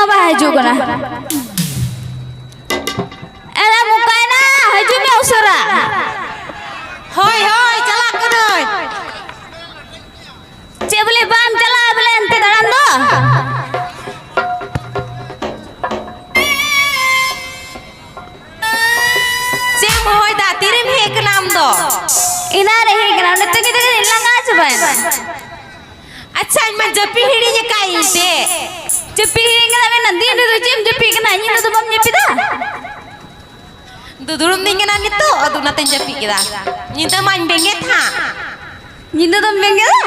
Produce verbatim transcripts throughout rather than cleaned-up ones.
ᱵᱟᱭ ᱦᱤᱡᱩᱜ ᱠᱟᱱᱟ᱾ ᱮ ᱫᱟ, ᱢᱚᱠᱟᱭᱱᱟ, ᱦᱤᱡᱩᱜ ᱢᱮ ᱩᱥᱟᱹᱨᱟ᱾ ᱦᱳᱭ, ᱦᱳᱭ, ᱪᱟᱞᱟᱜ ᱠᱟᱹᱱᱟᱹᱧ᱾ ᱪᱮᱫ ᱵᱚᱞᱮ ᱵᱟᱢ ᱪᱟᱞᱟᱜᱼᱟ ᱵᱚᱞᱮ ᱚᱱᱛᱮ ᱫᱟᱬᱟᱱ ᱫᱚ? ᱪᱮᱫ ᱮᱢ ᱦᱚᱦᱚᱭᱮᱫᱟ? ᱛᱤᱨᱮᱢ ᱦᱮᱡ ᱠᱟᱱᱟ ᱟᱢ ᱫᱚ? ᱮᱱᱟᱱ ᱨᱮ ᱦᱮᱡ ᱠᱟᱱᱟ, ᱚᱸᱰᱮ ᱛᱤᱸᱜᱩ ᱛᱤᱸᱜᱩ ᱛᱮᱧ ᱞᱟᱸᱜᱟ ᱪᱟᱵᱟᱭᱮᱱᱟ᱾ ᱟᱪᱪᱷᱟ, ᱤᱧ ᱢᱟ ᱡᱟᱹᱯᱤᱫ ᱦᱤᱲᱤᱧ ᱟᱠᱟᱫ ᱤᱧ ᱛᱮ᱾ ᱡᱟᱹᱯᱤᱫ ᱦᱤᱲᱤᱧ ᱠᱟᱫᱟ ᱢᱮᱱᱟ, ᱫᱤᱱ ᱨᱮᱫᱚ ᱪᱮᱫ ᱮᱢ ᱡᱟᱹᱯᱤᱫ ᱠᱟᱱᱟ? ᱧᱤᱫᱟᱹ ᱫᱚ ᱵᱟᱢ ᱡᱟᱹᱯᱤᱫᱟ? ᱫᱩᱫᱩᱲᱩᱢ ᱫᱤᱧ ᱠᱟᱱᱟ ᱱᱤᱛᱚᱜ, ᱟᱫᱚ ᱚᱱᱟᱛᱮᱧ ᱡᱟᱹᱯᱤᱫ ᱠᱮᱫᱟ᱾ ᱧᱤᱫᱟᱹ ᱢᱟᱧ ᱵᱮᱸᱜᱮᱫ ᱦᱟᱸᱜ᱾ ᱧᱤᱫᱟᱹ ᱫᱚᱢ ᱵᱮᱸᱜᱮᱫᱟ?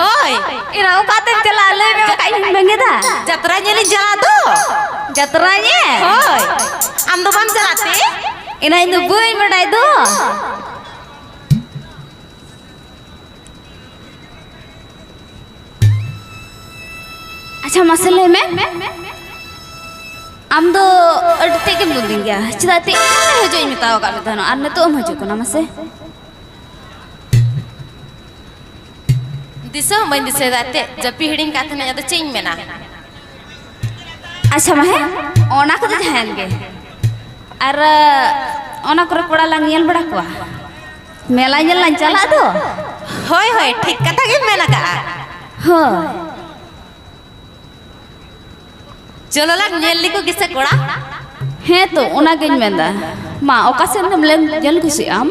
ᱦᱳᱭ᱾ ᱮᱱᱟ ᱚᱠᱟᱛᱮᱢ ᱪᱟᱞᱟᱜᱼᱟ? ᱞᱟᱹᱭ ᱢᱮ, ᱵᱟᱠᱷᱟᱡ ᱤᱧ ᱵᱮᱸᱜᱮᱫᱟ᱾ ᱡᱟᱛᱨᱟ ᱧᱮᱞᱤᱧ ᱪᱟᱞᱟᱜ ᱫᱚ᱾ ᱡᱟᱛᱨᱟ ᱧᱮᱞ? ᱦᱳᱭ᱾ ᱟᱢ ᱫᱚ ᱵᱟᱢ ᱪᱟᱞᱟᱜ ᱛᱮ? ᱮᱱᱟ ᱤᱧ ᱫᱚ ᱵᱟᱹᱧ ᱵᱟᱰᱟᱭ ᱫᱚ᱾ ᱟᱪᱪᱷᱟ, ᱢᱟᱥᱮ ᱞᱟᱹᱭ ᱢᱮ, ᱟᱢ ᱫᱚ ᱟᱹᱰᱤ ᱛᱮᱫ ᱜᱮᱢ ᱵᱩᱫᱷᱤ ᱜᱮᱭᱟ, ᱪᱮᱫᱟᱜ ᱛᱮ ᱤᱧ ᱦᱤᱡᱩᱜ ᱤᱧ ᱢᱮᱛᱟᱣ ᱟᱠᱟᱫ ᱢᱮ ᱛᱟᱦᱮᱱᱟ ᱟᱨ ᱱᱤᱛᱚᱜ ᱮᱢ ᱦᱤᱡᱩᱜ ᱠᱟᱱᱟ? ᱢᱟᱥᱮ᱾ ᱫᱤᱥᱟᱹ ᱦᱚᱸ ᱵᱟᱹᱧ ᱫᱤᱥᱟᱹᱭᱮᱫᱟ ᱮᱱᱛᱮᱫ, ᱡᱟᱹᱯᱤᱫ ᱦᱤᱲᱤᱧ ᱠᱟᱜ ᱛᱟᱦᱮᱱᱟᱹᱧ, ᱟᱫᱚ ᱪᱮᱫ ᱤᱧ ᱢᱮᱱᱟ? ᱟᱪᱪᱷᱟ ᱢᱟ ᱦᱮᱸ, ᱚᱱᱟ ᱠᱚᱫᱚ ᱡᱟᱦᱟᱸᱭᱮᱱ ᱜᱮ, ᱟᱨ ᱚᱱᱟ ᱠᱚᱨᱮ ᱠᱚᱲᱟ ᱞᱟᱝ ᱧᱮᱞ ᱵᱟᱲᱟ ᱠᱚᱣᱟ, ᱢᱮᱞᱟ ᱧᱮᱞ ᱞᱟᱝ ᱪᱟᱞᱟᱜ ᱫᱚ᱾ ᱦᱳᱭ, ᱦᱳᱭ, ᱴᱷᱤᱠ ᱠᱟᱛᱷᱟ ᱜᱮᱢ ᱢᱮᱱ ᱟᱠᱟᱜᱼᱟ᱾ ᱦᱳᱭ᱾ ᱪᱚᱞᱚ ᱞᱟᱝ ᱧᱮᱞ ᱞᱮᱠᱚ ᱜᱮᱥᱮ ᱠᱚᱲᱟ᱾ ᱦᱮᱸ ᱛᱚ, ᱚᱱᱟᱜᱤᱧ ᱢᱮᱱᱫᱟ᱾ ᱢᱟ, ᱚᱠᱟ ᱥᱮᱫ ᱮᱢ ᱞᱮ-, ᱧᱮᱞ ᱠᱩᱥᱤᱜ ᱟᱢ?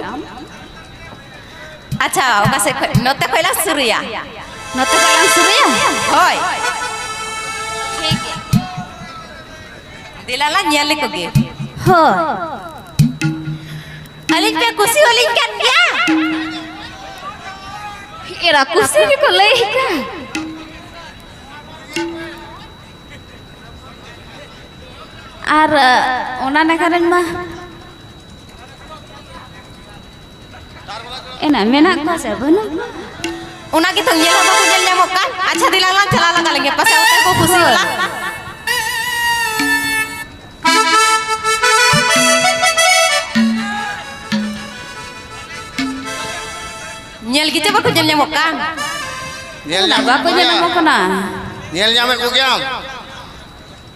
ᱟᱪᱪᱷᱟ, ᱚᱠᱟ ᱥᱮᱫ ᱠᱷᱚᱡ? ᱱᱚᱛᱮ ᱠᱷᱚᱡ ᱞᱟᱝ ᱥᱩᱨᱩᱭᱟ᱾ ᱱᱚᱛᱮ ᱠᱷᱚᱡ ᱞᱟᱝ ᱥᱩᱨᱩᱭᱟ? ᱦᱳᱭ᱾ ᱴᱷᱤᱠ ᱜᱮᱭᱟ᱾ ᱫᱮᱞᱟ ᱞᱟᱝ ᱧᱮᱞ ᱞᱮᱠᱚ ᱜᱮ᱾ ᱦᱳᱭ᱾ ᱟᱹᱞᱤᱧ ᱯᱮ ᱠᱩᱥᱤ ᱟᱹᱞᱤᱧ ᱠᱟᱱ ᱜᱮᱭᱟ? ᱮᱨᱟ, ᱠᱩᱥᱤ ᱜᱮᱠᱚ ᱞᱟᱹᱭ ᱠᱟᱱ᱾ ᱟᱨ, ᱚᱱᱟ ᱱᱟᱠᱷᱟ ᱨᱮᱱ ᱢᱟ ᱮᱱᱟ, ᱢᱮᱱᱟᱜ ᱠᱚᱣᱟ ᱥᱮ ᱵᱟᱹᱱᱩᱜ ᱠᱚᱣᱟ? ᱚᱱᱟ ᱜᱮᱛᱚ ᱧᱮᱞ ᱦᱚᱸ ᱵᱟᱠᱚ ᱧᱮᱞ ᱧᱟᱢᱚᱜ ᱠᱟᱱ᱾ ᱟᱪᱪᱷᱟ, ᱫᱮᱞᱟ ᱞᱟᱝ ᱪᱟᱞᱟᱣ ᱞᱟᱜᱟ ᱞᱮᱱᱜᱮ, ᱯᱟᱥᱮᱡ ᱚᱱᱛᱮ ᱠᱚ ᱠᱩᱥᱤ ᱵᱟᱞᱟ᱾ ᱧᱮᱞ ᱜᱮᱪᱚ ᱵᱟᱠᱚ ᱧᱮᱞ ᱧᱟᱢᱚᱜ ᱠᱟᱱ᱾ ᱧᱮᱞ ᱧᱟᱢ ᱵᱟᱠᱚ ᱧᱮᱞ ᱧᱟᱢᱚᱜ ᱠᱟᱱᱟ᱾ ᱧᱮᱞ ᱧᱟᱢᱮᱫ ᱠᱚᱜᱮᱭᱟᱢ᱾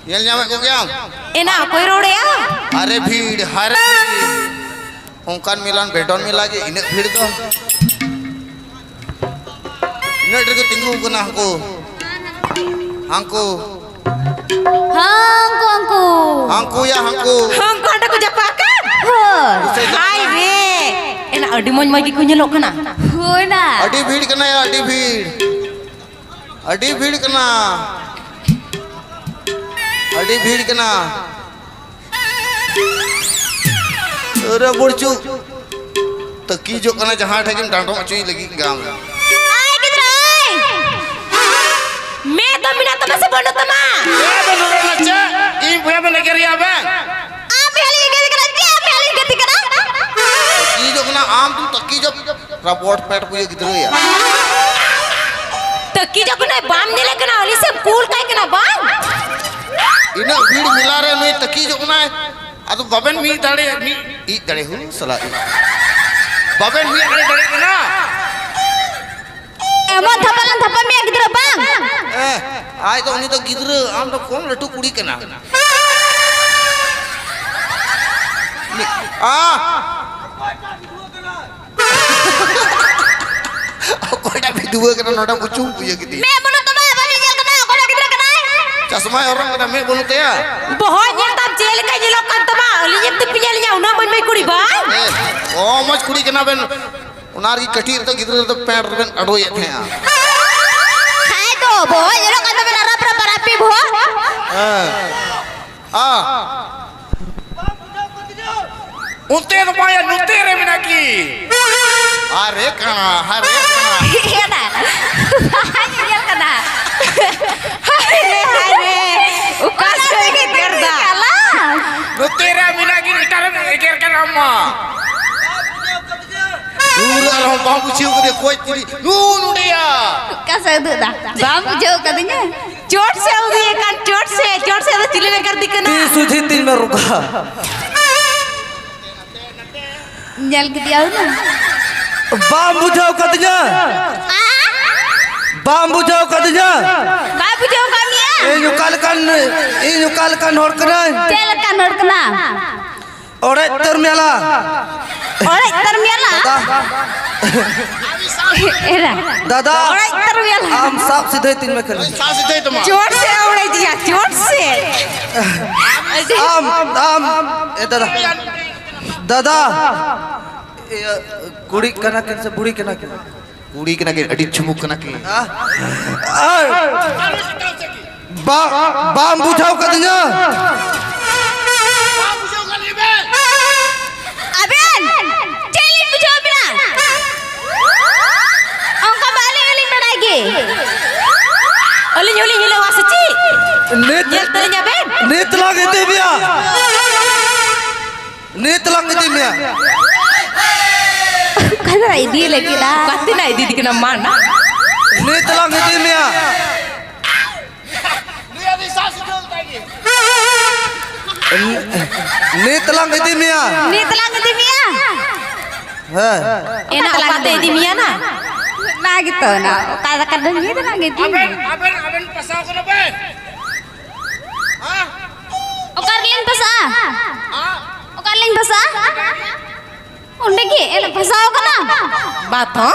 ᱧᱮᱞ ᱧᱟᱢᱮᱫ ᱠᱚᱜᱮᱭᱟᱢ? ᱮᱱᱟ ᱚᱠᱚᱭ ᱨᱚᱲᱮᱜᱼᱟ? ᱟᱨᱮ ᱵᱷᱤᱲ, ᱦᱟᱨᱮ ᱵᱷᱤᱲ᱾ ᱚᱱᱠᱟᱱ ᱢᱮᱞᱟᱱ ᱵᱮᱰᱚᱱ ᱢᱮᱞᱟ ᱜᱮ, ᱤᱱᱟᱹᱜ ᱵᱷᱤᱲ ᱫᱚ᱾ ᱤᱱᱟᱹᱜ ᱰᱷᱮᱨ ᱠᱚ ᱛᱤᱸᱜᱩ ᱠᱟᱱᱟ ᱦᱟᱱᱠᱩ᱾ ᱦᱟᱱᱠᱩ᱾ ᱦᱟᱱᱠᱩ, ᱦᱟᱱᱠᱩ᱾ ᱦᱟᱱᱠᱩ ᱭᱟ, ᱦᱟᱱᱠᱩ᱾ ᱦᱟᱱᱠᱩ ᱦᱟᱸᱰᱮ ᱠᱚ ᱡᱟᱯᱟᱜ ᱠᱟᱱ? ᱦᱳᱭ᱾ ᱦᱟᱭ ᱨᱮ᱾ ᱮᱱᱟ ᱟᱹᱰᱤ ᱢᱚᱡᱽ ᱢᱚᱡᱽ ᱜᱮᱠᱚ ᱧᱮᱞᱚᱜ ᱠᱟᱱᱟ᱾ ᱦᱳᱭ ᱱᱟ᱾ ᱟᱹᱰᱤ ᱵᱷᱤᱲ ᱠᱟᱱᱟ ᱭᱟ, ᱟᱹᱰᱤ ᱵᱷᱤᱲ᱾ ᱟᱹᱰᱤ ᱵᱷᱤᱲ ᱠᱟᱱᱟ᱾ ᱟᱹᱰᱤ ᱵᱷᱤᱲ ᱠᱟᱱᱟ᱾ ᱟᱨᱮ ᱵᱩᱲᱪᱩ᱾ ᱛᱟᱹᱠᱤᱡᱚᱜ ᱠᱟᱱᱟ ᱡᱟᱦᱟᱸ ᱴᱷᱮᱱ ᱜᱮᱢ ᱰᱟᱸᱰᱚᱢ ᱦᱚᱪᱚᱭ ᱞᱟᱹᱜᱤᱫ ᱜᱟᱢ᱾ ᱟᱭ ᱜᱤᱫᱽᱨᱟᱹ, ᱟᱭ᱾ ᱢᱮᱫ ᱫᱚ ᱢᱮᱱᱟᱜ ᱛᱟᱢᱟ ᱥᱮ ᱵᱟᱹᱱᱩᱜ ᱛᱟᱢᱟ? ᱪᱮᱫ ᱵᱮᱱ ᱨᱚᱲ ᱠᱟᱱᱟ? ᱪᱮᱫ? ᱤᱧ ᱵᱚᱭᱦᱟ ᱵᱮᱱ ᱮᱜᱮᱨᱮᱭᱟ ᱵᱮᱱ? ᱟᱢ ᱵᱚᱭᱦᱟ ᱞᱤᱧ ᱮᱜᱮᱨᱮ ᱠᱟᱱᱟ? ᱪᱮᱫ ᱟᱢ ᱵᱚᱭᱦᱟ ᱞᱤᱧ ᱮᱜᱮᱨᱮ ᱠᱟᱱᱟ? ᱛᱟᱹᱠᱤᱡᱚᱜ ᱠᱟᱱᱟ, ᱟᱢ ᱫᱚᱢ ᱛᱟᱹᱠᱤᱡᱚᱜ᱾ ᱨᱟᱵᱚᱴ ᱯᱮᱴ ᱠᱚ ᱤᱭᱟᱹ ᱜᱤᱫᱽᱨᱟᱹᱭᱟ᱾ ᱛᱟᱹᱠᱤᱡᱚᱜ ᱠᱟᱱᱟᱭ, ᱵᱟᱢ ᱧᱮᱞᱮ ᱠᱟᱱᱟ? ᱩᱱᱤ ᱥᱮ ᱠᱩᱞ ᱠᱟᱭ ᱠᱟᱱᱟ ᱵᱟᱝ? ᱤᱱᱟᱹᱜ ᱵᱷᱤᱲ ᱢᱮᱞᱟ ᱨᱮ ᱱᱩᱭ ᱛᱟᱹᱠᱤᱡᱚᱜ ᱠᱟᱱᱟᱭ᱾ ᱟᱫᱚ ᱵᱟᱵᱮᱱ ᱢᱤᱫ ᱫᱟᱲᱮᱭᱟᱜ, ᱢᱤᱫ ᱤᱡ ᱫᱟᱲᱮ ᱦᱩ ᱥᱟᱞᱟᱜ ᱤᱡ᱾ ᱵᱟᱵᱮᱱ ᱢᱤᱫ ᱫᱟᱲᱮ ᱫᱟᱲᱮᱭᱟᱜ ᱠᱟᱱᱟ᱾ ᱮᱢᱚᱱ ᱛᱷᱟᱯᱟ ᱞᱟᱝ ᱛᱷᱟᱯᱟ ᱢᱮᱭᱟ ᱜᱤᱫᱽᱨᱟᱹ ᱵᱟᱝ? ᱮ, ᱟᱡ ᱫᱚ ᱩᱱᱤ ᱫᱚ ᱜᱤᱫᱽᱨᱟᱹ, ᱟᱢ ᱫᱚ ᱠᱚᱢ ᱞᱟᱹᱴᱩ ᱠᱩᱲᱤ ᱠᱟᱱᱟ᱾ ᱢᱤᱫ, ᱟ, ᱚᱠᱚᱭᱴᱟᱜ ᱵᱤᱫᱩᱣᱟᱹ ᱠᱟᱱᱟ ᱱᱚᱰᱮ ᱩᱪᱩᱢ ᱤᱭᱟᱹ ᱠᱮᱫᱮ? ᱢᱮᱫ ᱵᱟᱹᱱᱩᱜ ᱛᱟᱢᱟ, ᱵᱟᱹᱧ ᱧᱮᱞ ᱠᱟᱱᱟ, ᱚᱠᱚᱭᱴᱟᱜ ᱜᱤᱫᱽᱨᱟᱹ ᱠᱟᱱᱟᱭ? ᱪᱟᱥᱢᱟᱭ ᱦᱚᱨᱚᱜ ᱠᱟᱫᱟ, ᱢᱮᱫ ᱵᱟᱹᱱᱩᱜ ᱛᱟᱭᱟ᱾ ᱵᱚᱦᱚᱜ ᱧᱮᱞ ᱛᱟᱢ ᱪᱮᱫ ᱞᱮᱠᱟ ᱧᱮᱞᱚᱜ ᱠᱟᱱ ᱛᱟᱢᱟ? ᱟᱹᱞᱤᱧ ᱮᱢ ᱛᱤᱯᱤᱧ ᱧᱮᱞ ᱞᱤᱧᱟ, ᱩᱱᱟᱹᱜ ᱢᱚᱡᱽ ᱢᱚᱡᱽ ᱠᱩᱲᱤ ᱵᱟᱝ? ᱮ, ᱚ, ᱢᱚᱡᱽ ᱠᱩᱲᱤ ᱠᱟᱱᱟ ᱵᱮᱱ᱾ ᱚᱱᱟ ᱨᱮᱜᱮ ᱠᱟᱹᱴᱤᱡ ᱨᱮᱫᱚ ᱜᱤᱫᱽᱨᱟᱹ ᱨᱮᱫᱚ ᱯᱮᱱᱴ ᱨᱮᱵᱮᱱ ᱟᱰᱚᱭᱮᱫ ᱛᱟᱦᱮᱸᱜᱼᱟ᱾ ᱦᱮᱸ ᱛᱚ, ᱵᱚᱦᱚᱜ ᱧᱮᱞᱚᱜ ᱠᱟᱱ ᱛᱟᱵᱮᱱᱟ, ᱨᱟᱯ ᱨᱟᱯ ᱨᱟᱯᱤ ᱵᱚᱦᱚᱜ᱾ ᱦᱮᱸ᱾ ᱟ᱾ ᱚᱱᱛᱮ ᱫᱚ ᱵᱟᱝᱭᱟ, ᱱᱚᱛᱮ ᱨᱮ ᱢᱮᱱᱟᱜ ᱠᱤ? ᱟᱨᱮ ᱠᱟᱱᱟ, ᱦᱟᱨᱮ ᱠᱟᱱᱟ᱾ ᱤᱭᱟᱹ ᱫᱟ, ᱵᱟᱝ ᱧᱮᱧᱮᱞ ᱠᱟᱱᱟ᱾ ᱦᱟᱭ ᱨᱮ, ᱦᱟᱭ ᱨᱮ, ᱚᱠᱟ ᱥᱮᱫ ᱮ ᱜᱮᱜᱮᱨ ᱫᱟ? ᱱᱚᱛᱮ ᱨᱮ ᱢᱮᱱᱟᱜ ᱠᱤ, ᱮᱴᱟᱜ ᱨᱮᱢ ᱮᱜᱮᱨ ᱠᱟᱱᱟ ᱟᱢ ᱢᱟ᱾ ᱩᱨ ᱟᱨᱦᱚᱸ ᱵᱟᱢ ᱵᱩᱡᱷᱟᱹᱣ ᱠᱟᱫᱮ, ᱠᱚᱭ ᱛᱤᱨᱤ, ᱱᱩ ᱱᱚᱰᱮᱭᱟ᱾ ᱚᱠᱟ ᱥᱮᱫ ᱩᱫᱩᱜ ᱫᱟ? ᱵᱟᱢ ᱵᱩᱡᱷᱟᱹᱣ ᱠᱟᱫᱤᱧᱟ? ᱪᱚᱴ ᱥᱮ ᱩᱫᱩᱜ ᱮ ᱠᱟᱱ, ᱪᱚᱴ ᱥᱮ, ᱪᱚᱴ ᱥᱮ ᱫᱚ ᱪᱤᱞᱤ ᱞᱮ ᱜᱟᱹᱨᱫᱤ ᱠᱟᱱᱟ? ᱛᱤ ᱥᱩᱡᱷᱤ ᱛᱤᱧ ᱢᱮ ᱨᱩᱠᱷᱟ᱾ ᱧᱮᱞ ᱠᱮᱫᱮᱭᱟ ᱦᱩᱱᱟᱹᱝ? ᱵᱟᱢ ᱵᱩᱡᱷᱟᱹᱣ ᱠᱟᱫᱤᱧᱟ? ᱟ? ᱵᱟᱢ ᱵᱩᱡᱷᱟᱹᱣ ᱠᱟᱫᱤᱧᱟ? ᱵᱟᱭ ᱵᱩᱡᱷᱟᱹᱣ ᱠᱟᱫ ᱢᱮᱭᱟ? ᱤᱧ ᱚᱠᱟ ᱞᱮᱠᱟᱱ, ᱤᱧ ᱚᱠᱟ ᱞᱮᱠᱟᱱ ᱦᱚᱲ ᱠᱟᱱᱟᱭ? ᱪᱮᱫ ᱞᱮᱠᱟᱱ ᱦᱚᱲ ᱠᱟᱱᱟ? ᱚᱲᱮᱡ ᱛᱟᱨ ᱢᱮᱞᱟ᱾ ᱚᱲᱮᱡ ᱛᱟᱨ ᱢᱮᱞᱟ? ᱫᱟᱫᱟ᱾ ᱮᱨᱟ᱾ ᱫᱟᱫᱟ᱾ ᱚᱲᱮᱡ ᱛᱟᱨ ᱢᱮᱞᱟ᱾ ᱟᱢ ᱥᱟᱵ ᱥᱤᱫᱷᱟᱹᱭ ᱛᱤᱧ ᱢᱮ ᱠᱷᱟᱹᱞᱤ᱾ ᱥᱟᱵ ᱥᱤᱫᱷᱟᱹᱭ ᱛᱟᱢᱟ᱾ ᱪᱚᱴ ᱥᱮ ᱚᱲᱮᱡ ᱜᱮᱭᱟ, ᱪᱚᱴ ᱥᱮ᱾ ᱟᱢ, ᱟᱢ, ᱮ ᱫᱟᱫᱟ᱾ ᱫᱟᱫᱟ᱾ ᱤᱭᱟᱹ, ᱠᱩᱲᱤ ᱠᱟᱱᱟ ᱠᱤᱱ ᱥᱮ ᱵᱩᱲᱤ ᱠᱟᱱᱟ ᱠᱤᱱ? ᱠᱩᱲᱤ ᱠᱟᱱᱟ ᱠᱤᱱ, ᱟᱹᱰᱤ ᱪᱷᱩᱢᱩᱠ ᱠᱟᱱᱟ ᱠᱤᱱ᱾ ᱦᱮᱸ? ᱮᱭ! ᱵᱟ-, ᱵᱟᱢ ᱵᱩᱡᱷᱟᱹᱣ ᱠᱟᱫᱤᱧᱟ? ᱟᱵᱮᱱ ᱪᱮᱫ ᱞᱤᱧ ᱵᱩᱡᱷᱟᱹᱣ ᱵᱮᱱᱟ? ᱚᱱᱠᱟ ᱢᱟ ᱟᱹᱞᱤᱧ ᱦᱚᱸᱞᱤᱧ ᱵᱟᱲᱟᱭ ᱜᱮ᱾ ᱟᱹᱞᱤᱧ ᱦᱚᱸᱞᱤᱧ ᱦᱤᱞᱟᱹᱣᱟ ᱥᱮ ᱪᱮᱫ? ᱱᱤᱛ, ᱧᱮᱞ ᱛᱟᱹᱞᱤᱧᱟ ᱵᱮᱱ? ᱱᱤᱛ ᱞᱟᱝ ᱤᱫᱤ ᱢᱮᱭᱟ᱾ ᱱᱤᱛ ᱞᱟᱝ ᱤᱫᱤ ᱢᱮᱭᱟ᱾ ᱚᱠᱟ ᱫᱚ ᱤᱫᱤ ᱞᱟᱹᱜᱤᱫ ᱟ? ᱚᱠᱟ ᱛᱮᱱᱟᱜ ᱤᱫᱤ ᱠᱟᱱᱟ ᱢᱟ ᱱᱟ? ᱱᱤᱛ ᱞᱟᱝ ᱤᱫᱤ ᱢᱮᱭᱟ᱾ ᱱᱤᱛ ᱞᱟᱝ ᱤᱫᱤ ᱢᱮᱭᱟ᱾ ᱱᱤᱛ ᱞᱟᱝ ᱤᱫᱤ ᱢᱮᱭᱟ᱾ ᱦᱮᱸ᱾ ᱮᱱᱟ ᱚᱠᱟ ᱛᱮ ᱤᱫᱤ ᱢᱮᱭᱟ ᱱᱟ? ᱚᱱᱟ ᱜᱮᱛᱚ ᱱᱟ, ᱚᱠᱟ ᱞᱮᱠᱟ ᱫᱚ ᱱᱤᱛ ᱞᱟᱝ ᱤᱫᱤ ᱢᱮᱭᱟ᱾ ᱟᱵᱮᱱ, ᱟᱵᱮᱱ, ᱟᱵᱮᱱ ᱯᱟᱥᱟᱣ ᱠᱟᱱᱟ ᱵᱮᱱ? ᱦᱮᱸ? ᱚᱠᱟ ᱨᱮᱞᱤᱧ ᱯᱟᱥᱟᱜᱼᱟ? ᱦᱮᱸ? ᱚᱠᱟ ᱨᱮᱞᱤᱧ ᱯᱟᱥᱟᱜᱼᱟ? ᱚᱸᱰᱮ ᱜᱮ ᱮᱱ ᱯᱟᱥᱟᱣ ᱠᱟᱱᱟ᱾ ᱵᱟᱛᱚ?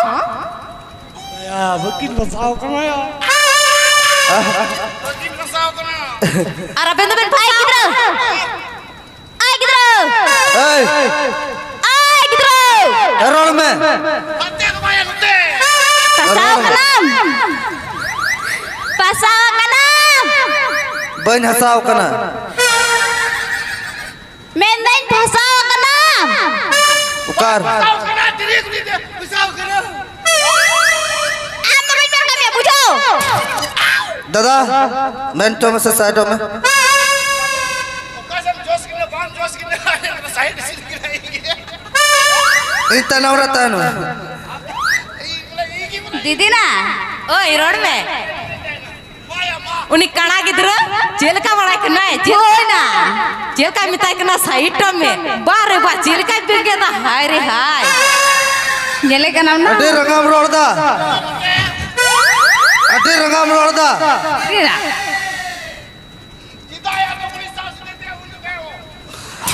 ᱭᱟ, ᱵᱟᱹᱠᱤᱱ ᱯᱟᱥᱟᱣ ᱠᱟᱱᱟ ᱭᱟ᱾ ᱵᱟᱹᱠᱤᱱ ᱯᱟᱥᱟᱣ ᱠᱟᱱᱟ᱾ ᱟᱨ ᱟᱵᱮᱱ ᱫᱚᱵᱮᱱ ᱯᱟᱥᱟᱣ ᱜᱤᱫᱽᱨᱟᱹ᱾ ᱟᱭ ᱜᱤᱫᱽᱨᱟᱹ! ᱮᱭ! ᱟᱭ ᱜᱤᱫᱽᱨᱟᱹ! ᱨᱚᱲ ᱢᱮ᱾ ᱯᱟᱥᱟᱣ ᱨᱚᱲ ᱢᱮ᱾ ᱠᱟᱱᱟᱢ! ᱯᱟᱥᱟᱣ ᱠᱟᱱᱟᱢ! ᱵᱟᱹᱧ ᱦᱟᱥᱟᱣ ᱠᱟᱱᱟ᱾ ᱢᱮᱱᱫᱟᱹᱧ ᱯᱟᱥᱟᱣ ᱠᱟᱱᱟᱢ! ᱚᱠᱟᱨ? ᱯᱟᱥᱟᱣ ᱠᱟᱱᱟ, ᱛᱤᱨᱤᱥ ᱢᱤᱱᱤᱴ ᱯᱟᱥᱟᱣ ᱠᱟᱱᱟ᱾ ᱟᱢ ᱫᱚ ᱵᱟᱹᱧ ᱢᱮᱱ ᱠᱟᱜ ᱢᱮᱭᱟ, ᱵᱩᱡᱷᱟᱹᱣ! ᱫᱟᱫᱟ, ᱢᱮᱱ ᱦᱚᱪᱚ ᱢᱮᱥᱮ, ᱥᱟᱭᱤᱰᱚᱜ ᱢᱮ᱾ ᱚᱠᱟ ᱥᱮᱫ ᱡᱚᱥ ᱠᱮᱫᱟ, ᱵᱟᱝ ᱡᱚᱥ ᱠᱮᱫᱟ, ᱥᱟᱭᱤᱰ ᱥᱤᱴ ᱠᱮᱫᱟ᱾ ᱤᱧ ᱛᱟᱭᱱᱚᱢ ᱨᱮ ᱛᱟᱦᱮᱱ ᱢᱮ᱾ ᱫᱤᱫᱤ ᱱᱟ᱾ ᱳᱭ, ᱨᱚᱲ ᱢᱮ᱾ ᱩᱱᱤ ᱠᱟᱬᱟ ᱜᱤᱫᱽᱨᱟᱹ ᱪᱮᱫ ᱞᱮᱠᱟ ᱵᱟᱲᱟᱭ ᱠᱟᱱᱟᱭ? ᱪᱮᱫ ᱦᱳᱭ ᱱᱟ᱾ ᱪᱮᱫ ᱞᱮᱠᱟᱭ ᱢᱮᱛᱟᱭ ᱠᱟᱱᱟ, "ᱥᱟᱭᱤᱰᱚᱜ ᱢᱮ"? ᱵᱟ ᱨᱮ ᱵᱟ, ᱪᱮᱫ ᱞᱮᱠᱟᱭ ᱵᱮᱸᱜᱮᱫᱟ, ᱦᱟᱭ ᱨᱮ ᱦᱟᱭ᱾ ᱧᱮᱞᱮ ᱠᱟᱱᱟᱢ ᱱᱟ? ᱟᱹᱰᱤ ᱨᱟᱸᱜᱟᱣ ᱨᱚᱲ ᱫᱟ᱾ ᱟᱹᱰᱤ ᱨᱟᱸᱜᱟᱣ ᱨᱚᱲ ᱫᱟ᱾ ᱪᱮᱫᱟᱜ?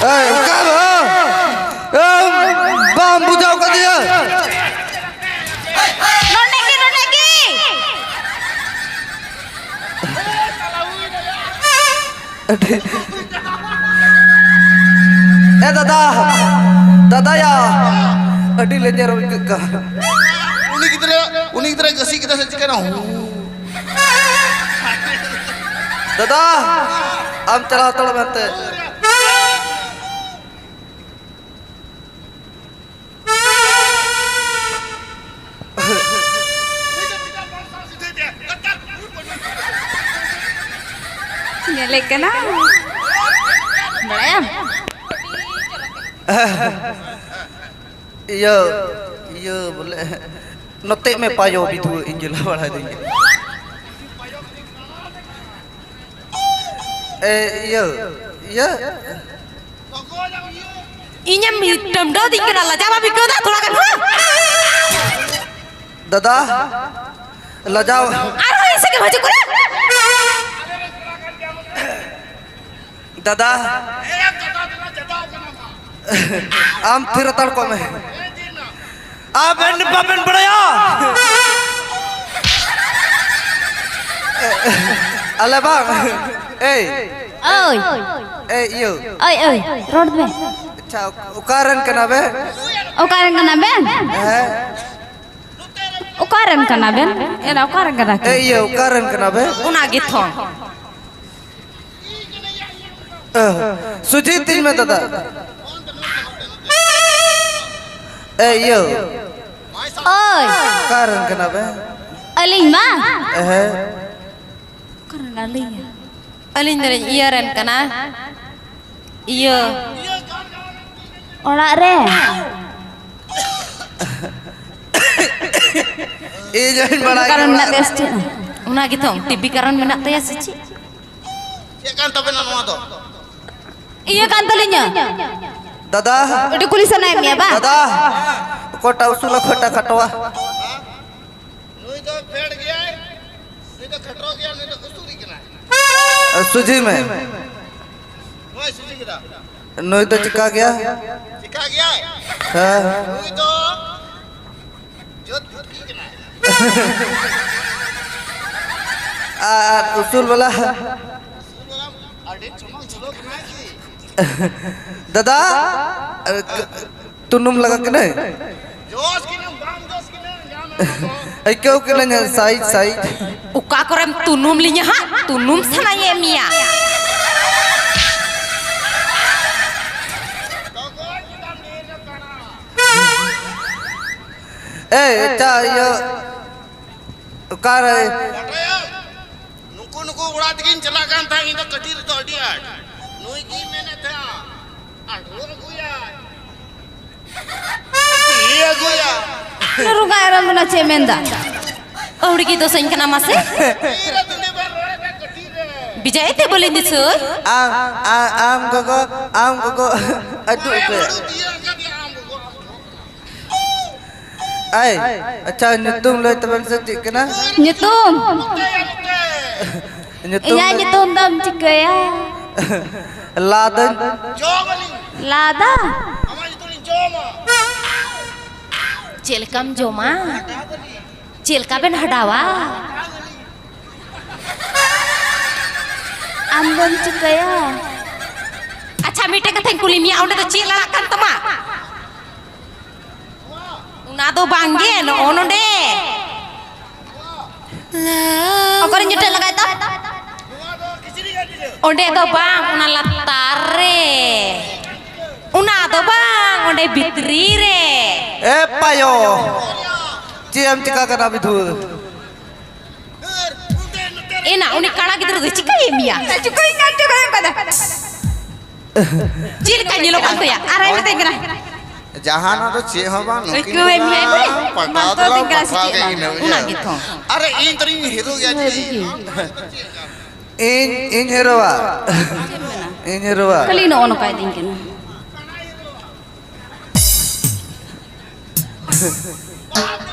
ᱮᱭ, ᱚᱠᱟ ᱨᱮ? ᱮᱭ, ᱵᱟᱢ ᱵᱩᱡᱷᱟᱹᱣ ᱠᱟᱫᱤᱧᱟ? ᱱᱚᱰᱮ ᱜᱮ, ᱱᱚᱰᱮ ᱜᱮ᱾ ᱟᱹᱰᱤ, ᱮ ᱫᱟᱫᱟ, ᱫᱟᱫᱟᱭᱟ, ᱟᱹᱰᱤ ᱞᱮᱸᱡᱮᱨ ᱟᱹᱭᱠᱟᱹᱜ ᱠᱟᱱ᱾ ᱩᱱᱤ ᱜᱤᱫᱽᱨᱟᱹ, ᱩᱱᱤ ᱜᱤᱫᱽᱨᱟᱹ ᱜᱟᱹᱥᱤ ᱠᱮᱫᱟ ᱥᱮ ᱪᱤᱠᱟᱹᱭᱱᱟ? ᱦᱩ᱾ ᱫᱟᱫᱟ, ᱟᱢ ᱪᱟᱞᱟᱣ ᱦᱟᱛᱟᱲᱚᱜ ᱢᱮ ᱦᱟᱱᱛᱮ᱾ ᱧᱮᱞᱮ ᱠᱟᱱᱟ᱾ ᱵᱟᱲᱟᱭᱟᱢ? ᱤᱭᱟᱹ, ᱤᱭᱟᱹ ᱵᱚᱞᱮ, ᱱᱚᱛᱮ ᱢᱮ ᱯᱟᱭᱚ ᱵᱤᱫᱷᱩ, ᱤᱧ ᱜᱮ ᱞᱟ ᱵᱟᱲᱟᱭ ᱫᱩᱧ᱾ ᱮ, ᱤᱭᱟᱹ, ᱤᱭᱟᱹ᱾ ᱤᱧᱮᱢ ᱰᱟᱹᱢᱰᱟᱹᱣ ᱫᱤᱧ ᱠᱟᱱᱟ, ᱞᱟᱡᱟᱣ ᱵᱟᱢ ᱟᱹᱭᱠᱟᱹᱣ ᱫᱟ ᱛᱷᱚᱲᱟ ᱜᱟᱱ ᱦᱚᱸ? ᱫᱟᱫᱟ, ᱞᱟᱡᱟᱣ᱾ ᱟᱨᱦᱚᱸ ᱤᱧ ᱥᱮᱫ ᱜᱮᱢ ᱦᱤᱡᱩᱜ ᱠᱟᱱᱟ? ᱫᱟᱫᱟ, ᱟᱢ ᱛᱷᱤᱨ ᱦᱟᱛᱟᱲ ᱠᱚᱜ ᱢᱮ᱾ ᱟᱵᱮᱱ ᱵᱟᱵᱮᱱ ᱵᱟᱲᱟᱭᱟ? ᱟᱞᱮ ᱵᱟᱝ᱾ ᱮᱭ᱾ ᱳᱭ᱾ ᱮᱭ, ᱤᱭᱟᱹ᱾ ᱳᱭ, ᱳᱭ, ᱨᱚᱲ ᱢᱮ᱾ ᱟᱪᱪᱷᱟ, ᱚᱠᱟᱨᱮᱱ ᱠᱟᱱᱟ ᱵᱮ? ᱚᱠᱟᱨᱮᱱ ᱠᱟᱱᱟ ᱵᱮᱱ? ᱦᱮᱸ? ᱚᱠᱟᱨᱮᱱ ᱠᱟᱱᱟ ᱵᱮᱱ? ᱮᱱᱟ, ᱚᱠᱟᱨᱮᱱ ᱠᱟᱱᱟ ᱠᱤᱱ? ᱮᱭ, ᱤᱭᱟᱹ, ᱚᱠᱟᱨᱮᱱ ᱠᱟᱱᱟ ᱵᱮ? ᱚᱱᱟ ᱜᱮ ᱛᱷᱚ᱾ ᱥᱩᱡᱷᱤ ᱛᱤᱧ ᱢᱮ ᱫᱟᱫᱟ᱾ ᱮ, ᱤᱭᱟᱹ᱾ ᱳᱭ᱾ ᱚᱠᱟ ᱨᱮᱱ ᱠᱟᱱᱟ ᱵᱮ? ᱟᱹᱞᱤᱧ ᱢᱟ᱾ ᱮᱦᱮ᱾ ᱚᱠᱟ ᱨᱮᱱ ᱟᱹᱞᱤᱧ? ᱟᱹᱞᱤᱧ ᱫᱚᱞᱤᱧ ᱤᱭᱟᱹ ᱨᱮᱱ ᱠᱟᱱᱟ᱾ ᱤᱭᱟᱹ᱾ ᱚᱲᱟᱜ ᱨᱮ᱾ ᱤᱧ ᱦᱚᱧ ᱵᱟᱲᱟᱭ ᱠᱟᱨᱚᱱ ᱜᱮ ᱢᱮᱱᱟᱜ ᱚᱲᱟᱜ ᱛᱟᱭᱟ ᱨᱮ᱾ ᱥᱮ ᱪᱮᱫ? ᱚᱱᱟ ᱜᱮᱛᱚ, ᱴᱤᱵᱤ ᱠᱟᱨᱚᱱ ᱢᱮᱱᱟᱜ ᱛᱟᱭᱟ ᱥᱮ ᱪᱮᱫ? ᱪᱮᱫ ᱠᱟᱱ ᱛᱟᱵᱮᱱᱟ ᱱᱚᱣᱟ ᱫᱚ? ᱤᱭᱟᱹ ᱠᱟᱱ ᱛᱟᱹᱞᱤᱧᱟ᱾ ᱫᱟᱫᱟ᱾ ᱟᱹᱰᱤ ᱠᱩᱞᱤ ᱥᱟᱱᱟᱭᱮᱫ ᱢᱮᱭᱟ ᱵᱟᱝ? ᱫᱟᱫᱟ, ᱚᱠᱚᱭᱴᱟᱜ ᱩᱥᱩᱞᱟ, ᱚᱠᱚᱭᱴᱟᱜ ᱠᱷᱟᱴᱚᱣᱟ? ᱱᱩᱭ ᱫᱚ ᱯᱷᱮᱰ ᱜᱮᱭᱟᱭ, ᱱᱩᱭ ᱫᱚ ᱠᱷᱟᱴᱚ ᱜᱮᱭᱟᱭ, ᱱᱩᱭ ᱫᱚ ᱩᱥᱩᱞᱤᱡ ᱠᱟᱱᱟᱭ᱾ ᱥᱩᱡᱷᱤ ᱢᱮ᱾ ᱱᱚᱣᱟᱭ ᱥᱩᱡᱷᱤ ᱠᱮᱫᱟ᱾ ᱱᱩᱭ ᱫᱚ ᱪᱤᱠᱟ ᱜᱮᱭᱟ? ᱪᱤᱠᱟ ᱜᱮᱭᱟᱭ? ᱦᱮᱸ᱾ ᱱᱩᱭ ᱫᱚ ᱡᱚᱛ ᱵᱷᱩᱴᱠᱤ ᱠᱟᱱᱟᱭ᱾ ᱟᱨ ᱩᱥᱩᱞ ᱵᱟᱞᱟ? ᱩᱥᱩᱞ ᱵᱟᱞᱟ ᱟᱹᱰᱤ ᱪᱚᱢᱚᱠ ᱡᱷᱚᱞᱚᱠ ᱠᱟᱱᱟᱭ ᱠᱤ? ᱫᱟᱫᱟ, ᱛᱩᱱᱩᱢ ᱞᱟᱜᱟ ᱠᱤᱱᱟᱹᱧ᱾ ᱡᱚᱥ ᱠᱤᱱᱟᱹᱧ, ᱵᱟᱝ ᱡᱚᱥ ᱠᱤᱱᱟᱹᱧ, ᱧᱟᱢ ᱮᱢᱟ ᱠᱚ᱾ ᱟᱹᱭᱠᱟᱹᱣ ᱠᱤᱱᱟᱹᱧ ᱥᱟᱭᱤᱡ, ᱥᱟᱭᱤᱡ᱾ ᱚᱠᱟ ᱠᱚᱨᱮᱢ ᱛᱩᱱᱩᱢ ᱞᱤᱧᱟ ᱦᱟᱸᱜ? ᱛᱩᱱᱩᱢ ᱥᱟᱱᱟᱭᱮᱫ ᱢᱮᱭᱟ᱾ ᱛᱚᱜᱚᱡ ᱠᱮᱫᱟᱢ ᱰᱷᱮᱨ ᱧᱚᱜ ᱠᱟᱱᱟ᱾ ᱮᱭ, ᱟᱪᱪᱷᱟ, ᱤᱭᱟᱹ, ᱚᱠᱟᱨᱮ? ᱵᱟᱰᱟᱭᱟᱢ? ᱱᱩᱠᱩ, ᱱᱩᱠᱩ ᱚᱲᱟᱜ ᱛᱮᱜᱤᱧ ᱪᱟᱞᱟᱜ ᱠᱟᱱ ᱛᱟᱦᱮᱸᱫ ᱤᱧ ᱫᱚ ᱠᱟᱹᱴᱤᱡ ᱨᱮᱫᱚ ᱟᱹᱰᱤ ᱟᱸᱴ᱾ ᱱᱩᱭ ᱜᱤᱧ ᱢᱮᱱᱮᱫ ᱛᱟᱦᱮᱸᱫ, ᱟᱨ ᱦᱚᱸ ᱟᱹᱜᱩᱭᱟ᱾ ᱪᱮᱫ ᱟᱹᱜᱩᱭᱟ? ᱨᱩᱜᱟ ᱮᱨᱚᱢ ᱫᱚ ᱱᱟ ᱪᱮᱫ ᱢᱮᱱᱫᱟ? ᱟᱹᱣᱲᱤ ᱜᱮ ᱫᱚᱥᱟᱹᱧ ᱠᱟᱱᱟ ᱢᱟᱥᱮ᱾ ᱛᱤᱨᱮ ᱫᱩᱱᱤ ᱵᱟᱨ ᱨᱚᱲᱮᱫ ᱛᱟᱦᱮᱸᱫ ᱠᱟᱹᱴᱤᱡ ᱨᱮ? ᱵᱤᱡᱚᱭ ᱛᱮ ᱵᱚᱞᱮ ᱫᱤᱥᱟᱹ᱾ ᱟᱢ, ᱟ-, ᱟᱢ ᱜᱚᱜᱚ, ᱟᱢ ᱜᱚᱜᱚ, ᱟᱹᱰᱩ ᱚᱠᱚᱭ? ᱟᱹᱰᱩ ᱛᱤᱭᱟᱹ ᱟᱠᱟᱫᱮᱭᱟ ᱟᱢ ᱜᱚᱜᱚ, ᱟᱢ ᱜᱚᱜᱚ᱾ ᱟᱭ, ᱟᱪᱪᱷᱟ, ᱧᱩᱛᱩᱢ ᱞᱟᱹᱭ ᱛᱟᱵᱮᱱ ᱥᱮ ᱪᱮᱫ ᱠᱟᱱᱟ? ᱧᱩᱛᱩᱢ? ᱧᱩᱛᱩᱢ ᱤᱧᱟᱹᱜ ᱞᱟᱹᱭ ᱧᱩᱛᱩᱢ ᱫᱚᱢ ᱪᱤᱠᱟᱹᱭᱟ? ᱞᱟᱫᱟᱹᱧ᱾ ᱞᱟᱫᱟ? ᱪᱮᱫ ᱞᱮᱠᱟᱢ ᱡᱚᱢᱟ? ᱪᱮᱫ ᱞᱮᱠᱟ ᱵᱮᱱ ᱦᱟᱰᱟᱣᱟ? ᱟᱢ ᱫᱚᱢ ᱪᱤᱠᱟᱹᱭᱟ? ᱟᱪᱪᱷᱟ, ᱢᱤᱫᱴᱮᱡ ᱠᱟᱛᱷᱟᱧ ᱠᱩᱞᱤ ᱢᱮᱭᱟ, ᱚᱸᱰᱮ ᱫᱚ ᱪᱮᱫ ᱞᱟᱲᱟᱜ ᱠᱟᱱ ᱛᱟᱢᱟ? ᱚᱱᱟ ᱫᱚ ᱵᱟᱝᱜᱮ, ᱱᱚᱜᱼᱚ ᱱᱚᱰᱮ᱾ ᱚᱠᱟᱨᱮ ᱧᱩᱴᱟᱹ ᱞᱟᱜᱟᱭ ᱛᱟᱢ? ᱚᱸᱰᱮ ᱫᱚ ᱵᱟᱝ, ᱚᱱᱟ ᱞᱟᱛᱟᱨ ᱨᱮ᱾ ᱚᱱᱟ ᱫᱚ ᱵᱟᱝ, ᱚᱸᱰᱮ ᱵᱷᱤᱛᱨᱤ ᱨᱮ᱾ ᱮ ᱯᱟᱭᱚ, ᱪᱮᱫ ᱮᱢ ᱪᱤᱠᱟ ᱠᱟᱱᱟ ᱵᱤᱫᱷᱩ? ᱮᱱᱟ, ᱩᱱᱤ ᱠᱟᱲᱟ ᱜᱤᱫᱽᱨᱟᱹ ᱫᱚ ᱪᱤᱠᱟᱹᱭᱮᱫ ᱢᱮᱭᱟ? ᱪᱤᱠᱟᱹᱭ ᱠᱟᱱ ᱪᱚ ᱵᱟᱭ ᱵᱟᱰᱟᱭ᱾ ᱪᱮᱫ ᱞᱮᱠᱟ ᱧᱮᱞᱚᱜ ᱠᱟᱱ ᱛᱟᱭᱟ? ᱟᱨ ᱟᱭ ᱢᱮᱛᱟᱹᱧ ᱠᱟᱱᱟ᱾ ᱡᱟᱦᱟᱱᱟᱜ ᱫᱚ ᱪᱮᱫ ᱦᱚᱸ ᱵᱟᱝ, ᱱᱩᱠᱤᱱ ᱟᱹᱭᱠᱟᱹᱣᱮᱫ ᱫᱚ ᱢᱮᱭᱟᱭ ᱵᱚᱞᱮ? ᱯᱟᱴᱟ ᱢᱟᱛᱚ ᱫᱚᱞᱟᱝ ᱛᱤᱧ ᱠᱟᱱᱟ ᱥᱮ ᱯᱟᱴᱷᱟᱣ ᱪᱮᱫ ᱜᱮ ᱵᱟᱝ? ᱤᱱᱟᱹ ᱚᱱᱟ ᱜᱮ᱾ ᱜᱮᱛᱚ᱾ ᱟᱨᱮ, ᱤᱧ ᱛᱚᱧ ᱦᱤᱨᱳ ᱜᱮᱭᱟ ᱡᱮ᱾ ᱤᱧ, ᱤᱧ ᱦᱤᱨᱳᱣᱟ᱾ ᱤᱧ ᱦᱤᱨᱳᱣᱟ᱾ ᱠᱷᱟᱹᱞᱤ ᱱᱚᱜᱼᱚ ᱱᱚᱝᱠᱟᱭ ᱫᱤᱧ ᱠᱟᱱᱟ᱾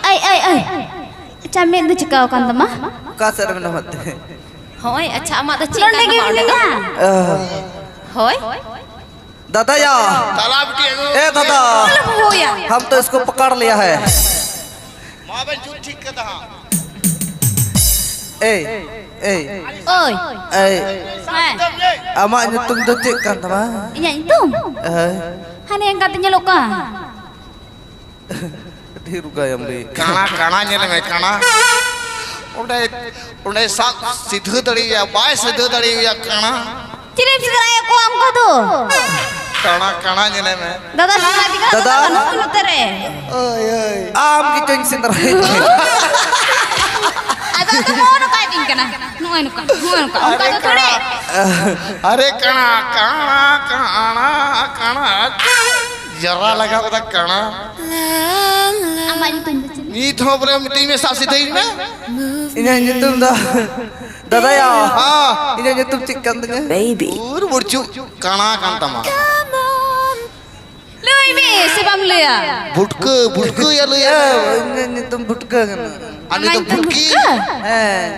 ᱟᱭ, ᱟᱭ, ᱟᱭ᱾ ᱟᱪᱪᱷᱟ, ᱢᱮᱫ ᱫᱚ ᱪᱤᱠᱟᱹᱣ ᱟᱠᱟᱱ ᱛᱟᱢᱟ? ᱚᱠᱟ ᱥᱮᱫ ᱨᱮ ᱢᱮᱱᱟᱢᱟ ᱛᱮ? ᱦᱚᱸᱜᱼᱚᱭ, ᱟᱪᱪᱷᱟ, ᱟᱢᱟᱜ ᱫᱚ ᱪᱮᱫ ᱱᱚᱸᱰᱮ ᱠᱟᱱ ᱜᱮ ᱛᱟᱢᱟ ᱚᱸᱰᱮ ᱫᱚ? ᱢᱮᱱᱟᱭᱟ᱾ ᱟᱦ᱾ ᱦᱳᱭ᱾ ᱫᱟᱫᱟᱭᱟ᱾ ᱛᱟᱞᱟ ᱵᱤᱴᱤ ᱟᱹᱜᱩ᱾ ᱮ ᱫᱟᱫᱟ᱾ ᱟᱞᱚᱢ ᱦᱚᱦᱚᱭᱟ᱾ हम तो इसको पकड़ लिया है। ᱢᱟ ᱵᱮᱱ ᱡᱩᱛ ᱴᱷᱤᱠ ᱠᱟᱫᱟ ᱦᱟᱸᱜ᱾ ᱮᱭ, ᱮᱭ᱾ ᱳᱭ᱾ ᱮᱭ᱾ ᱦᱮᱸ᱾ ᱟᱢᱟᱜ ᱧᱩᱛᱩᱢ ᱫᱚ ᱪᱮᱫ ᱠᱟᱱ ᱛᱟᱢᱟ? ᱤᱧᱟᱹᱜ ᱧᱩᱛᱩᱢ? ᱦᱳᱭ᱾ ᱦᱟᱱᱮ ᱚᱱᱠᱟᱛᱮ ᱧᱮᱞᱚᱜ ᱠᱟᱱ᱾ ᱰᱷᱮᱨ ᱜᱟᱭᱟᱢ ᱞᱟᱹᱭ᱾ ᱠᱟᱬᱟ, ᱠᱟᱬᱟ ᱧᱮᱞ ᱢᱮ, ᱠᱟᱬᱟ᱾ ᱚᱸᱰᱮ, ᱚᱸᱰᱮ ᱥᱟᱵ ᱥᱤᱫᱷᱟᱹ ᱫᱟᱲᱮᱭᱟᱭᱟ, ᱵᱟᱭ ᱥᱤᱫᱷᱟᱹ ᱫᱟᱲᱮᱭᱟᱭᱟ, ᱠᱟᱬᱟ᱾ ᱪᱤᱞᱤᱢ ᱥᱮᱸᱫᱽᱨᱟᱭᱮᱫ ᱠᱚᱣᱟ ᱚᱱᱠᱟ ᱫᱚ? ᱠᱟᱬᱟ, ᱠᱟᱬᱟ ᱧᱮᱞᱮ ᱢᱮ᱾ ᱫᱟᱫᱟ, ᱥᱮᱸᱫᱽᱨᱟ ᱤᱫᱤ ᱠᱟᱛᱮ ᱫᱟᱫᱟ᱾ ᱫᱚ ᱵᱟᱹᱱᱩᱜ ᱱᱚᱛᱮ ᱨᱮ᱾ ᱳᱭ, ᱳᱭ᱾ ᱟᱢ ᱜᱮᱪᱚᱧ ᱥᱮᱸᱫᱽᱨᱟᱭᱮᱫ ᱢᱮ᱾ ᱟᱫᱚ, ᱟᱫᱚ ᱱᱚᱜᱼᱚ ᱱᱚᱝᱠᱟᱭ ᱫᱤᱧ ᱠᱟᱱᱟ᱾ ᱱᱚᱜᱼᱚᱭ ᱱᱚᱝᱠᱟ, ᱱᱚᱜᱼᱚᱭ ᱱᱚᱝᱠᱟ᱾ ᱚᱱᱠᱟ ᱫᱚ ᱛᱷᱚᱲᱮ᱾ ᱟᱨᱮ ᱠᱟᱬᱟ, ᱠᱟᱬᱟ, ᱠᱟᱬᱟ, ᱠᱟᱬᱟ᱾ ᱡᱟᱨᱟ ᱞᱟᱜᱟᱣ ᱠᱟᱫᱟ ᱠᱟᱬᱟ᱾ ᱟᱢᱟᱜ ᱧᱩᱛᱩᱢ ᱫᱚ ᱪᱮᱫ? ᱱᱤᱛ ᱦᱚᱸ ᱵᱚᱞᱮ ᱢᱤᱛᱟᱹᱧ ᱢᱮ, ᱥᱟᱵ ᱥᱤᱫᱷᱟᱹᱭ ᱢᱮ᱾ ᱤᱧᱟᱹᱜ ᱧᱩᱛᱩᱢ ᱫᱚ ᱫᱟᱫᱟᱭᱟ᱾ ᱦᱮᱸ᱾ ᱤᱧᱟᱹᱜ ᱧᱩᱛᱩᱢ ᱪᱮᱫ ᱠᱟᱱ ᱛᱤᱧᱟᱹ? ᱩᱨ ᱵᱩᱲᱪᱩ ᱠᱟᱬᱟ ᱠᱟᱱ ᱛᱟᱢᱟ᱾ ᱞᱟᱹᱭ ᱢᱮ, ᱥᱮ ᱵᱟᱢ ᱞᱟᱹᱭᱟ? ᱵᱷᱩᱴᱠᱟᱹ, ᱵᱷᱩᱴᱠᱟᱹ ᱭᱟ ᱞᱟᱹᱭᱟ᱾ ᱦᱮᱸ, ᱤᱧᱟᱹᱜ ᱧᱩᱛᱩᱢ ᱵᱷᱩᱴᱠᱟᱹ ᱠᱟᱱᱟ᱾ ᱟᱨ ᱱᱩᱭ ᱫᱚ ᱟᱢᱟᱜ ᱧᱩᱛᱩᱢ ᱵᱷᱩᱴᱠᱤ? ᱵᱷᱩᱴᱠᱟᱹ? ᱦᱮᱸ᱾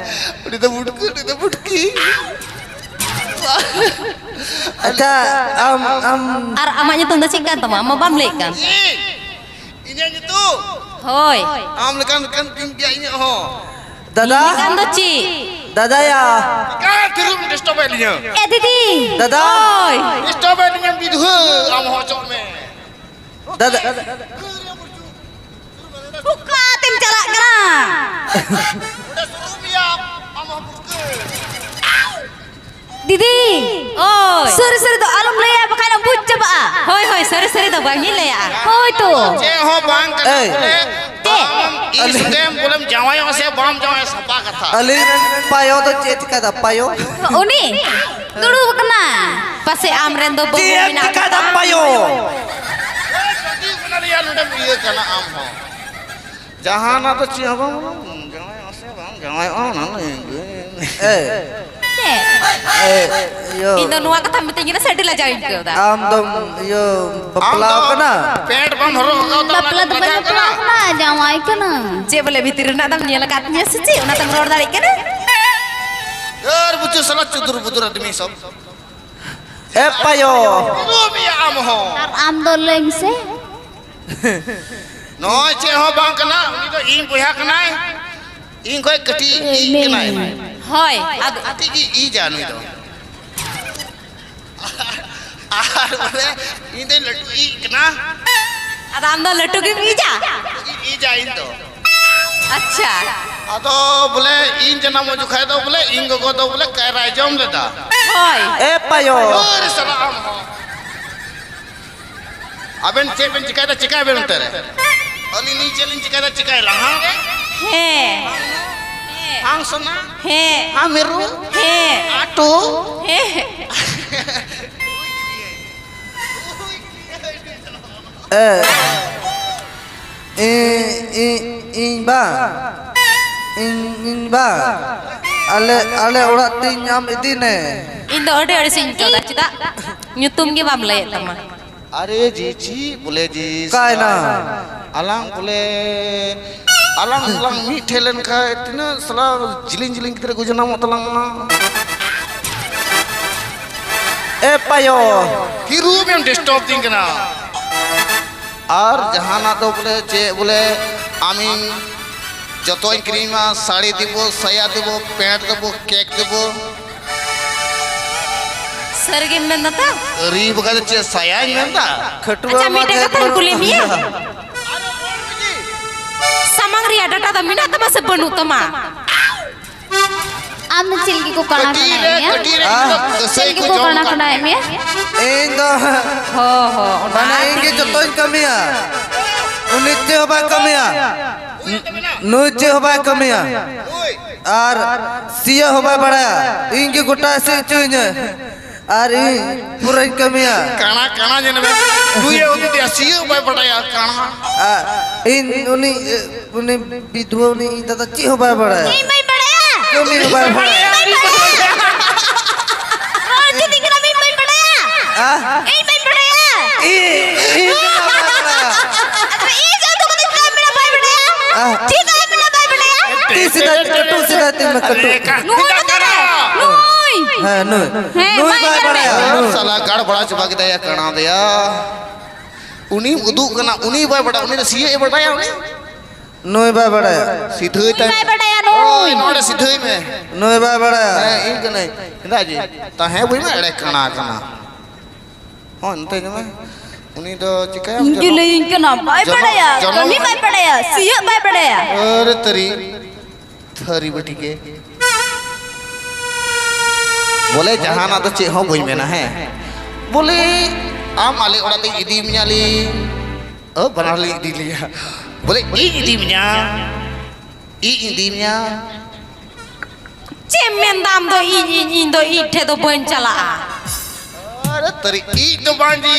ᱩᱱᱤ ᱫᱚ ᱵᱷᱩᱴᱠᱟᱹ, ᱩᱱᱤ ᱫᱚ ᱵᱷᱩᱴᱠᱤ᱾ ᱟᱪᱪᱷᱟ, ᱟᱢ, ᱟᱢ ᱟᱨ ᱟᱢᱟᱜ ᱧᱩᱛᱩᱢ ᱫᱚ ᱪᱮᱫ ᱠᱟᱱ ᱛᱟᱢᱟ? ᱟᱢ ᱢᱟ ᱵᱟᱢ ᱞᱟᱹᱭᱮᱫ ᱠᱟᱱ᱾ ᱤᱧ? ᱤᱧᱟᱹᱜ ᱧᱩᱛᱩᱢ? ᱦᱳᱭ᱾ ᱟᱢ ᱞᱮᱠᱟᱱ, ᱞᱮᱠᱟᱱ ᱠᱤᱱ ᱜᱮᱭᱟ ᱤᱧᱟᱹᱜ ᱦᱚᱸ᱾ ᱫᱟᱫᱟ? ᱤᱧ ᱞᱮᱠᱟᱱ ᱫᱚ ᱪᱮᱫ? ᱫᱟᱫᱟᱭᱟ᱾ ᱮᱠᱟᱞ ᱛᱤᱨᱮᱢ disturb ᱮᱫ ᱞᱤᱧᱟᱹ? ᱮ ᱫᱤᱫᱤ᱾ ᱫᱟᱫᱟ? ᱳᱭ᱾ Disturb ᱮᱫ ᱞᱤᱧᱟᱹ ᱵᱤᱫᱷᱩᱣᱟᱹ, ᱟᱢ ᱦᱚᱸ ᱚᱪᱚᱜ ᱢᱮ᱾ ᱫᱟᱫᱟ᱾ ᱚᱠᱟᱛᱮᱢ ᱪᱟᱞᱟᱜ ᱠᱟᱱᱟ? ᱚᱸᱰᱮ ᱥᱩᱨᱩᱜ ᱜᱮᱭᱟ, ᱟᱢ ᱦᱚᱸ ᱵᱩᱴᱠᱟᱹ᱾ ᱫᱤᱫᱤ᱾ ᱳᱭ᱾ ᱥᱟᱹᱨᱤ ᱥᱟᱹᱨᱤ ᱫᱚ ᱟᱞᱚᱢ ᱞᱟᱹᱭᱟ, ᱵᱟᱠᱷᱟᱱ ᱮᱢ ᱵᱩᱡᱽ ᱪᱟᱵᱟᱜᱼᱟ᱾ ᱦᱳᱭ, ᱦᱳᱭ, ᱥᱟᱹᱨᱤ ᱥᱟᱹᱨᱤ ᱫᱚ ᱵᱟᱝ ᱤᱧ ᱞᱟᱹᱭᱟ᱾ ᱦᱳᱭ ᱛᱚ᱾ ᱪᱮᱫ ᱦᱚᱸ ᱵᱟᱝ ᱠᱟᱱᱟ ᱮᱭ᱾ ᱵᱚᱞᱮ᱾ ᱪᱮᱫ? ᱟᱢ ᱤᱥ ᱛᱮᱢ ᱵᱚᱞᱮᱢ ᱡᱟᱶᱟᱭᱚᱜᱼᱟ ᱥᱮ ᱵᱟᱢ ᱡᱟᱶᱟᱭᱚᱜᱼᱟ, ᱥᱟᱯᱷᱟ ᱠᱟᱛᱷᱟ᱾ ᱟᱹᱞᱤᱧ ᱨᱮᱱ ᱯᱟᱭᱚ ᱫᱚ ᱪᱮᱫ ᱪᱤᱠᱟᱹᱭᱫᱟ, ᱯᱟᱭᱚ? ᱩᱱᱤ ᱫᱩᱲᱩᱵ ᱟᱠᱟᱱᱟ᱾ ᱯᱟᱥᱮ ᱟᱢ ᱨᱮᱱ ᱫᱚ ᱵᱟᱹᱦᱩ ᱪᱮᱫ ᱢᱮᱱᱟᱜ ᱪᱤᱠᱟᱹᱭᱫᱟ, ᱠᱚᱣᱟ? ᱯᱟᱭᱚ? ᱮᱭ, ᱪᱟᱹᱰᱤ ᱠᱟᱱᱟ ᱞᱮᱭᱟ, ᱱᱚᱰᱮᱢ ᱤᱭᱟᱹ ᱠᱟᱱᱟ ᱟᱢ ᱦᱚᱸ᱾ ᱡᱟᱦᱟᱱᱟᱜ ᱫᱚ ᱪᱮᱫ ᱦᱚᱸ ᱵᱟᱝ, ᱵᱟᱝ ᱡᱟᱶᱟᱭᱚᱜᱼᱟ ᱥᱮ ᱵᱟᱝ ᱡᱟᱶᱟᱭᱚᱜᱼᱟ, ᱚᱱᱟ ᱞᱟᱹᱭ ᱢᱮ᱾ ᱮ᱾ ᱪᱮᱫ? ᱮ, ᱤᱭᱟᱹ᱾ ᱤᱧ ᱫᱚ ᱱᱚᱣᱟ ᱠᱟᱛᱷᱟᱢ ᱢᱤᱛᱟᱹᱧ ᱠᱟᱱᱟ ᱥᱮ ᱟᱹᱰᱤ ᱞᱟᱡᱟᱣ ᱤᱧ ᱟᱹᱭᱠᱟᱹᱣ ᱫᱟ? ᱟᱢ ᱫᱚᱢ, ᱤᱭᱟᱹ, ᱟᱢ ᱵᱟᱯᱞᱟᱣ ᱫᱚ ᱠᱟᱱᱟ? ᱯᱮᱱᱴ ᱵᱟᱢ ᱦᱚᱨᱚᱜ ᱟᱠᱟᱫᱟ, ᱚᱱᱟ ᱵᱟᱯᱞᱟ ᱫᱚ ᱠᱟᱛᱷᱟ ᱵᱟᱹᱧ ᱠᱟᱱᱟ᱾ ᱵᱟᱯᱞᱟᱣ ᱠᱟᱱᱟ, ᱡᱟᱶᱟᱭ ᱠᱟᱹᱱᱟᱹᱧ᱾ ᱪᱮᱫ ᱵᱚᱞᱮ ᱵᱷᱤᱛᱤᱨ ᱨᱮᱱᱟᱜ ᱫᱚᱢ ᱧᱮᱞ ᱟᱠᱟᱫ ᱛᱤᱧᱟᱹ ᱥᱮ ᱪᱮᱫ? ᱚᱱᱟᱛᱮᱢ ᱨᱚᱲ ᱫᱟᱲᱮᱭᱟᱜ ᱠᱟᱱᱟ? ᱟᱨ ᱵᱩᱪᱩ ᱥᱟᱞᱟ ᱪᱩᱫᱩᱨ ᱵᱩᱫᱩᱨ ᱟᱫᱢᱤ ᱥᱚᱵ᱾ ᱮ ᱯᱟᱭᱳ᱾ ᱨᱩᱢᱤᱭᱟ ᱟᱢ ᱦᱚᱸ᱾ ᱟᱨ ᱟᱢ ᱫᱚ ᱞᱟᱹᱭ ᱢᱮᱥᱮ᱾ ᱱᱚᱜᱼᱚᱭ ᱪᱮᱫ ᱦᱚᱸ ᱵᱟᱝ ᱠᱟᱱᱟ, ᱩᱱᱤ ᱫᱚ ᱤᱧ ᱵᱚᱭᱦᱟ ᱠᱟᱱᱟᱭ᱾ ᱤᱧ ᱠᱷᱚᱡ ᱠᱟᱹᱴᱤᱡ ᱤᱡ ᱢᱮ᱾ ᱠᱟᱱᱟᱭ᱾ ᱦᱳᱭ, ᱟᱫᱚ ᱠᱟᱹᱴᱤᱡ ᱜᱮ ᱤᱡᱟ ᱱᱩᱭ ᱫᱚ᱾ ᱟᱨ ᱵᱚᱞᱮ ᱤᱧ ᱫᱚᱧ ᱞᱟᱹᱴᱩ ᱤᱡ ᱠᱟᱱᱟ᱾ ᱟᱫᱚ ᱟᱢ ᱫᱚ ᱞᱟᱹᱴᱩ ᱜᱮᱢ ᱤᱡᱟ? ᱤᱧ ᱤᱡᱟ ᱤᱧ ᱫᱚ᱾ ᱟᱪᱪᱷᱟ᱾ ᱟᱫᱚ ᱵᱚᱞᱮ ᱤᱧ ᱡᱟᱱᱟᱢᱚᱜ ᱡᱚᱠᱷᱟᱡ ᱫᱚ ᱵᱚᱞᱮ ᱤᱧ ᱜᱚᱜᱚ ᱫᱚ ᱵᱚᱞᱮ ᱠᱟᱭᱨᱟᱭ ᱡᱚᱢ ᱞᱮᱫᱟ᱾ ᱦᱳᱭ᱾ ᱮ ᱯᱟᱭᱳ᱾ ᱦᱳᱭ ᱥᱟᱞᱟ ᱟᱢ ᱦᱚᱸ᱾ ᱟᱵᱮᱱ ᱪᱮᱫ ᱵᱮᱱ ᱪᱤᱠᱟᱭᱫᱟ, ᱪᱤᱠᱟᱭ ᱵᱮᱱ ᱚᱱᱛᱮ ᱨᱮ᱾ ᱟᱹᱞᱤᱧ ᱞᱤᱧ ᱪᱮᱫ ᱞᱤᱧ ᱪᱤᱠᱟᱭᱫᱟ, ᱪᱤᱠᱟᱭ ᱞᱟᱦᱟ ᱨᱮ᱾ ᱦᱮᱸ᱾ ᱦᱟᱝ ᱥᱚᱱᱟ᱾ ᱦᱮᱸ᱾ ᱦᱟᱝ ᱢᱮᱨᱩ᱾ ᱦᱮᱸ᱾ ᱟᱴᱩ᱾ ᱦᱮᱸ᱾ ᱮ, ᱤ-, ᱤ-, ᱤᱧ ᱵᱟ, ᱤᱧ, ᱤᱧ ᱵᱟ, ᱟᱞᱮ, ᱟᱞᱮ ᱚᱲᱟᱜ ᱛᱤᱧ ᱧᱟᱢ ᱤᱫᱤ ᱱᱮ᱾ ᱤᱧ ᱫᱚ ᱟᱹᱰᱤ ᱟᱹᱲᱤᱥᱤᱧ ᱟᱹᱭᱠᱟᱹᱣ ᱫᱟ, ᱪᱮᱫᱟᱜ ᱧᱩᱛᱩᱢ ᱜᱮ ᱵᱟᱢ ᱞᱟᱹᱭᱮᱫ ᱛᱟᱢᱟ? ᱟᱨᱮ ᱡᱤ, ᱪᱮᱫ ᱵᱚᱞᱮ ᱡᱤ, ᱚᱠᱟᱭᱮᱱᱟ? ᱟᱞᱟᱝ ᱵᱚᱞᱮ, ᱟᱞᱟᱝ ᱞᱟᱝ ᱢᱤᱫ ᱴᱷᱮᱡ ᱞᱮᱱ ᱠᱷᱟᱡ ᱛᱤᱱᱟᱹᱜ ᱥᱟᱞᱟ ᱡᱤᱞᱤᱧ ᱡᱤᱞᱤᱧ ᱜᱤᱫᱽᱨᱟᱹ ᱠᱚ ᱡᱟᱱᱟᱢᱚᱜ ᱛᱟᱞᱟᱝ ᱠᱟᱱᱟ᱾ ᱮ ᱯᱟᱭᱳ᱾ ᱦᱤᱨᱩ ᱢᱮᱢ disturb ᱫᱤᱧ ᱠᱟᱱᱟ᱾ ᱟᱨ ᱡᱟᱦᱟᱱᱟᱜ ᱫᱚ ᱵᱚᱞᱮ ᱪᱮᱫ ᱵᱚᱞᱮ ᱟᱢᱤᱧ ᱡᱚᱛᱚᱧ ᱠᱤᱨᱤᱧ ᱟᱢᱟ, ᱥᱟᱹᱲᱤ ᱫᱮᱵᱚ, ᱥᱟᱭᱟ ᱫᱮᱵᱚ, ᱯᱮᱱᱴ ᱫᱮᱵᱚ, ᱠᱮᱠ ᱫᱮᱵᱚ᱾ ᱥᱟᱹᱨᱤ ᱜᱮᱢ ᱢᱮᱱ ᱫᱟ ᱛᱚ? ᱥᱟᱹᱨᱤ ᱵᱟᱠᱷᱟᱡ ᱫᱚ ᱪᱮᱫ ᱥᱟᱭᱟᱧ ᱢᱮᱱ ᱫᱟ? ᱠᱷᱟᱹᱴᱩᱣᱟᱹ ᱟᱪᱪᱷᱟ, ᱢᱟ ᱢᱤᱫᱴᱮᱡ ᱰᱷᱮᱨ ᱠᱟᱛᱷᱟᱧ ᱠᱩᱞᱤ ᱢᱮᱭᱟ᱾ ᱵᱟᱹᱱᱩᱜᱼᱟ᱾ ᱥᱟᱢᱟᱝ ᱨᱮᱭᱟᱜ ᱰᱟᱴᱟ ᱫᱚ ᱢᱮᱱᱟᱜ ᱛᱟᱢᱟ ᱥᱮ ᱵᱟᱹᱱᱩᱜ ᱛᱟᱢᱟ? ᱟᱢ ᱫᱚ ᱪᱮᱫ ᱞᱟᱹᱜᱤᱫ ᱠᱚ ᱠᱟᱬᱟ ᱠᱟᱹᱴᱤᱡ ᱠᱟᱬᱟᱭᱮᱫ ᱨᱮ, ᱢᱮᱭᱟ? ᱠᱟᱹᱴᱤᱡ ᱨᱮ ᱦᱮᱸ? ᱤᱧ ᱫᱚ ᱪᱮᱫ ᱜᱟᱹᱥᱟᱹᱭ ᱞᱟᱹᱜᱤᱫ ᱠᱚ ᱠᱚ ᱡᱚᱢ ᱠᱟᱬᱟ ᱠᱟᱜ ᱠᱟᱬᱟᱭᱮᱫ ᱢᱮᱭᱟ? ᱤᱧ ᱫᱚ ᱦᱚ, ᱦᱚ, ᱚᱱᱟ ᱢᱟᱱᱮ ᱤᱧ ᱜᱮ ᱛᱮᱜᱮ᱾ ᱡᱚᱛᱚᱧ ᱠᱟᱹᱢᱤᱭᱟ᱾ ᱩᱱᱤ ᱪᱮᱫ ᱦᱚᱸ ᱵᱟᱭ ᱠᱟᱹᱢᱤᱭᱟ᱾ ᱱᱩᱭ ᱪᱮᱫ ᱦᱚᱸ ᱵᱟᱭ ᱠᱟᱹᱢᱤᱭᱟ᱾ ᱟᱨ ᱥᱤᱭᱳᱜ ᱦᱚᱸ ᱵᱟᱭ ᱵᱟᱲᱟᱭᱟ᱾ ᱤᱧ ᱜᱮ ᱜᱚᱴᱟᱭ ᱥᱤ ᱦᱚᱪᱚᱭᱤᱧᱟᱹ᱾ ᱟᱨ ᱤᱧ ᱯᱩᱨᱟᱹᱧ ᱠᱟᱹᱢᱤᱭᱟ᱾ ᱠᱟᱬᱟ, ᱠᱟᱬᱟ ᱧᱮᱞ ᱢᱮ᱾ ᱱᱩᱭᱮ ᱩᱫᱩᱜ ᱮᱫᱟ, ᱥᱤᱭᱳᱜ ᱵᱟᱭ ᱵᱟᱰᱟᱭᱟ, ᱠᱟᱬᱟ᱾ ᱟᱨ ᱤᱧ ᱩᱱᱤ, ᱩᱱᱤ ᱵᱤᱫᱷᱩᱣᱟᱹ ᱩᱱᱤ ᱤᱧ ᱫᱟᱫᱟ ᱪᱮᱫ ᱦᱚᱸ ᱵᱟᱭ ᱵᱟᱲᱟᱭᱟ᱾ ᱤᱧ ᱵᱟᱹᱧ ᱵᱟᱲᱟᱭᱟ᱾ ᱠᱟᱹᱢᱤ ᱦᱚᱸ ᱵᱟᱭ ᱵᱟᱲᱟᱭᱟ᱾ ᱤᱧ ᱵᱟᱹᱧ ᱵᱟᱲᱟᱭᱟ᱾ ᱨᱚᱲ ᱦᱚᱪᱚ ᱫᱤᱧ ᱠᱟᱱᱟ, ᱤᱧ ᱵᱟᱹᱧ ᱵᱟᱲᱟᱭᱟ᱾ ᱦᱮᱸ? ᱤᱧ ᱵᱟᱹᱧ ᱵᱟᱲᱟᱭᱟ᱾ ᱤᱧ, ᱤᱧ ᱫᱚ ᱵᱟᱭ ᱵᱟᱲᱟᱭᱟ᱾ ᱟᱫᱚ ᱤᱧ ᱡᱟᱹᱛ ᱠᱟᱱᱟ, ᱪᱮᱫᱟᱜ ᱮᱢ ᱢᱮᱱᱟ ᱵᱟᱭ ᱵᱟᱲᱟᱭᱟ? ᱦᱮᱸ? ᱪᱮᱫᱟᱜ ᱮᱢ ᱢᱮᱱᱟ ᱵᱟᱭ ᱵᱟᱲᱟᱭᱟ? ᱛᱤ ᱥᱮᱫᱟᱭ ᱠᱟᱹᱴᱩ ᱥᱮᱫᱟᱭ ᱛᱤᱧ ᱢᱮ ᱠᱟᱹᱴᱩ᱾ ᱱᱩᱭ ᱫᱚ ᱠᱟᱱᱟ, ᱱᱩᱭ᱾ ᱦᱮᱸ, ᱱᱩᱭ᱾ ᱦᱮᱸ, ᱱᱩᱭ ᱵᱟᱭ ᱵᱟᱭ ᱵᱟᱲᱟᱭᱟ᱾ ᱵᱟᱲᱟᱭᱟ᱾ ᱱᱩᱭ᱾ ᱥᱟᱞᱟ ᱜᱟᱲ ᱵᱟᱲᱟ ᱪᱟᱵᱟ ᱠᱮᱫᱟᱭᱟ, ᱠᱟᱬᱟ ᱫᱮᱭᱟ᱾ ᱩᱱᱤ ᱩᱫᱩᱜ ᱠᱟᱱᱟ, ᱩᱱᱤ ᱵᱟᱭ ᱵᱟᱲᱟᱭᱟ, ᱩᱱᱤ ᱫᱚ ᱥᱤᱭᱳᱜ ᱮ ᱵᱟᱰᱟᱭᱟ ᱩᱱᱤ᱾ ᱱᱩᱭ ᱵᱟᱭ ᱵᱟᱲᱟᱭᱟ᱾ ᱥᱤᱫᱷᱟᱹᱭ ᱱᱩᱭ ᱛᱟᱭ ᱵᱟᱭ ᱵᱟᱰᱟᱭᱟ, ᱱᱩᱭ᱾ ᱳᱭ, ᱱᱚᱰᱮ ᱥᱤᱫᱷᱟᱹᱭ ᱢᱮ᱾ ᱱᱩᱭ ᱵᱟᱭ ᱵᱟᱲᱟᱭᱟ᱾ ᱦᱮᱸ, ᱤᱧ ᱠᱟᱹᱱᱟᱹᱧ᱾ ᱪᱮᱫᱟᱜ ᱡᱮ? ᱛᱟᱦᱮᱸ ᱵᱟᱹᱧ ᱢᱮ, ᱮᱲᱮ ᱠᱟᱬᱟ ᱠᱟᱱᱟ᱾ ᱦᱚᱸ, ᱮᱱᱛᱮ ᱧᱮᱞ ᱢᱮ᱾ ᱩᱱᱤ ᱫᱚ ᱪᱤᱠᱟᱹᱭᱟᱢ? ᱤᱧ ᱜᱮ ᱡᱚᱱᱚᱜ-, ᱞᱟᱹᱭᱟᱹᱧ ᱠᱟᱱᱟ, ᱵᱟᱭ ᱡᱚᱱᱚᱜ-, ᱵᱟᱲᱟᱭᱟ, ᱡᱚᱱᱚᱜ-, ᱠᱟᱹᱢᱤ ᱵᱟᱭ ᱵᱟᱲᱟᱭᱟ, ᱥᱤᱭᱳᱜ ᱵᱟᱭ ᱵᱟᱲᱟᱭᱟ᱾ ᱟᱨᱮ ᱛᱟᱹᱨᱤ, ᱛᱷᱟᱹᱨᱤ ᱵᱟᱹᱴᱤ ᱜᱮ᱾ ᱵᱚᱞᱮ ᱡᱟᱦᱟᱱᱟᱜ ᱫᱚ ᱪᱮᱫ ᱦᱚᱸ ᱵᱟᱹᱧ ᱢᱮᱱᱟ, ᱦᱮᱸ᱾ ᱵᱚᱞᱮ ᱟᱢ ᱟᱞᱮ ᱚᱲᱟᱜ ᱛᱮᱧ ᱤᱫᱤ ᱢᱮᱭᱟ ᱞᱤᱧ᱾ ᱚ, ᱵᱟᱱᱟᱨ ᱞᱤᱧ ᱤᱫᱤ ᱞᱮᱭᱟ᱾ ᱵᱚᱞᱮ ᱤᱧ ᱤᱫᱤ ᱢᱮᱭᱟ᱾ ᱤᱧ ᱤᱫᱤ ᱢᱮᱭᱟ᱾ ᱪᱮᱫ ᱮᱢ ᱢᱮᱱᱫᱟ ᱟᱢ ᱫᱚ? ᱤᱧ, ᱤᱧ, ᱤᱧ ᱫᱚ ᱤᱧ ᱴᱷᱮᱡ ᱫᱚ ᱵᱟᱹᱧ ᱪᱟᱞᱟᱜᱼᱟ᱾ ᱟᱨᱮ ᱛᱟᱹᱨᱤ, ᱤᱧ ᱫᱚ ᱵᱟᱝ ᱡᱤ,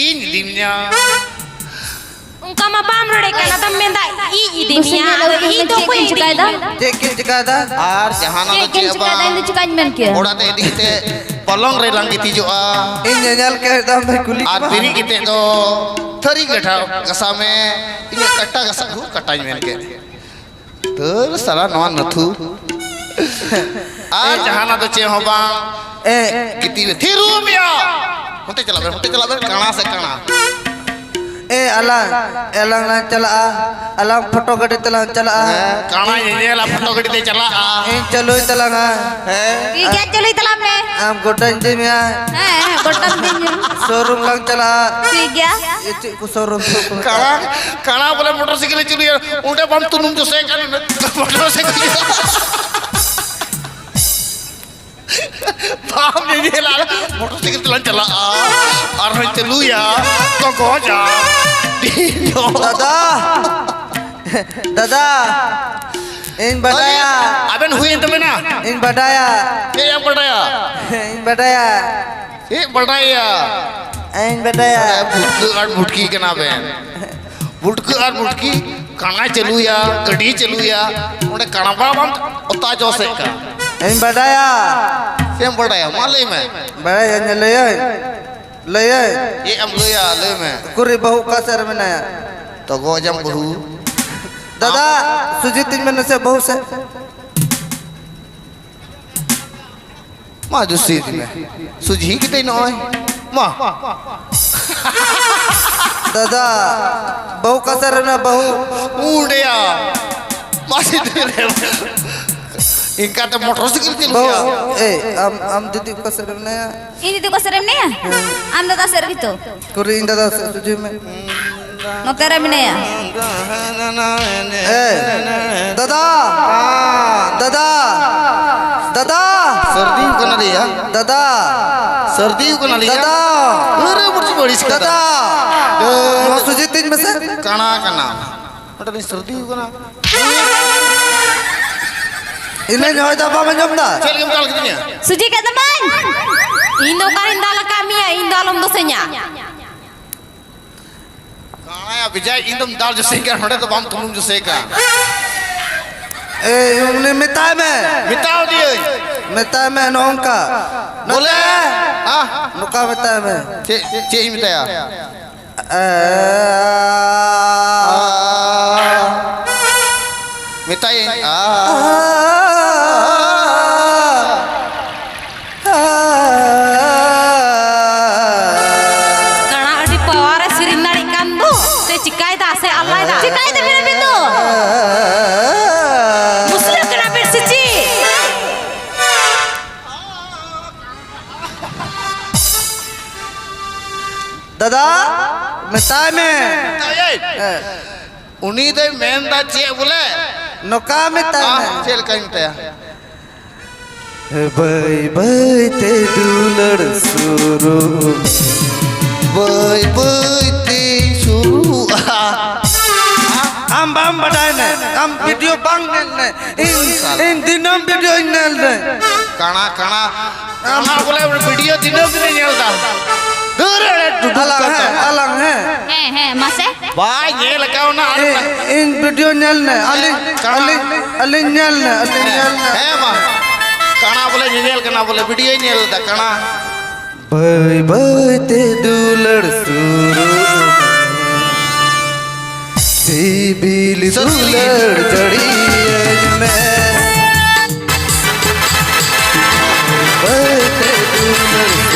ᱤᱧ ᱤᱫᱤ ᱢᱮᱭᱟ᱾ ᱚᱱᱠᱟ ᱢᱟ ᱵᱟᱢ ᱨᱚᱲᱮᱫ ᱠᱟᱱᱟ, ᱟᱫᱚᱢ ᱢᱮᱱᱫᱟ ᱤᱧ ᱤᱫᱤ ᱢᱮᱭᱟ, ᱟᱫᱚ ᱤᱧ ᱫᱚ ᱚᱠᱚᱭ ᱤᱫᱤ ᱢᱮᱭᱟ? ᱪᱮᱫ ᱠᱤᱱ ᱪᱤᱠᱟᱹᱭᱮᱫᱟ? ᱟᱨ ᱡᱟᱦᱟᱱᱟᱜ ᱫᱚ ᱪᱮᱫ ᱪᱮᱫ ᱠᱤᱱ ᱦᱚᱸ ᱪᱤᱠᱟᱹᱭᱮᱫᱟ? ᱵᱟᱝ᱾ ᱤᱧ ᱫᱚ ᱪᱤᱠᱟᱹᱧ ᱢᱮᱱ ᱠᱮᱭᱟ? ᱚᱲᱟᱜ ᱛᱮ ᱤᱫᱤ ᱠᱟᱛᱮ ᱯᱟᱞᱚᱝ ᱨᱮ ᱞᱟᱝ ᱜᱤᱛᱤᱡᱚᱜᱼᱟ᱾ ᱤᱧ ᱧᱮᱧᱮᱞ ᱠᱮᱫ ᱫᱚ ᱟᱢ ᱫᱚᱭ ᱠᱩᱞᱤ ᱟᱨ ᱠᱚᱣᱟ᱾ ᱵᱮᱨᱮᱫ ᱠᱟᱛᱮ ᱫᱚ ᱛᱷᱟᱹᱨᱤ ᱜᱟᱴᱷᱟ ᱜᱟᱥᱟᱣ ᱢᱮ᱾ ᱤᱧᱟᱹᱜ ᱠᱟᱴᱟ ᱜᱟᱥᱟᱣ, ᱦᱩ, ᱠᱟᱴᱟᱧ ᱢᱮᱱ ᱠᱮᱫ᱾ ᱫᱟᱹᱲ ᱥᱟᱞᱟ ᱱᱚᱣᱟ ᱱᱟᱹᱛᱷᱩ᱾ ᱟᱨ ᱡᱟᱦᱟᱱᱟᱜ ᱫᱚ ᱪᱮᱫ ᱦᱚᱸ ᱵᱟᱝ᱾ ᱮ᱾ ᱜᱤᱛᱤᱡ ᱢᱮ᱾ ᱛᱷᱤᱨᱚᱜ ᱢᱮᱭᱟ᱾ ᱚᱱᱛᱮ ᱪᱟᱞᱟᱜ ᱵᱮᱱ, ᱚᱱᱛᱮ ᱪᱟᱞᱟᱜ ᱵᱮᱱ, ᱠᱟᱬᱟ ᱥᱮ ᱠᱟᱬᱟ᱾ ᱮ, ᱟᱞᱟᱝ, ᱟᱞᱟᱝ ᱞᱟᱝ ᱪᱟᱞᱟᱜᱼᱟ᱾ ᱟᱞᱟᱝ ᱯᱷᱳᱴᱳ ᱜᱟᱹᱰᱤ ᱛᱮᱞᱟᱝ ᱪᱟᱞᱟᱜᱼᱟ᱾ ᱦᱮᱸ, ᱠᱟᱬᱟ ᱧᱮᱧᱮᱞ ᱟᱨ ᱯᱷᱳᱴᱳ ᱜᱟᱹᱰᱤ ᱛᱮ ᱪᱟᱞᱟᱜᱼᱟ᱾ ᱤᱧ ᱪᱟᱹᱞᱩᱭ ᱛᱟᱞᱟᱝᱟ᱾ ᱦᱮᱸ᱾ ᱴᱷᱤᱠ ᱜᱮᱭᱟ, ᱪᱟᱹᱞᱩᱭ ᱛᱟᱞᱟᱝ ᱢᱮ᱾ ᱟᱢ ᱜᱚᱴᱟᱧ ᱤᱫᱤ ᱢᱮᱭᱟ᱾ ᱦᱮᱸ, ᱦᱮᱸ, ᱜᱚᱴᱟᱢ ᱤᱫᱤᱧᱟ᱾ ᱥᱳᱨᱩᱢ ᱞᱟᱝ ᱪᱟᱞᱟᱜᱼᱟ᱾ ᱴᱷᱤᱠ ᱜᱮᱭᱟ᱾ ᱮ, ᱪᱮᱫ ᱠᱚ ᱥᱳᱨᱩᱢ, ᱥᱳᱨᱩᱢ? ᱠᱟᱬᱟ, ᱠᱟᱬᱟ ᱵᱚᱞᱮ ᱢᱚᱴᱚᱨ ᱥᱟᱭᱠᱮᱞ ᱮ ᱪᱟᱹᱞᱩᱭᱟ, ᱚᱸᱰᱮ ᱵᱟᱢ ᱛᱩᱱᱩᱢ ᱡᱚᱥᱮ ᱠᱟᱱ ᱢᱚᱴᱚᱨ ᱥᱟᱭᱠᱮᱞ᱾ ᱵᱟᱢ ᱧᱮᱧᱮᱞᱟ, ᱢᱚᱴᱚᱨ ᱥᱟᱭᱠᱮᱞ ᱛᱮᱞᱟᱝ ᱪᱟᱞᱟᱜᱼᱟ, ᱟᱨᱦᱚᱸᱧ ᱪᱟᱹᱞᱩᱭᱟ, ᱛᱚ ᱜᱚᱡᱟ᱾ ᱫᱟᱫᱟ, ᱫᱟᱫᱟ, ᱤᱧ ᱵᱟᱰᱟᱭᱟ᱾ ᱟᱵᱮᱱ ᱦᱩᱭᱮᱱ ᱛᱟᱵᱮᱱᱟ? ᱤᱧ ᱵᱟᱰᱟᱭᱟ᱾ ᱪᱮᱫ ᱮᱢ ᱵᱟᱰᱟᱭᱟ? ᱤᱧ ᱵᱟᱰᱟᱭᱟ᱾ ᱪᱮᱫ ᱵᱟᱰᱟᱭᱟ? ᱤᱧ ᱵᱟᱰᱟᱭᱟ᱾ ᱵᱷᱩᱴᱠᱟᱹ ᱟᱨ ᱵᱷᱩᱴᱠᱤ ᱠᱟᱱᱟ ᱵᱮᱱ᱾ ᱵᱷᱩᱴᱠᱟᱹ ᱟᱨ ᱵᱷᱩᱴᱠᱤ, ᱠᱟᱬᱟᱭ ᱪᱟᱹᱞᱩᱭᱟ, ᱜᱟᱹᱰᱤ ᱪᱟᱹᱞᱩᱭᱟ, ᱚᱸᱰᱮ ᱠᱟᱬᱵᱟ ᱵᱟᱢ ᱚᱛᱟ ᱡᱚᱥᱮᱫ ᱠᱟᱱ᱾ ᱤᱧ ᱵᱟᱰᱟᱭᱟ᱾ ᱪᱮᱫ ᱮᱢ ᱵᱟᱰᱟᱭᱟ? ᱢᱟ ᱞᱟᱹᱭ ᱢᱮ᱾ ᱵᱟᱰᱟᱭᱟᱹᱧ, ᱞᱟᱹᱭᱟᱹᱧ, ᱞᱟᱹᱭᱟᱹᱧ᱾ ᱪᱮᱫ ᱮᱢ ᱞᱟᱹᱭᱟ? ᱞᱟᱹᱭ ᱢᱮ᱾ ᱩᱠᱩᱨᱤᱡ ᱵᱟᱹᱦᱩ ᱚᱠᱟ ᱥᱮᱫ ᱨᱮ ᱢᱮᱱᱟᱭᱟ? ᱛᱚ ᱜᱚᱡᱟᱢ ᱵᱟᱹᱦᱩ᱾ ᱫᱟᱫᱟ, ᱥᱩᱡᱤᱛ ᱤᱧ ᱢᱮᱱᱟ ᱥᱮ ᱵᱟᱹᱦᱩ ᱥᱮᱫ? ᱢᱟ ᱫᱩᱥᱤ ᱤᱫᱤ ᱢᱮ᱾ ᱥᱩᱡᱷᱤ ᱠᱤᱫᱟᱹᱧ ᱱᱚᱜᱼᱚᱭ᱾ ᱢᱟ᱾ ᱫᱟᱫᱟ, ᱵᱟᱹᱦᱩ ᱚᱠᱟ ᱥᱮᱫ ᱨᱮ ᱢᱮᱱᱟᱭᱟ, ᱵᱟᱹᱦᱩ? ᱩᱰᱮᱭᱟ᱾ ᱢᱟ ᱥᱤᱫᱷᱟᱹ ᱨᱮ᱾ ᱤᱱᱠᱟᱛᱮ ᱢᱚᱴᱚᱨ ᱥᱟᱭᱠᱮᱞ ᱪᱟᱹᱞᱩᱭᱟ᱾ ᱵᱟᱹᱦᱩ, ᱮ, ᱟᱢ, ᱟᱢ ᱫᱤᱫᱤ ᱚᱠᱟ ᱥᱮᱫ ᱨᱮ ᱢᱮᱱᱟᱭᱟ? ᱤᱧ ᱫᱤᱫᱤ ᱚᱠᱟ ᱥᱮᱫ ᱨᱮ ᱢᱮᱱᱟᱭᱟ? ᱟᱢ ᱫᱟᱫᱟ ᱥᱮᱫ ᱨᱮᱜᱮ ᱛᱚ᱾ ᱠᱩᱨᱤ ᱤᱧ ᱫᱟᱫᱟ ᱥᱮᱫ ᱥᱩᱡᱷᱤ ᱢᱮ᱾ ᱱᱚᱛᱮ ᱨᱮ ᱢᱮᱱᱟᱭᱟ᱾ ᱮ, ᱫᱟᱫᱟ, ᱫᱟᱫᱟ, ᱫᱟᱫᱟ᱾ ᱥᱟᱹᱨᱫᱤ ᱠᱟᱱᱟ ᱞᱮᱭᱟ᱾ ᱫᱟᱫᱟ᱾ ᱥᱟᱹᱨᱫᱤ ᱠᱟᱱᱟ ᱞᱮᱭᱟ᱾ ᱫᱟᱫᱟ᱾ ᱟᱹᱨᱮ ᱵᱩᱨᱪᱤ ᱵᱟᱹᱲᱤᱥ ᱠᱟᱫᱟ᱾ ᱫᱟᱫᱟ᱾ ᱮ᱾ ᱱᱚᱣᱟ ᱥᱩᱡᱷᱤ ᱛᱤᱧ ᱢᱮᱥᱮ᱾ ᱠᱟᱬᱟ ᱠᱟᱱᱟ᱾ ᱢᱤᱫᱴᱟᱝ ᱥᱟᱹᱨᱫᱤ ᱠᱟᱱᱟ᱾ ᱤᱱᱟᱹᱧ ᱦᱚᱭ ᱫᱟ ᱵᱟᱢ ᱟᱸᱡᱚᱢ ᱫᱟ? ᱪᱮᱫ ᱞᱟᱹᱜᱤᱫ ᱮᱢ ᱫᱟᱞ ᱠᱤᱫᱤᱧᱟ? ᱥᱩᱡᱷᱤ ᱠᱮᱫ ᱛᱟᱢᱟᱧ᱾ ᱤᱧ ᱫᱚ ᱚᱠᱟᱨᱤᱧ ᱫᱟᱞ ᱟᱠᱟᱫ ᱢᱮᱭᱟ? ᱤᱧ ᱫᱚ ᱟᱞᱚᱢ ᱫᱳᱥᱮᱧᱟ᱾ ᱠᱟᱬᱟᱭᱟ ᱵᱮᱡᱟᱭ, ᱤᱧ ᱫᱚᱢ ᱫᱟᱞ ᱡᱚᱥᱮ ᱠᱟᱱ, ᱱᱚᱰᱮ ᱫᱚ ᱵᱟᱢ ᱛᱩᱱᱩᱢ ᱡᱚᱥᱮ ᱠᱟᱱ᱾ ᱮᱭ, ᱩᱱᱤ ᱢᱮᱛᱟᱭ ᱢᱮ᱾ ᱢᱮᱛᱟᱣ ᱫᱤᱭᱟᱹᱧ᱾ ᱢᱮᱛᱟᱭ ᱢᱮ ᱱᱚᱝᱠᱟ᱾ ᱵᱚᱞᱮ? ᱱᱚᱝᱠᱟ᱾ ᱦᱮᱸ? ᱱᱚᱝᱠᱟ ᱢᱮᱛᱟᱭ ᱢᱮ᱾ ᱪᱮᱫ, ᱪᱮᱫ ᱤᱧ ᱢᱮᱛᱟᱭᱟ? ᱮ- ᱢᱮᱛᱟᱭᱟᱹᱧ, ᱟ᱾ ᱠᱟᱬᱟ ᱟᱹᱰᱤ ᱯᱟᱣᱟᱨ ᱮ ᱥᱮᱨᱮᱧ ᱫᱟᱲᱮᱜ ᱠᱟᱱ ᱫᱚ᱾ ᱥᱮ ᱪᱤᱠᱟᱭ ᱫᱟ ᱥᱮ ᱟᱞᱟᱭ ᱫᱟ? ᱪᱤᱠᱟᱭ ᱫᱟ ᱢᱮᱱᱟ ᱵᱤᱱ ᱫᱚ? ᱢᱩᱥᱞᱟᱹ ᱠᱟᱱᱟ ᱵᱤᱱ ᱥᱮ ᱪᱮᱫ? ᱫᱟᱫᱟ, ᱢᱮᱛᱟᱭ ᱢᱮ᱾ ᱢᱮᱛᱟᱭᱟᱹᱧ᱾ ᱦᱮᱸ᱾ ᱩᱱᱤ ᱫᱚᱭ ᱢᱮᱱᱫᱟ ᱪᱮᱫ ᱵᱚᱞᱮ? ᱱᱚᱝᱠᱟ ᱢᱮᱛᱟᱭ ᱢᱮ᱾ ᱪᱮᱫ ᱞᱮᱠᱟᱧ ᱢᱮᱛᱟᱭᱟ? ᱵᱟᱹᱭ ᱵᱟᱹᱭ ᱛᱮ ᱫᱩᱞᱟᱹᱲ ᱥᱩᱨᱩ᱾ ᱵᱟᱹᱭ ᱵᱟᱹᱭ ᱛᱮ ᱥᱩᱨᱩᱜᱼᱟ᱾ ᱟᱢ ᱵᱟᱢ ᱵᱟᱰᱟᱭ ᱱᱮ, ᱟᱢ ᱵᱷᱤᱰᱤᱭᱳ ᱵᱟᱝ ᱧᱮᱞ ᱱᱮ᱾ ᱤᱧ, ᱤᱧ ᱫᱤᱱᱟᱹᱢ ᱵᱷᱤᱰᱤᱭᱳᱧ ᱧᱮᱞ ᱱᱮ᱾ ᱠᱟᱬᱟ, ᱠᱟᱬᱟ᱾ ᱟᱢ ᱚᱱᱟ ᱵᱚᱞᱮ ᱵᱷᱤᱰᱤᱭᱳ ᱫᱤᱱᱟᱹᱢ ᱫᱤᱱᱮ ᱧᱮᱞ ᱫᱟ᱾ ᱫᱟᱹᱲ ᱮᱲᱮ ᱴᱩᱰᱩ ᱟᱞᱟᱝ, ᱠᱟᱴᱟ᱾ ᱦᱮᱸ, ᱟᱞᱟᱝ, ᱦᱮᱸ᱾ ᱦᱮᱸ, ᱦᱮᱸ, ᱢᱟᱥᱮ᱾ ᱵᱟᱭ ᱧᱮᱞ ᱟᱠᱟᱫ ᱚᱱᱟ ᱟᱨ ᱤᱧ, ᱤᱧ ᱵᱷᱤᱰᱤᱭᱳ ᱧᱮᱞ ᱱᱮ, ᱟᱹᱞᱤᱧ, ᱠᱟᱬᱟ᱾ ᱟᱹᱞᱤᱧ, ᱟᱹᱞᱤᱧ ᱧᱮᱞ ᱱᱮ, ᱟᱹᱞᱤᱧ ᱧᱮᱞ ᱱᱮ᱾ ᱦᱮᱸ, ᱢᱟ᱾ ᱠᱟᱬᱟ ᱵᱚᱞᱮ ᱧᱮᱧᱮᱞ ᱠᱟᱱᱟ ᱵᱚᱞᱮ, ᱵᱷᱤᱰᱤᱭᱳᱭ ᱧᱮᱞ ᱫᱟ, ᱠᱟᱬᱟ᱾ ᱵᱟᱹᱭ ᱵᱟᱹᱭ ᱛᱮ ᱫᱩᱞᱟᱹᱲ ᱥᱩᱨᱩ ᱢᱮ᱾ ᱥᱤᱵᱤᱞ ᱫᱩᱞᱟᱹᱲ ᱡᱟᱹᱲᱤᱭᱟᱹᱧ ᱢᱮ᱾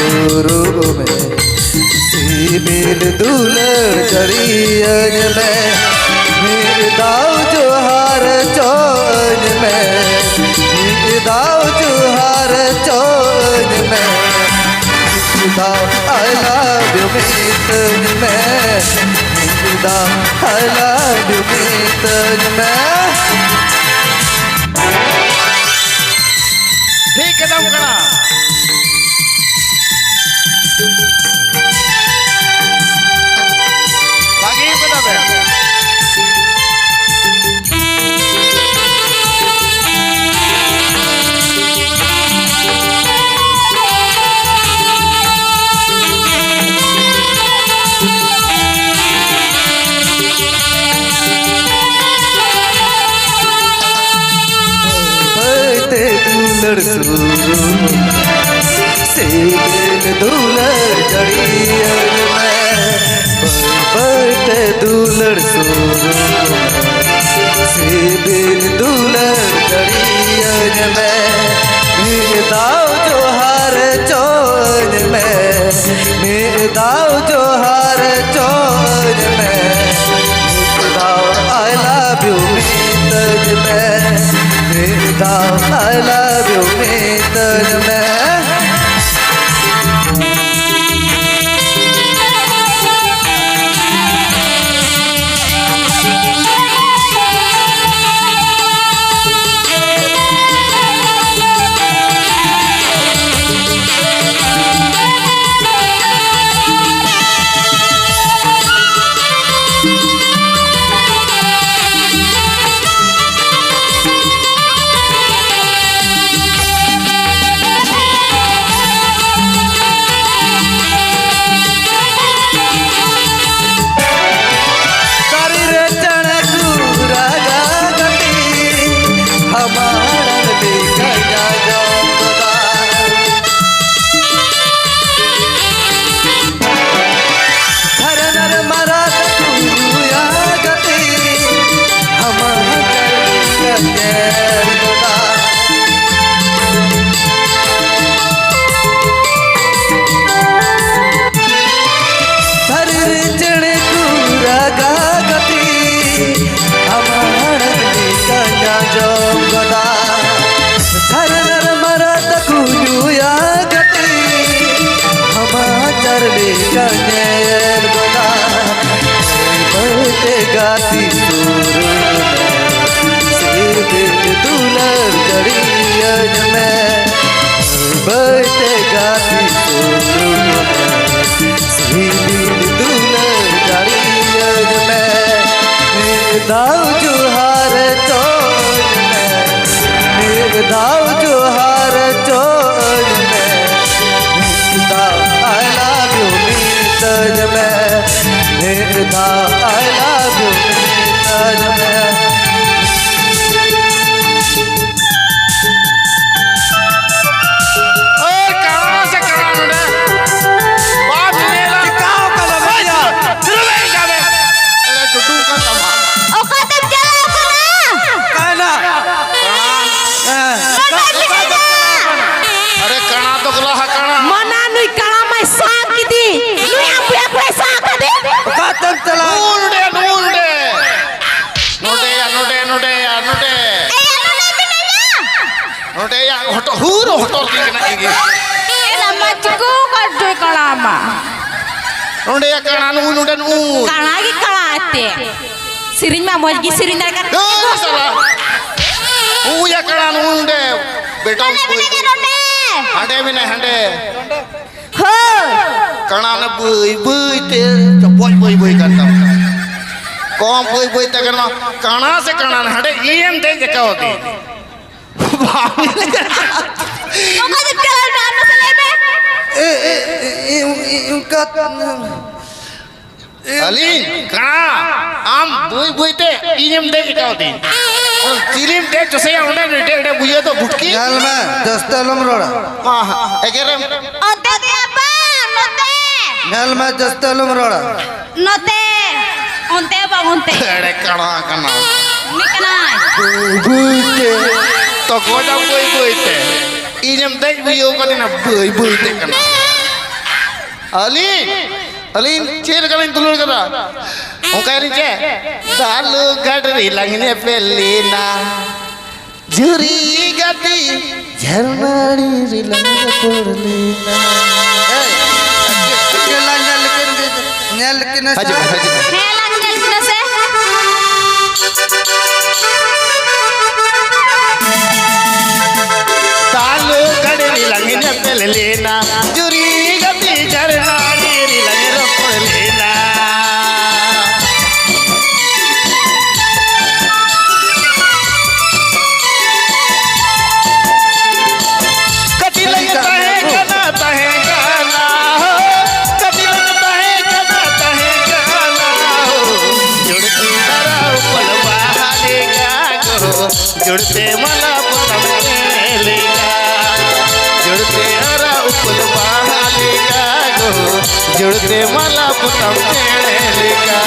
ᱩᱨᱩᱢ ᱢᱮ, ᱥᱤᱵᱤᱞ ᱫᱩᱞᱟᱹᱲ ᱡᱟᱹᱲᱤᱭᱟᱹᱧ ᱢᱮ, ᱢᱤᱫ ᱫᱷᱟᱣ ᱡᱚᱦᱟᱨ ᱪᱚᱧ ᱢᱮ, ᱢᱤᱫ ᱫᱷᱟᱣ ᱡᱚᱦᱟᱨ ᱪᱚᱧ ᱢᱮ, ᱢᱤᱫ ᱫᱷᱟᱣ I love you ᱢᱮᱛᱟᱹᱧ ᱢᱮ, ᱢᱤᱫ ᱫᱷᱟᱣ I love you ᱢᱮᱛᱟᱹᱧ ᱢᱮ᱾ ᱴᱷᱤᱠ ᱜᱮ ᱫᱟᱢ ᱠᱟᱱᱟ᱾ ᱵᱷᱟᱜᱤ ᱠᱟᱫᱟ ᱵᱮᱱ᱾ ᱵᱟᱹᱭᱛᱮ ᱫᱩᱞᱟᱹᱲ ᱥᱩᱨᱩ, ᱥᱤᱵᱤᱞ ᱫᱩᱞᱟᱹᱲ ᱡᱟᱹᱲᱤᱭᱟᱹᱧ ᱢᱮ᱾ ᱵᱟᱹᱭᱛᱮ ᱫᱩᱞᱟᱹᱲ ᱥᱩᱨᱩ, ᱥᱤᱵᱤᱞ ᱫᱩᱞᱟᱹᱲ ᱡᱟᱹᱲᱤᱭᱟᱹᱧ ᱢᱮ᱾ ᱢᱤᱫ ᱫᱷᱟᱣ ᱡᱚᱦᱟᱨ ᱪᱚᱧ ᱢᱮ, ᱢᱤᱫ ᱫᱷᱟᱣ ᱡᱚᱦᱟᱨ ᱪᱚᱧ ᱢᱮ, ᱢᱤᱫ ᱫᱷᱟᱣ I love you ᱢᱮᱛᱟᱹᱧ ᱢᱮ, ᱢᱤᱫ ᱫᱷᱟᱣ I love you ᱢᱮᱛᱟᱹᱧ ᱢᱮ᱾ ᱥᱤᱵᱤᱞ ᱫᱩᱞᱟᱹᱲ ᱡᱟᱹᱲᱤᱭᱟᱹᱧ ᱢᱮ, ᱢᱤᱫ ᱫᱷᱟᱣ ᱡᱚᱦᱟᱨ ᱪᱚᱧ ᱢᱮ, ᱢᱤᱫ ᱫᱷᱟᱣ ᱡᱚᱦᱟᱨ ᱪᱚᱧ ᱢᱮ, ᱢᱤᱫ ᱫᱷᱟᱣ I love you ᱢᱮᱛᱟᱹᱧ ᱢᱮ, ᱢᱤᱫ ᱫᱷᱟᱣ I love you ᱢᱮᱛᱟᱹᱧ ᱢᱮ᱾ ᱳᱭ, ᱠᱟᱬᱟ ᱥᱮ ᱠᱟᱬᱟ ᱱᱚᱰᱮ? ᱵᱟᱢ ᱧᱮᱞᱟ? ᱪᱤᱠᱟᱹᱣ ᱠᱟᱱᱟ ᱵᱷᱟᱭᱟ? ᱫᱩᱲᱩᱵ ᱮᱱ ᱠᱷᱟᱱ ᱮᱲᱮ ᱴᱩᱴᱩ ᱠᱟᱱ ᱛᱟᱢᱟ᱾ ᱚᱠᱟᱛᱮᱢ ᱪᱟᱞᱟᱣ ᱠᱟᱱᱟ? ᱚᱠᱟᱭᱮᱱᱟ? ᱠᱟᱬᱟ᱾ ᱦᱮᱸ᱾ ᱱᱚᱰᱮ ᱢᱮᱱᱟᱧᱟ᱾ ᱟᱨᱮ, ᱠᱟᱬᱟ ᱫᱚ ᱜᱚᱞᱟ ᱦᱟ ᱠᱟᱬᱟ᱾ ᱢᱟᱱᱟ ᱱᱩᱭ ᱠᱟᱬᱟ ᱢᱟᱭ ᱥᱟᱵ ᱠᱤᱫᱤ᱾ ᱱᱩᱭ ᱟᱯᱮ ᱟᱯᱮ ᱥᱟᱵ ᱠᱟᱫᱮ᱾ ᱚᱠᱟᱛᱮᱢ ᱪᱟᱞᱟᱣ? ᱱᱚᱰᱮ, ᱱᱚᱰᱮ᱾ ᱱᱚᱰᱮᱭᱟ, ᱱᱚᱰᱮ, ᱱᱚᱰᱮᱭᱟ, ᱱᱚᱰᱮ᱾ ᱮᱭᱟ, ᱱᱚᱰᱮ ᱢᱮᱱᱟᱧᱟ᱾ ᱱᱚᱰᱮᱭᱟ, ᱦᱚᱴᱚᱜ, ᱦᱩᱨ ᱦᱚᱴᱚᱜ ᱨᱮ ᱢᱮᱱᱟᱜ ᱜᱮ᱾ ᱮᱱᱟ ᱢᱟ ᱪᱤᱠᱟᱹ ᱠᱟᱴ ᱫᱚᱭ ᱠᱟᱲᱟᱢᱟ᱾ ᱱᱚᱰᱮᱭᱟ ᱠᱟᱬᱟ, ᱱᱩᱭ ᱱᱚᱰᱮ ᱱᱩᱭ᱾ ᱠᱟᱬᱟ ᱜᱮ ᱠᱟᱬᱟ ᱟᱛᱮ᱾ ᱥᱮᱨᱮᱧ ᱢᱟ ᱢᱚᱡᱽ ᱜᱮ ᱥᱮᱨᱮᱧ ᱫᱟᱲᱮ ᱠᱟᱱ᱾ ᱦᱩᱨ ᱥᱟᱞᱟ᱾ ᱩᱭᱟ ᱠᱟᱬᱟ, ᱱᱩᱭ ᱱᱚᱰᱮ᱾ ᱵᱮᱴᱟ ᱱᱚᱰᱮ ᱵᱟᱹᱭ ᱢᱮᱱᱟᱧᱟ, ᱵᱟᱹᱭ᱾ ᱱᱚᱰᱮ᱾ ᱦᱟᱸᱰᱮ ᱢᱮᱱᱟᱭ, ᱦᱟᱸᱰᱮ᱾ ᱦᱳᱭ᱾ ᱠᱟᱬᱟ ᱚᱱᱟ ᱵᱟᱹᱭ ᱵᱟᱹᱭ ᱛᱮ ᱪᱚᱯᱚᱡ ᱵᱟᱹᱭ ᱵᱟᱹᱭ ᱠᱟᱱ ᱛᱟᱢ᱾ ᱠᱚᱢ ᱵᱟᱹᱭ ᱵᱟᱹᱭ ᱛᱮ ᱠᱟᱱᱟ, ᱠᱟᱬᱟ ᱥᱮ ᱠᱟᱬᱟ ᱦᱟᱸᱰᱮ ᱤᱧᱮᱢ ᱫᱮᱡ ᱟᱠᱟᱣ ᱫᱤᱧ᱾ ᱵᱟᱝ᱾ ᱚᱠᱟ ᱡᱟᱹᱛ ᱠᱟᱱᱟ ᱟᱢ ᱢᱟᱥᱮ ᱞᱟᱹᱭ ᱢᱮ? ᱮ, ᱮ, ᱮ, ᱮ, ᱚᱱᱠᱟ ᱟᱹᱞᱤᱧ ᱠᱟᱬᱟ, ᱟᱢ ᱵᱟᱹᱭ ᱵᱟᱹᱭ ᱛᱮ ᱤᱧᱮᱢ ᱫᱮᱡ ᱟᱠᱟᱣ ᱫᱤᱧ᱾ ᱪᱤᱞᱤᱢ ᱫᱮᱡ ᱦᱚᱪᱚᱭᱟ ᱚᱸᱰᱮ ᱮᱰᱮ ᱮᱰᱮ ᱵᱩᱡᱷᱟᱹᱣ ᱫᱚ ᱵᱷᱩᱴᱠᱤ? ᱧᱮᱞ ᱢᱮ, ᱡᱟᱹᱥᱛᱤ ᱟᱞᱚᱢ ᱨᱚᱲᱟ᱾ ᱢᱟ, ᱮᱜᱮᱨᱮᱢ᱾ ᱚᱱᱛᱮ ᱫᱚ ᱵᱟᱝ, ᱱᱚᱛᱮ᱾ ᱧᱮᱞ ᱢᱮ, ᱡᱟᱹᱥᱛᱤ ᱟᱞᱚᱢ ᱨᱚᱲᱟ᱾ ᱱᱚᱛᱮ, ᱚᱱᱛᱮ ᱵᱟᱝ, ᱚᱱᱛᱮ᱾ ᱮᱲᱮ ᱠᱟᱬᱟ ᱠᱟᱱᱟ᱾ ᱩᱱᱤ ᱠᱟᱱᱟᱭ᱾ ᱵᱟᱹᱭ ᱵᱟᱹᱭ ᱛᱮ᱾ ᱛᱚ ᱜᱚᱡᱟ ᱵᱟᱹᱭ ᱵᱟᱹᱭ ᱛᱮ᱾ ᱤᱧᱮᱢ ᱫᱮᱡ ᱵᱩᱡᱷᱟᱹᱣ ᱠᱟᱫᱤᱧᱟ ᱵᱟᱹᱭ ᱵᱟᱹᱭ ᱛᱮ ᱠᱟᱱᱟ᱾ ᱟᱹᱞᱤᱧ, ᱟᱹᱞᱤᱧ ᱪᱮᱫ ᱞᱮᱠᱟᱞᱤᱧ ᱫᱩᱞᱟᱹᱲ ᱠᱟᱫᱟ? ᱚᱱᱠᱟᱭᱟᱞᱤᱧ ᱪᱮᱫ? ᱫᱟᱞᱩ ᱜᱟᱰᱨᱤ ᱞᱟᱝ ᱧᱮᱯᱮᱞ ᱞᱮᱱᱟ᱾ ᱡᱷᱩᱨᱤ ᱜᱟᱛᱮ ᱡᱷᱟᱨᱱᱟᱲᱤ ᱨᱮᱞᱟᱝ ᱨᱚᱯᱚᱲ ᱞᱮᱱᱟ᱾ ᱮᱭ, ᱟᱹᱠᱤᱱ ᱞᱟᱝ ᱧᱮᱞ ᱠᱤᱱ ᱜᱮ, ᱧᱮᱞ ᱠᱤᱱᱟ ᱥᱮ? ᱦᱤᱡᱩᱜ ᱢᱮ, ᱦᱤᱡᱩᱜ ᱢᱮ᱾ ᱦᱮᱸ, ᱞᱟᱝ ᱧᱮᱞ ᱠᱤᱱᱟ ᱥᱮ? ᱛᱟᱞᱩ ᱜᱟᱹᱰᱤ ᱨᱮᱞᱟᱝ ᱧᱮᱯᱮᱞ ᱞᱮᱱᱟ᱾ ᱡᱷᱩᱨᱤ ᱡᱩᱲᱛᱮ ᱢᱟᱞᱟ ᱯᱚᱛᱟᱢ ᱪᱮᱬᱮ ᱞᱮᱠᱟ᱾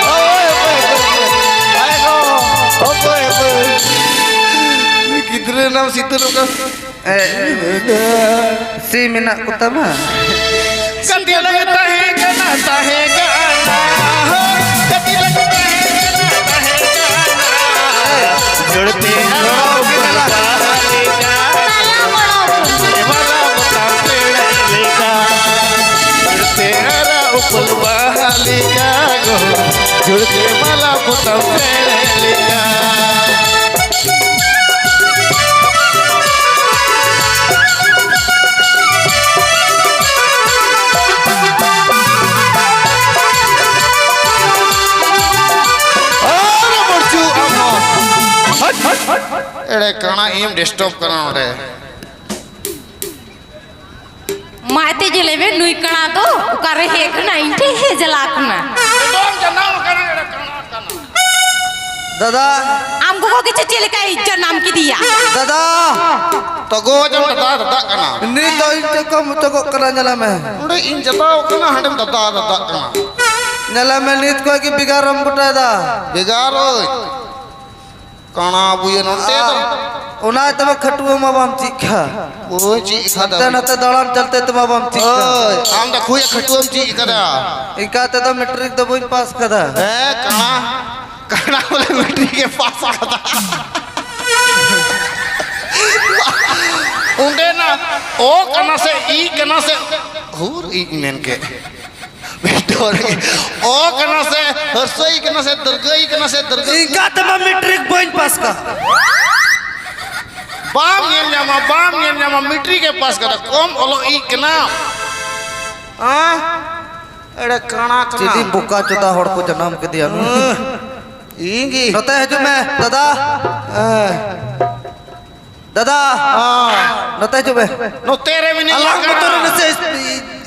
ᱳᱭ, ᱳᱭ, ᱳᱭ, ᱳᱭ᱾ ᱟᱭ ᱜᱳ, ᱚᱠᱚᱭ, ᱚᱠᱚᱭ? ᱜᱤᱫᱽᱨᱟᱹ ᱱᱟᱢ ᱥᱤᱛᱟᱹ ᱱᱚᱝᱠᱟ᱾ ᱮ, ᱥᱤ ᱢᱮᱱᱟᱜ ᱠᱚ ᱛᱟᱢᱟ? ᱠᱟᱹᱴᱤᱡ ᱞᱟᱹᱜᱤᱫ ᱛᱟᱦᱮᱸ ᱠᱟᱱᱟ, ᱛᱟᱦᱮᱸ ᱠᱟᱱᱟ᱾ ᱠᱟᱹᱴᱤᱡ ᱞᱟᱹᱜᱤᱫ ᱛᱟᱦᱮᱸ ᱠᱟᱱᱟ, ᱛᱟᱦᱮᱸ ᱠᱟᱱᱟ᱾ ᱡᱩᱲᱛᱮ ᱟᱨ ᱵᱟᱦᱟ ᱞᱮᱠᱟ᱾ ᱵᱟᱦᱟ ᱯᱚᱛᱟᱢ ᱪᱮᱬᱮ ᱞᱮᱠᱟ᱾ ᱡᱩᱲᱛᱮ ᱟᱨ ᱩᱯᱟᱹᱞ ᱵᱟᱦᱟ ᱞᱮᱠᱟ ᱜᱳ᱾ ᱡᱩᱲᱛᱮ ᱢᱟᱞᱟ ᱯᱚᱛᱟᱢ ᱪᱮᱬᱮ ᱞᱮᱠᱟ᱾ ᱟᱨ ᱵᱟᱹᱲᱪᱩ ᱟᱢ ᱦᱚᱸ᱾ ᱦᱟᱴ, ᱦᱟᱴ, ᱦᱟᱴ᱾ ᱮᱲᱮ ᱠᱟᱬᱟ ᱤᱧ ᱰᱤᱥᱴᱟᱨᱵ ᱠᱟᱱᱟ ᱱᱚᱰᱮ᱾ ᱢᱟ ᱮᱱᱛᱮ ᱡᱮ ᱞᱟᱹᱭ ᱢᱮ, ᱱᱩᱭ ᱠᱟᱬᱟ ᱫᱚ ᱚᱠᱟᱨᱮ ᱦᱮᱡ ᱠᱟᱱᱟ? ᱤᱧ ᱴᱷᱮᱱ ᱦᱮᱡ ᱪᱟᱞᱟᱜ ᱠᱟᱱᱟ᱾ ᱫᱟᱫᱟ᱾ ᱟᱢ ᱜᱚᱜᱚ ᱜᱮ ᱪᱮᱫ ᱞᱮᱠᱟᱭ ᱡᱟᱱᱟᱢ ᱠᱮᱫᱮᱭᱟ? ᱫᱟᱫᱟ᱾ ᱛᱚᱜᱚ ᱡᱚᱢ ᱫᱟᱫᱟ ᱫᱟᱫᱟᱜ ᱠᱟᱱᱟ᱾ ᱱᱤᱛ ᱫᱚ ᱤᱧ ᱴᱷᱮᱱ ᱠᱚ ᱢᱚᱪᱚᱜᱚᱜ ᱠᱟᱱᱟ, ᱧᱮᱞᱮ ᱢᱮ᱾ ᱚᱸᱰᱮ ᱤᱧ ᱡᱟᱫᱟᱣ ᱠᱟᱱᱟ, ᱦᱟᱸᱰᱮᱢ ᱫᱟᱫᱟ ᱫᱟᱫᱟᱜ ᱠᱟᱱᱟ᱾ ᱧᱮᱞᱮ ᱢᱮ, ᱱᱤᱛ ᱠᱷᱚᱡ ᱜᱮ ᱵᱷᱮᱜᱟᱨᱮᱢ ᱜᱚᱴᱟᱭᱮᱫᱟ᱾ ᱵᱷᱮᱜᱟᱨ ᱳᱭ᱾ ᱠᱟᱬᱟ ᱵᱩᱭᱟᱹ ᱱᱚᱛᱮ ᱫᱚ᱾ ᱚᱱᱟ ᱛᱮᱢᱟ ᱠᱷᱟᱹᱴᱩᱣᱟᱹ ᱢᱟ ᱵᱟᱢ ᱪᱮᱫ ᱠᱷᱟ᱾ ᱵᱟᱹᱧ ᱪᱮᱫ ᱠᱟᱫᱟ᱾ ᱦᱟᱱᱛᱮ ᱱᱟᱛᱮ ᱫᱟᱬᱟᱱ ᱪᱟᱞᱛᱮ ᱛᱮᱢᱟ ᱵᱟᱢ ᱪᱮᱫ ᱠᱷᱟ᱾ ᱳᱭ, ᱟᱢ ᱫᱚ ᱠᱷᱩᱭᱟ ᱠᱷᱟᱹᱴᱩᱣᱟᱹᱢ ᱪᱮᱫ ᱠᱟᱫᱟ᱾ ᱤᱱᱠᱟ ᱛᱮᱫᱚ ᱢᱮᱴᱨᱤᱠ ᱫᱚ ᱵᱟᱹᱧ ᱯᱟᱥ ᱠᱟᱫᱟ᱾ ᱦᱮᱸ, ᱠᱟᱬᱟ, ᱠᱟᱬᱟ ᱵᱚᱞᱮ ᱢᱮᱴᱨᱤᱠ ᱮ ᱯᱟᱥ ᱠᱟᱫᱟ᱾ ᱚᱸᱰᱮᱱᱟᱜ ᱚ ᱠᱟᱱᱟ ᱥᱮ ᱤ ᱠᱟᱱᱟ ᱥᱮ ᱦᱩᱨ ᱤ ᱢᱮᱱ ᱠᱮᱫ᱾ ᱵᱷᱤᱛᱚᱨ ᱜᱮ᱾ ᱚ ᱠᱟᱱᱟ ᱥᱮ ᱦᱟᱹᱨᱥᱟᱹᱭ ᱠᱟᱱᱟ ᱥᱮ ᱫᱟᱹᱨᱜᱟᱹᱭ ᱠᱟᱱᱟ ᱥᱮ ᱫᱟᱹᱨᱜᱟᱹ? ᱤᱱᱠᱟ ᱛᱮᱢᱟ ᱢᱮᱴᱨᱤᱠ ᱵᱟᱹᱧ ᱯᱟᱥ ᱠᱟᱜ᱾ ᱵᱟᱢ ᱧᱮᱞ ᱧᱟᱢᱟ, ᱵᱟᱢ ᱧᱮᱞ ᱧᱟᱢᱟ, ᱢᱮᱴᱨᱤᱠ ᱮ ᱯᱟᱥ ᱠᱟᱫᱟ, ᱠᱚᱢ ᱚᱞᱚᱜ ᱤᱡ ᱠᱟᱱᱟ᱾ ᱦᱮᱸ? ᱮᱲᱮ ᱠᱟᱬᱟ ᱠᱟᱱᱟ᱾ ᱪᱤᱞᱤ ᱵᱚᱠᱟ ᱪᱚᱫᱟ ᱦᱚᱲ ᱠᱚ ᱡᱟᱱᱟᱢ ᱠᱮᱫᱮᱭᱟ ᱱᱩᱭ? ᱦᱮᱸ, ᱤᱧ ᱜᱮ᱾ ᱱᱚᱛᱮ ᱦᱤᱡᱩᱜ ᱢᱮ, ᱫᱟᱫᱟ᱾ ᱦᱮᱸ᱾ ᱫᱟᱫᱟ, ᱦᱮᱸ᱾ ᱱᱚᱛᱮ ᱦᱤᱡᱩᱜ ᱢᱮ᱾ ᱱᱚᱛᱮ ᱨᱮ ᱢᱮᱱᱟᱹᱧ ᱟᱞᱟᱝ ᱠᱟᱱᱟ᱾ ᱢᱚᱛᱚ ᱨᱮ ᱱᱟᱥᱮ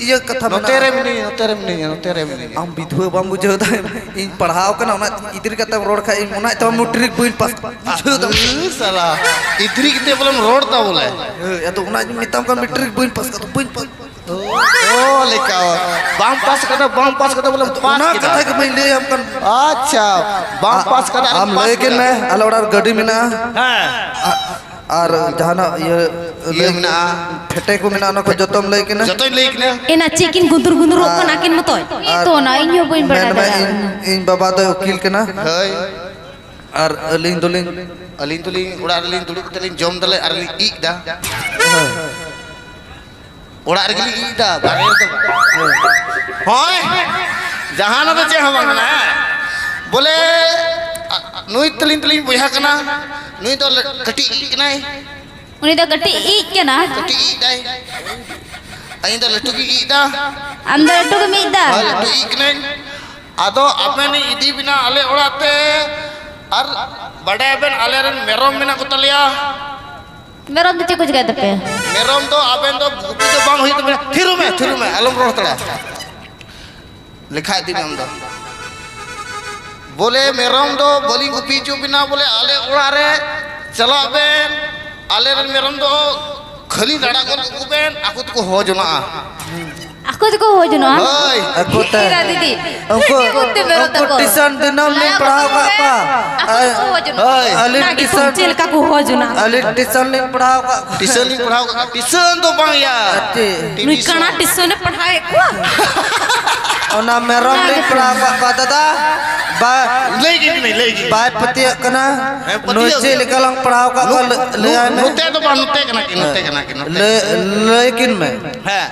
ᱤᱭᱟᱹ ᱠᱟᱛᱷᱟ ᱱᱚᱛᱮ ᱢᱮᱱᱟᱜᱼᱟ᱾ ᱨᱮ ᱢᱤᱱᱟᱹᱧᱟ, ᱱᱚᱛᱮ ᱨᱮ ᱢᱤᱱᱟᱹᱧᱟ, ᱱᱚᱛᱮ ᱨᱮ ᱢᱤᱱᱟᱹᱧᱟ᱾ ᱟᱢ ᱵᱤᱫᱷᱩᱣᱟᱹ ᱵᱟᱢ ᱵᱩᱡᱷᱟᱹᱣ ᱫᱟ? ᱤᱧ ᱯᱟᱲᱦᱟᱣ ᱠᱟᱱᱟ, ᱚᱱᱟ ᱤᱫᱤ ᱠᱟᱛᱮᱢ ᱨᱚᱲ ᱠᱷᱟᱡ ᱤᱧ ᱚᱱᱟ ᱛᱮ ᱢᱮᱴᱨᱤᱠ ᱵᱟᱹᱧ ᱯᱟᱥ᱾ ᱵᱩᱡᱷᱟᱹᱣ ᱫᱟᱢ? ᱩ, ᱥᱟᱞᱟ, ᱤᱫᱨᱤ ᱠᱟᱛᱮ ᱵᱚᱞᱮᱢ ᱨᱚᱲ ᱫᱟ ᱵᱚᱞᱮ᱾ ᱦᱳᱭ, ᱟᱫᱚ ᱚᱱᱟ ᱤᱧ ᱢᱮᱛᱟᱢ ᱠᱟᱱ ᱢᱮᱴᱨᱤᱠ ᱵᱟᱹᱧ ᱯᱟᱥ ᱠᱟᱫᱟ, ᱵᱟᱹᱧ ᱯᱟᱥ᱾ ᱚ, ᱞᱮᱠᱟ᱾ ᱵᱟᱢ ᱯᱟᱥ ᱠᱟᱫᱟ, ᱵᱟᱢ ᱯᱟᱥ ᱠᱟᱫᱟ ᱵᱚᱞᱮᱢ ᱯᱟᱥ ᱚᱱᱟ ᱠᱮᱫᱟ᱾ ᱠᱟᱛᱷᱟ ᱜᱮ ᱵᱟᱹᱧ ᱞᱟᱹᱭᱟᱢ ᱠᱟᱱ᱾ ᱟᱪᱪᱷᱟ, ᱵᱟᱢ ᱟ-, ᱯᱟᱥ ᱠᱟᱫᱟ, ᱟᱢ ᱟᱨᱮᱢ ᱯᱟᱥ ᱞᱟᱹᱭ ᱠᱤᱱ ᱠᱮᱫᱟ᱾ ᱢᱮ, ᱟᱞᱮ ᱚᱲᱟᱜ ᱨᱮ ᱜᱟᱹᱰᱤ ᱢᱮᱱᱟᱜᱼᱟ᱾ ᱦᱮᱸ᱾ ᱟ-, ᱟᱨ ᱡᱟᱦᱟᱱᱟᱜ ᱤᱭᱟᱹ ᱤᱭᱟᱹ ᱞᱟᱹᱭ ᱢᱮᱱᱟᱜᱼᱟ᱾ ᱯᱷᱮᱴᱮ ᱠᱚ ᱢᱮᱱᱟᱜᱼᱟ, ᱚᱱᱟ ᱠᱚ ᱡᱚᱛᱚᱢ ᱞᱟᱹᱭ ᱠᱤᱱᱟ᱾ ᱡᱚᱛᱚᱧ ᱞᱟᱹᱭ ᱠᱤᱱᱟ᱾ ᱮᱱᱟ ᱪᱮᱫ ᱠᱤᱱ ᱜᱩᱸᱫᱩᱨ ᱜᱩᱸᱫᱩᱨᱚᱜ ᱟᱨ ᱠᱟᱱᱟ ᱟᱹᱠᱤᱱ ᱢᱚᱛᱚᱡ? ᱟᱨ ᱛᱚ ᱚᱱᱟ ᱤᱧ ᱦᱚᱸ ᱵᱟᱹᱧ ᱵᱟᱲᱟᱭ ᱢᱮᱱᱢᱮ ᱫᱟᱲᱮᱭᱟᱜ ᱤᱧ, ᱠᱟᱱᱟ᱾ ᱤᱧ ᱵᱟᱵᱟ ᱫᱚᱭ ᱩᱠᱤᱞ ᱠᱟᱱᱟ᱾ ᱦᱳᱭ᱾ ᱟᱨ ᱟᱹᱞᱤᱧ ᱫᱚᱞᱤᱧ ᱟᱹᱞᱤᱧ ᱫᱚᱞᱤᱧ ᱚᱲᱟᱜ ᱨᱮᱞᱤᱧ ᱫᱩᱲᱩᱵ ᱠᱟᱛᱮ ᱞᱤᱧ ᱡᱚᱢ ᱫᱟᱞᱮ ᱟᱨ ᱞᱤᱧ ᱤᱡ ᱫᱟ᱾ ᱚᱲᱟᱜ ᱨᱮᱜᱮ ᱞᱤᱧ ᱤᱡ ᱫᱟ, ᱵᱟᱨᱦᱮ ᱨᱮᱫᱚ᱾ ᱦᱳᱭ, ᱡᱟᱦᱟᱱᱟᱜ ᱫᱚ ᱪᱮᱫ ᱦᱚᱸ ᱵᱟᱝ ᱠᱟᱱᱟ᱾ ᱵᱚᱞᱮ, ᱟ, ᱱᱩᱭ ᱛᱟᱹᱞᱤᱧ ᱛᱟᱹᱞᱤᱧ ᱵᱚᱭᱦᱟ ᱠᱟᱱᱟ, ᱱᱩᱭ ᱫᱚ ᱞᱮ-, ᱠᱟᱹᱴᱤᱡ ᱤᱡ ᱠᱟᱱᱟᱭ᱾ ᱩᱱᱤ ᱫᱚ ᱠᱟᱹᱴᱤᱡ ᱤᱡ ᱠᱟᱱᱟ᱾ ᱠᱟᱹᱴᱤᱡ ᱤᱡ ᱫᱟᱭ᱾ ᱤᱧ ᱫᱚ ᱞᱟᱹᱴᱩ ᱜᱮ ᱤᱡ ᱫᱟ᱾ ᱟᱢ ᱫᱚ ᱞᱟᱹᱴᱩ ᱜᱮᱢ ᱤᱡ ᱫᱟ? ᱦᱳᱭ, ᱞᱟᱹᱴᱩ ᱤᱡ ᱠᱟᱹᱱᱟᱹᱧ᱾ ᱟᱫᱚ ᱟᱵᱮᱱ ᱤᱧ ᱤᱫᱤ ᱵᱮᱱᱟ ᱟᱞᱮ ᱚᱲᱟᱜ ᱛᱮ, ᱟᱨ ᱵᱟᱰᱟᱭᱟᱵᱮᱱ ᱟᱞᱮ ᱨᱮᱱ ᱢᱮᱨᱚᱢ ᱢᱮᱱᱟᱜ ᱠᱚ ᱛᱟᱞᱮᱭᱟ᱾ ᱢᱮᱨᱚᱢ ᱫᱚ ᱪᱮᱫ ᱠᱚ ᱪᱤᱠᱟᱹᱭ ᱛᱟᱯᱮᱭᱟ? ᱢᱮᱨᱚᱢ ᱫᱚ ᱟᱵᱮᱱ ᱫᱚ ᱜᱩᱯᱤ ᱫᱚ ᱵᱟᱝ ᱦᱩᱭᱩᱜ ᱛᱟᱵᱮᱱᱟ᱾ ᱛᱷᱤᱨᱚᱜ ᱢᱮ, ᱛᱷᱤᱨᱚᱜ ᱢᱮ, ᱟᱞᱚᱢ ᱨᱚᱲ ᱦᱟᱛᱟᱲᱟ᱾ ᱞᱮᱠᱷᱟ ᱤᱫᱤ ᱢᱮ ᱟᱢ ᱫᱚ᱾ ᱵᱚᱞᱮ ᱢᱮᱨᱚᱢ ᱫᱚ ᱵᱟᱹᱞᱤᱧ ᱜᱩᱯᱤ ᱦᱚᱪᱚ ᱵᱮᱱᱟ, ᱵᱚᱞᱮ ᱟᱞᱮ ᱚᱲᱟᱜ ᱨᱮ ᱪᱟᱞᱟᱜ ᱵᱮᱱ, ᱟᱞᱮ ᱨᱮᱱ ᱢᱮᱨᱚᱢ ᱫᱚ ᱠᱷᱟᱹᱞᱤ ᱞᱟᱲᱟ ᱜᱚᱫ ᱠᱟᱠᱚ ᱵᱮᱱ, ᱟᱠᱚ ᱛᱮᱠᱚ ᱦᱚᱦᱚ ᱡᱚᱱᱟᱜᱼᱟ᱾ ᱟᱠᱚ ᱛᱮᱠᱚ ᱦᱚᱦᱚ ᱡᱚᱱᱚᱜᱼᱟ? ᱦᱳᱭ᱾ ᱟᱠᱚ ᱛᱮ᱾ ᱮᱨᱟ ᱫᱤᱫᱤ, ᱩᱱᱠᱩ, ᱪᱮᱫ ᱠᱚ ᱛᱮ ᱢᱮᱨᱚᱢ ᱩᱱᱠᱩ ᱛᱟᱠᱚ? ᱴᱤᱭᱩᱥᱚᱱ ᱫᱤᱱᱟᱹᱢ ᱞᱤᱧ ᱞᱟᱲᱟ ᱯᱟᱲᱦᱟᱣ ᱠᱟᱜ ᱠᱚᱣᱟ᱾ ᱟᱠᱚ ᱛᱮᱠᱚ ᱦᱚᱦᱚ ᱡᱚᱱᱚᱜᱼᱟ? ᱦᱳᱭ᱾ ᱟᱹᱞᱤᱧ ᱚᱱᱟ ᱜᱮ ᱴᱤᱭᱩᱥᱚᱱ, ᱪᱮᱫ ᱞᱮᱠᱟ ᱠᱚ ᱦᱚᱦᱚ ᱡᱚᱱᱟᱜᱼᱟ? ᱟᱹᱞᱤᱧ ᱴᱤᱭᱩᱥᱚᱱ ᱞᱤᱧ ᱯᱟᱲᱦᱟᱣ ᱠᱟᱜ ᱠᱚᱣᱟ᱾ ᱴᱤᱭᱩᱥᱚᱱ ᱞᱤᱧ ᱯᱟᱲᱦᱟᱣ ᱠᱟᱜ ᱠᱚᱣᱟ᱾ ᱴᱤᱭᱩᱥᱚᱱ ᱫᱚ ᱵᱟᱝ ᱭᱟ᱾ ᱟᱪᱪᱷᱟ᱾ ᱱᱩᱭ ᱴᱤᱭᱩᱥᱚᱱ᱾ ᱠᱟᱬᱟ ᱴᱤᱭᱩᱥᱚᱱᱮ ᱯᱟᱲᱦᱟᱣᱮᱫ ᱠᱚᱣᱟ᱾ ᱚᱱᱟ ᱢᱮᱨᱚᱢ ᱚᱱᱟ ᱞᱤᱧ ᱜᱮᱛᱚ᱾ ᱯᱟᱲᱦᱟᱣ ᱠᱟᱜ ᱠᱚᱣᱟ, ᱫᱟᱫᱟ᱾ ᱵᱟ-, ᱞᱟᱹᱭ ᱜᱮ ᱠᱟᱹᱱᱟᱹᱧ, ᱞᱟᱹᱭ ᱜᱮ᱾ ᱵᱟᱭ ᱯᱟᱹᱛᱭᱟᱹᱜ ᱠᱟᱱᱟ᱾ ᱦᱮᱸ, ᱯᱟᱹᱛᱭᱟᱹᱜ ᱱᱩᱭ ᱪᱮᱫ ᱜᱮ᱾ ᱞᱮᱠᱟ ᱞᱟᱝ ᱯᱟᱲᱦᱟᱣ ᱠᱟᱜ ᱠᱚᱣᱟ, ᱱᱩ-, ᱞᱟᱹ-, ᱞᱟᱹᱭᱟᱭ ᱢᱮ᱾ ᱱᱚᱛᱮ ᱫᱚ ᱵᱟᱝ, ᱱᱚᱛᱮ ᱠᱟᱱᱟ ᱠᱤᱱ, ᱱᱚᱛᱮ ᱠᱟᱱᱟ ᱠᱤᱱ, ᱱᱚᱛᱮ᱾ ᱞᱟᱹᱭ, ᱞᱟᱹᱭ ᱠᱤᱱ ᱢᱮ᱾ ᱦᱮᱸ,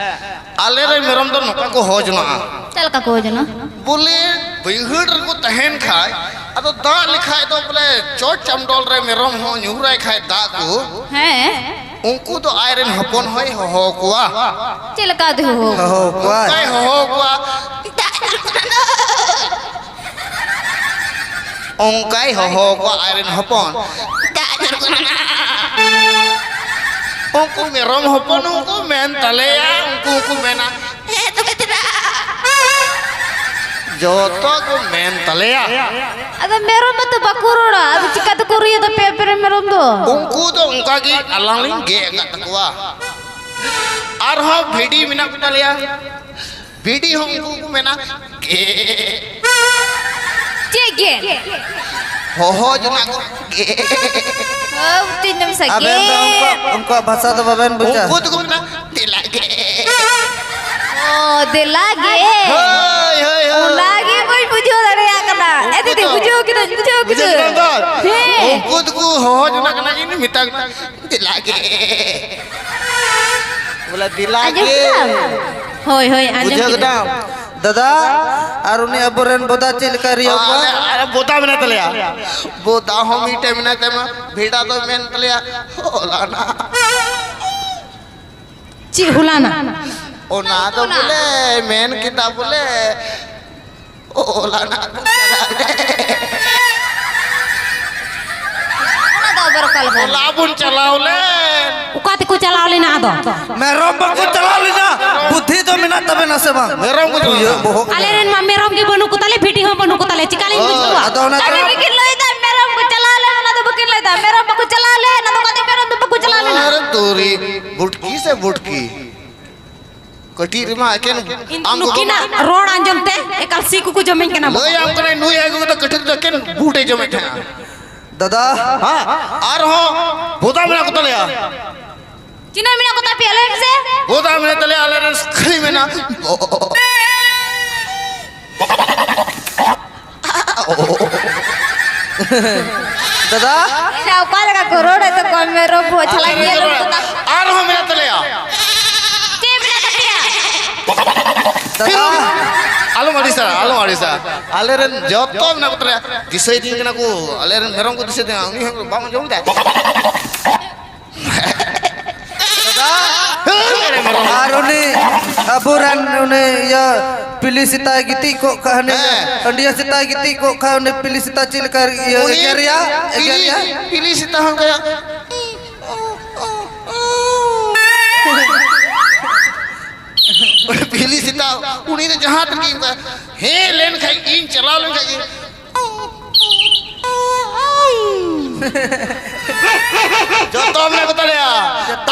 ᱟᱞᱮ ᱨᱮᱱ ᱢᱮᱨᱚᱢ ᱫᱚ ᱱᱚᱝᱠᱟ ᱠᱚ ᱦᱚᱦᱚ ᱡᱚᱱᱟᱜᱼᱟ᱾ ᱪᱮᱫ ᱞᱮᱠᱟ ᱠᱚ ᱦᱚᱦᱚ ᱡᱚᱱᱟ? ᱵᱚᱞᱮ ᱵᱟᱹᱭᱦᱟᱹᱲ ᱨᱮᱠᱚ ᱛᱟᱦᱮᱱ ᱠᱷᱟᱡ, ᱟᱫᱚ ᱫᱟᱜ ᱞᱮᱠᱷᱟᱡ ᱫᱚ ᱵᱚᱞᱮ ᱪᱚᱴ ᱪᱟᱢᱰᱚᱞ ᱨᱮ ᱢᱮᱨᱚᱢ ᱦᱚᱸ ᱧᱩᱨᱟᱭ ᱠᱷᱟᱡ ᱫᱟᱜ ᱠᱚ, ᱦᱮᱸ᱾ ᱩᱱᱠᱩ ᱫᱚ ᱟᱡ ᱨᱮᱱ ᱦᱚᱯᱚᱱ ᱦᱚᱸᱭ ᱦᱚᱦᱚ ᱠᱚᱣᱟ᱾ ᱪᱮᱫ ᱞᱮᱠᱟ ᱫᱚᱭ ᱦᱚᱦᱚ ᱠᱚᱣᱟ? ᱦᱚᱦᱚ ᱠᱚᱣᱟᱭ᱾ ᱚᱱᱠᱟᱭ ᱦᱚᱦᱚ ᱠᱚᱣᱟ᱾ ᱚᱱᱠᱟᱭ ᱦᱚᱦᱚ ᱠᱚᱣᱟ ᱟᱡ ᱨᱮᱱ ᱦᱚᱯᱚᱱ᱾ ᱩᱱᱠᱩ ᱢᱮᱨᱚᱢ ᱦᱚᱯᱚᱱ ᱩᱱᱠᱩ ᱢᱮᱱ ᱛᱟᱞᱮᱭᱟ, ᱩᱱᱠᱩ ᱦᱚᱸᱠᱚ ᱢᱮᱱᱟ, ᱡᱚᱛᱚ ᱠᱚ ᱢᱮᱱ ᱛᱟᱞᱮᱭᱟ᱾ ᱟᱫᱚ ᱢᱮᱨᱚᱢ ᱢᱟᱛᱚ ᱵᱟᱠᱚ ᱨᱚᱲᱟ, ᱟᱫᱚ ᱪᱤᱠᱟ ᱛᱮᱠᱚ ᱨᱩᱭᱟ ᱫᱚ ᱯᱮ ᱯᱮᱨᱮ ᱢᱮᱨᱚᱢ ᱫᱚ? ᱩᱱᱠᱩ ᱫᱚ ᱚᱱᱠᱟ ᱜᱮ ᱟᱞᱟᱝ ᱞᱤᱧ ᱜᱮᱫ ᱟᱠᱟᱫ ᱛᱟᱠᱚᱣᱟ᱾ ᱟᱨᱦᱚᱸ ᱵᱷᱤᱰᱤ ᱢᱮᱱᱟᱜ ᱠᱚ ᱛᱟᱞᱮᱭᱟ, ᱵᱷᱤᱰᱤ ᱦᱚᱸ ᱩᱱᱠᱩ ᱠᱚ ᱢᱮᱱᱟ ᱜᱮᱫ᱾ ᱪᱮᱫ ᱜᱮᱫ? ᱦᱚᱦᱚ ᱡᱚᱱᱟᱜ ᱠᱚ ᱜᱮᱫ᱾ ᱚ, ᱛᱤᱱᱟᱹᱢ ᱥᱟᱜᱮ᱾ ᱟᱵᱮᱱ ᱫᱚ ᱩᱱᱠᱩᱣᱟᱜ, ᱩᱱᱠᱩᱣᱟᱜ ᱵᱷᱟᱥᱟ ᱫᱚ ᱵᱟᱵᱮᱱ ᱵᱩᱡᱟ᱾ ᱩᱱᱠᱩ ᱫᱚᱠᱚ ᱢᱮᱱᱟ ᱫᱮᱞᱟ ᱜᱮᱫ᱾ ᱚ, ᱫᱮᱞᱟ ᱜᱮᱫ᱾ ᱦᱳᱭ, ᱦᱳᱭ, ᱦᱳᱭ᱾ ᱚᱱᱟ ᱜᱮ ᱵᱟᱹᱧ ᱵᱩᱡᱷᱟᱹᱣ ᱫᱟᱲᱮᱭᱟᱜ ᱠᱟᱱᱟ᱾ ᱮ ᱫᱤᱫᱤ, ᱩᱱᱠᱩ ᱫᱚ ᱵᱩᱡᱷᱟᱹᱣ ᱠᱤᱫᱟᱹᱧ, ᱵᱩᱡᱷᱟᱹᱣ ᱵᱩᱡᱷᱟᱹᱣ ᱠᱤᱫᱟᱹᱧ᱾ ᱠᱮᱫᱟᱢ ᱛᱚ? ᱦᱮᱸ᱾ ᱩᱱᱠᱩ ᱫᱚᱠᱚ ᱦᱚᱦᱚ ᱡᱚᱱᱟᱜ ᱠᱟᱱᱟ, ᱤᱧ ᱢᱮᱛᱟ ᱠᱚ ᱠᱟᱱᱟ, ᱫᱮᱞᱟ ᱜᱮᱫ᱾ ᱵᱚᱞᱮ ᱫᱮᱞᱟ ᱟᱸᱡᱚᱢ ᱜᱮᱫ᱾ ᱠᱮᱫᱟᱢ? ᱦᱳᱭ, ᱦᱳᱭ, ᱟᱸᱡᱚᱢ ᱵᱩᱡᱷᱟᱹᱣ ᱠᱮᱫᱟᱹᱧ᱾ ᱠᱮᱫᱟᱢ? ᱫᱟᱫᱟ, ᱟᱨ ᱩᱱᱤ ᱟᱵᱚᱨᱮᱱ ᱵᱚᱫᱟ ᱪᱮᱫ ᱞᱮᱠᱟ ᱨᱤᱭᱟᱹᱣ ᱠᱚᱣᱟ? ᱟᱞᱮ, ᱟᱞᱮ ᱵᱚᱫᱟ ᱢᱮᱱᱟᱭ ᱛᱟᱞᱮᱭᱟ᱾ ᱵᱚᱫᱟ ᱦᱚᱸ ᱢᱤᱫᱴᱮᱱ ᱢᱮᱱᱟᱭ ᱛᱟᱭ ᱢᱟ, ᱵᱷᱮᱰᱟ ᱫᱚᱭ ᱢᱮᱱ ᱛᱟᱞᱮᱭᱟ, ᱦᱚᱞᱟᱱᱟ᱾ ᱪᱮᱫ ᱦᱚᱞᱟᱱᱟ? ᱚᱱᱟ ᱫᱚ ᱵᱚᱞᱮ ᱢᱮᱱ ᱠᱮᱫᱟ ᱵᱚᱞᱮ, ᱦᱚᱞᱟᱱᱟ ᱵᱚᱱ ᱪᱟᱞᱟᱣ ᱞᱮᱱ᱾ ᱚᱱᱟ ᱫᱚ ᱟᱵᱟᱨ ᱚᱠᱟ ᱞᱮᱠᱟ? ᱦᱚᱞᱟ ᱵᱚᱱ ᱪᱟᱞᱟᱣ ᱞᱮᱱ᱾ ᱚᱠᱟ ᱛᱮᱠᱚ ᱪᱟᱞᱟᱣ ᱞᱮᱱᱟ ᱟᱫᱚ? ᱢᱮᱨᱚᱢ ᱵᱟᱠᱚ ᱪᱟᱞᱟᱣ ᱞᱮᱱᱟ᱾ ᱵᱩᱫᱽᱫᱷᱤ ᱫᱚ ᱢᱮᱱᱟᱜ ᱛᱟᱵᱮᱱᱟ ᱥᱮ ᱵᱟᱝ? ᱢᱮᱨᱚᱢ ᱠᱚ ᱪᱟᱞᱟᱣ ᱞᱮᱱᱟ᱾ ᱵᱚᱦᱚᱜ ᱟᱞᱮ ᱨᱮᱱ ᱢᱟ ᱢᱮᱨᱚᱢ ᱜᱮ ᱵᱟᱹᱱᱩᱜ ᱠᱚ ᱛᱟᱞᱮ, ᱵᱷᱤᱰᱤ ᱦᱚᱸ ᱵᱟᱹᱱᱩᱜ ᱠᱚ ᱛᱟᱞᱮ, ᱪᱤᱠᱟ ᱞᱤᱧ ᱵᱩᱡᱷᱟᱹᱣᱟ? ᱟᱫᱚ ᱚᱱᱟ ᱟᱹᱰᱤ ᱛᱮ ᱵᱤᱠᱤᱱ ᱞᱟᱹᱭᱫᱟ, ᱢᱮᱨᱚᱢ ᱠᱚ ᱪᱟᱞᱟᱣ ᱞᱮᱱ, ᱚᱱᱟ ᱫᱚ ᱵᱟᱹᱠᱤᱱ ᱞᱟᱹᱭᱫᱟ, ᱢᱮᱨᱚᱢ ᱵᱟᱠᱚ ᱪᱟᱞᱟᱣ ᱞᱮᱱ, ᱟᱫᱚ ᱚᱠᱟᱛᱮ ᱢᱮᱨᱚᱢ ᱫᱚ ᱵᱟᱠᱚ ᱪᱟᱞᱟᱣ ᱞᱮᱱᱟ? ᱟᱨᱮ ᱛᱩᱨᱤ, ᱵᱩᱴᱠᱤ ᱥᱮ ᱵᱩᱴᱠᱤ? ᱠᱟᱹᱴᱤᱡ ᱨᱮᱢᱟ ᱮᱠᱮᱱ ᱤᱧ ᱟᱢ ᱜᱚᱜᱚ ᱱᱩᱠᱤᱱᱟᱜ ᱨᱚᱲ ᱟᱸᱡᱚᱢ ᱛᱮ ᱮᱠᱟᱞ ᱥᱤ ᱠᱚᱠᱚ ᱡᱚᱢᱮᱧ ᱠᱟᱱᱟ᱾ ᱞᱟᱹᱭ ᱟᱢ ᱠᱟᱹᱱᱟᱹᱧ, ᱱᱩᱭ ᱟᱭᱳ ᱫᱚ ᱠᱟᱹᱴᱤᱡ ᱨᱮᱫᱚ ᱮᱠᱮᱱ ᱵᱩᱴ ᱮ ᱡᱚᱢᱮᱫ ᱛᱟᱦᱮᱸᱱᱟ᱾ ᱫᱟᱫᱟ᱾ ᱦᱮᱸ, ᱟᱨᱦᱚᱸ ᱵᱚᱫᱟ ᱢᱮᱱᱟᱜ ᱠᱚ ᱛᱟᱞᱮᱭᱟ᱾ ᱛᱤᱱᱟᱹᱜ ᱢᱮᱱᱟᱜ ᱠᱚ ᱛᱟᱯᱮᱭᱟ, ᱞᱟᱹᱭ ᱢᱮᱥᱮ? ᱵᱚᱫᱟ ᱢᱮᱱᱟᱜ ᱛᱟᱞᱮᱭᱟ, ᱟᱞᱮ ᱨᱮᱱ ᱠᱷᱟᱹᱞᱤ ᱢᱮᱱᱟᱜ᱾ ᱫᱟᱫᱟ᱾ ᱮᱱᱟ ᱚᱠᱟ ᱞᱮᱠᱟ ᱠᱚ ᱨᱚᱲᱮᱫ ᱛᱟᱠᱚᱣᱟ, ᱢᱮᱨᱚᱢ ᱠᱚ ᱪᱷᱟᱞᱟ ᱧᱮᱞ ᱠᱚ ᱛᱟ-, ᱟᱨᱦᱚᱸ ᱢᱮᱱᱟᱜ ᱛᱟᱞᱮᱭᱟ᱾ ᱪᱮᱫ ᱢᱮᱱᱟᱜ ᱛᱟᱯᱮᱭᱟ? ᱫᱟᱫᱟ᱾ ᱟᱞᱚᱢ ᱟᱹᱲᱤᱥᱟ, ᱟᱞᱚᱢ ᱟᱹᱲᱤᱥᱟ᱾ ᱟᱞᱮ ᱨᱮᱱ ᱡᱚᱛᱚ ᱢᱮᱱᱟᱜ ᱠᱚ ᱛᱟᱞᱮᱭᱟ᱾ ᱫᱤᱥᱟᱹᱭ ᱫᱤᱧ ᱠᱟᱱᱟ ᱠᱚ, ᱟᱞᱮ ᱨᱮᱱ ᱢᱮᱨᱚᱢ ᱠᱚ ᱫᱤᱥᱟᱹᱭ ᱫᱤᱧᱟ᱾ ᱩᱱᱤ ᱦᱚᱸ ᱵᱟᱢ ᱟᱸᱡᱚᱢ ᱮᱫᱟ? ᱫᱟᱫᱟ, ᱟᱨ ᱩᱱᱤ ᱟᱵᱚᱨᱮᱱ ᱩᱱᱤ ᱤᱭᱟᱹ ᱯᱤᱞᱤ ᱥᱮᱛᱟᱭ ᱜᱤᱛᱤᱡ ᱠᱚᱜ ᱠᱷᱟᱱ, ᱩᱱᱤ ᱦᱮᱸ᱾ ᱦᱟᱺᱰᱤᱭᱟᱹ ᱥᱮᱛᱟᱭ ᱜᱤᱛᱤᱡ ᱠᱚᱜ ᱠᱷᱟᱱ, ᱩᱱᱤ ᱯᱤᱞᱤ ᱥᱮᱛᱟ ᱪᱮᱫ ᱞᱮᱠᱟ ᱤᱭᱟᱹ ᱩᱱᱤ ᱮᱜᱮᱨᱮᱭᱟ? ᱯᱤᱞᱤ, ᱮᱜᱮᱨᱮᱭᱟ? ᱯᱤᱞᱤ ᱥᱮᱛᱟ ᱦᱚᱸ ᱚᱱᱠᱟ᱾ ᱵᱤᱞᱤ ᱥᱮᱛᱟ, ᱩᱱᱤ ᱫᱚ ᱡᱟᱦᱟᱸ ᱛᱤᱱ ᱜᱮ ᱦᱮᱡ ᱞᱮᱱ ᱠᱷᱟᱡ, ᱤᱧ ᱪᱟᱞᱟᱣ ᱞᱮᱱ ᱠᱷᱟᱡ ᱜᱮ, ᱡᱚᱛᱚ ᱢᱮᱱᱟᱜ ᱠᱚ ᱛᱟᱞᱮᱭᱟ᱾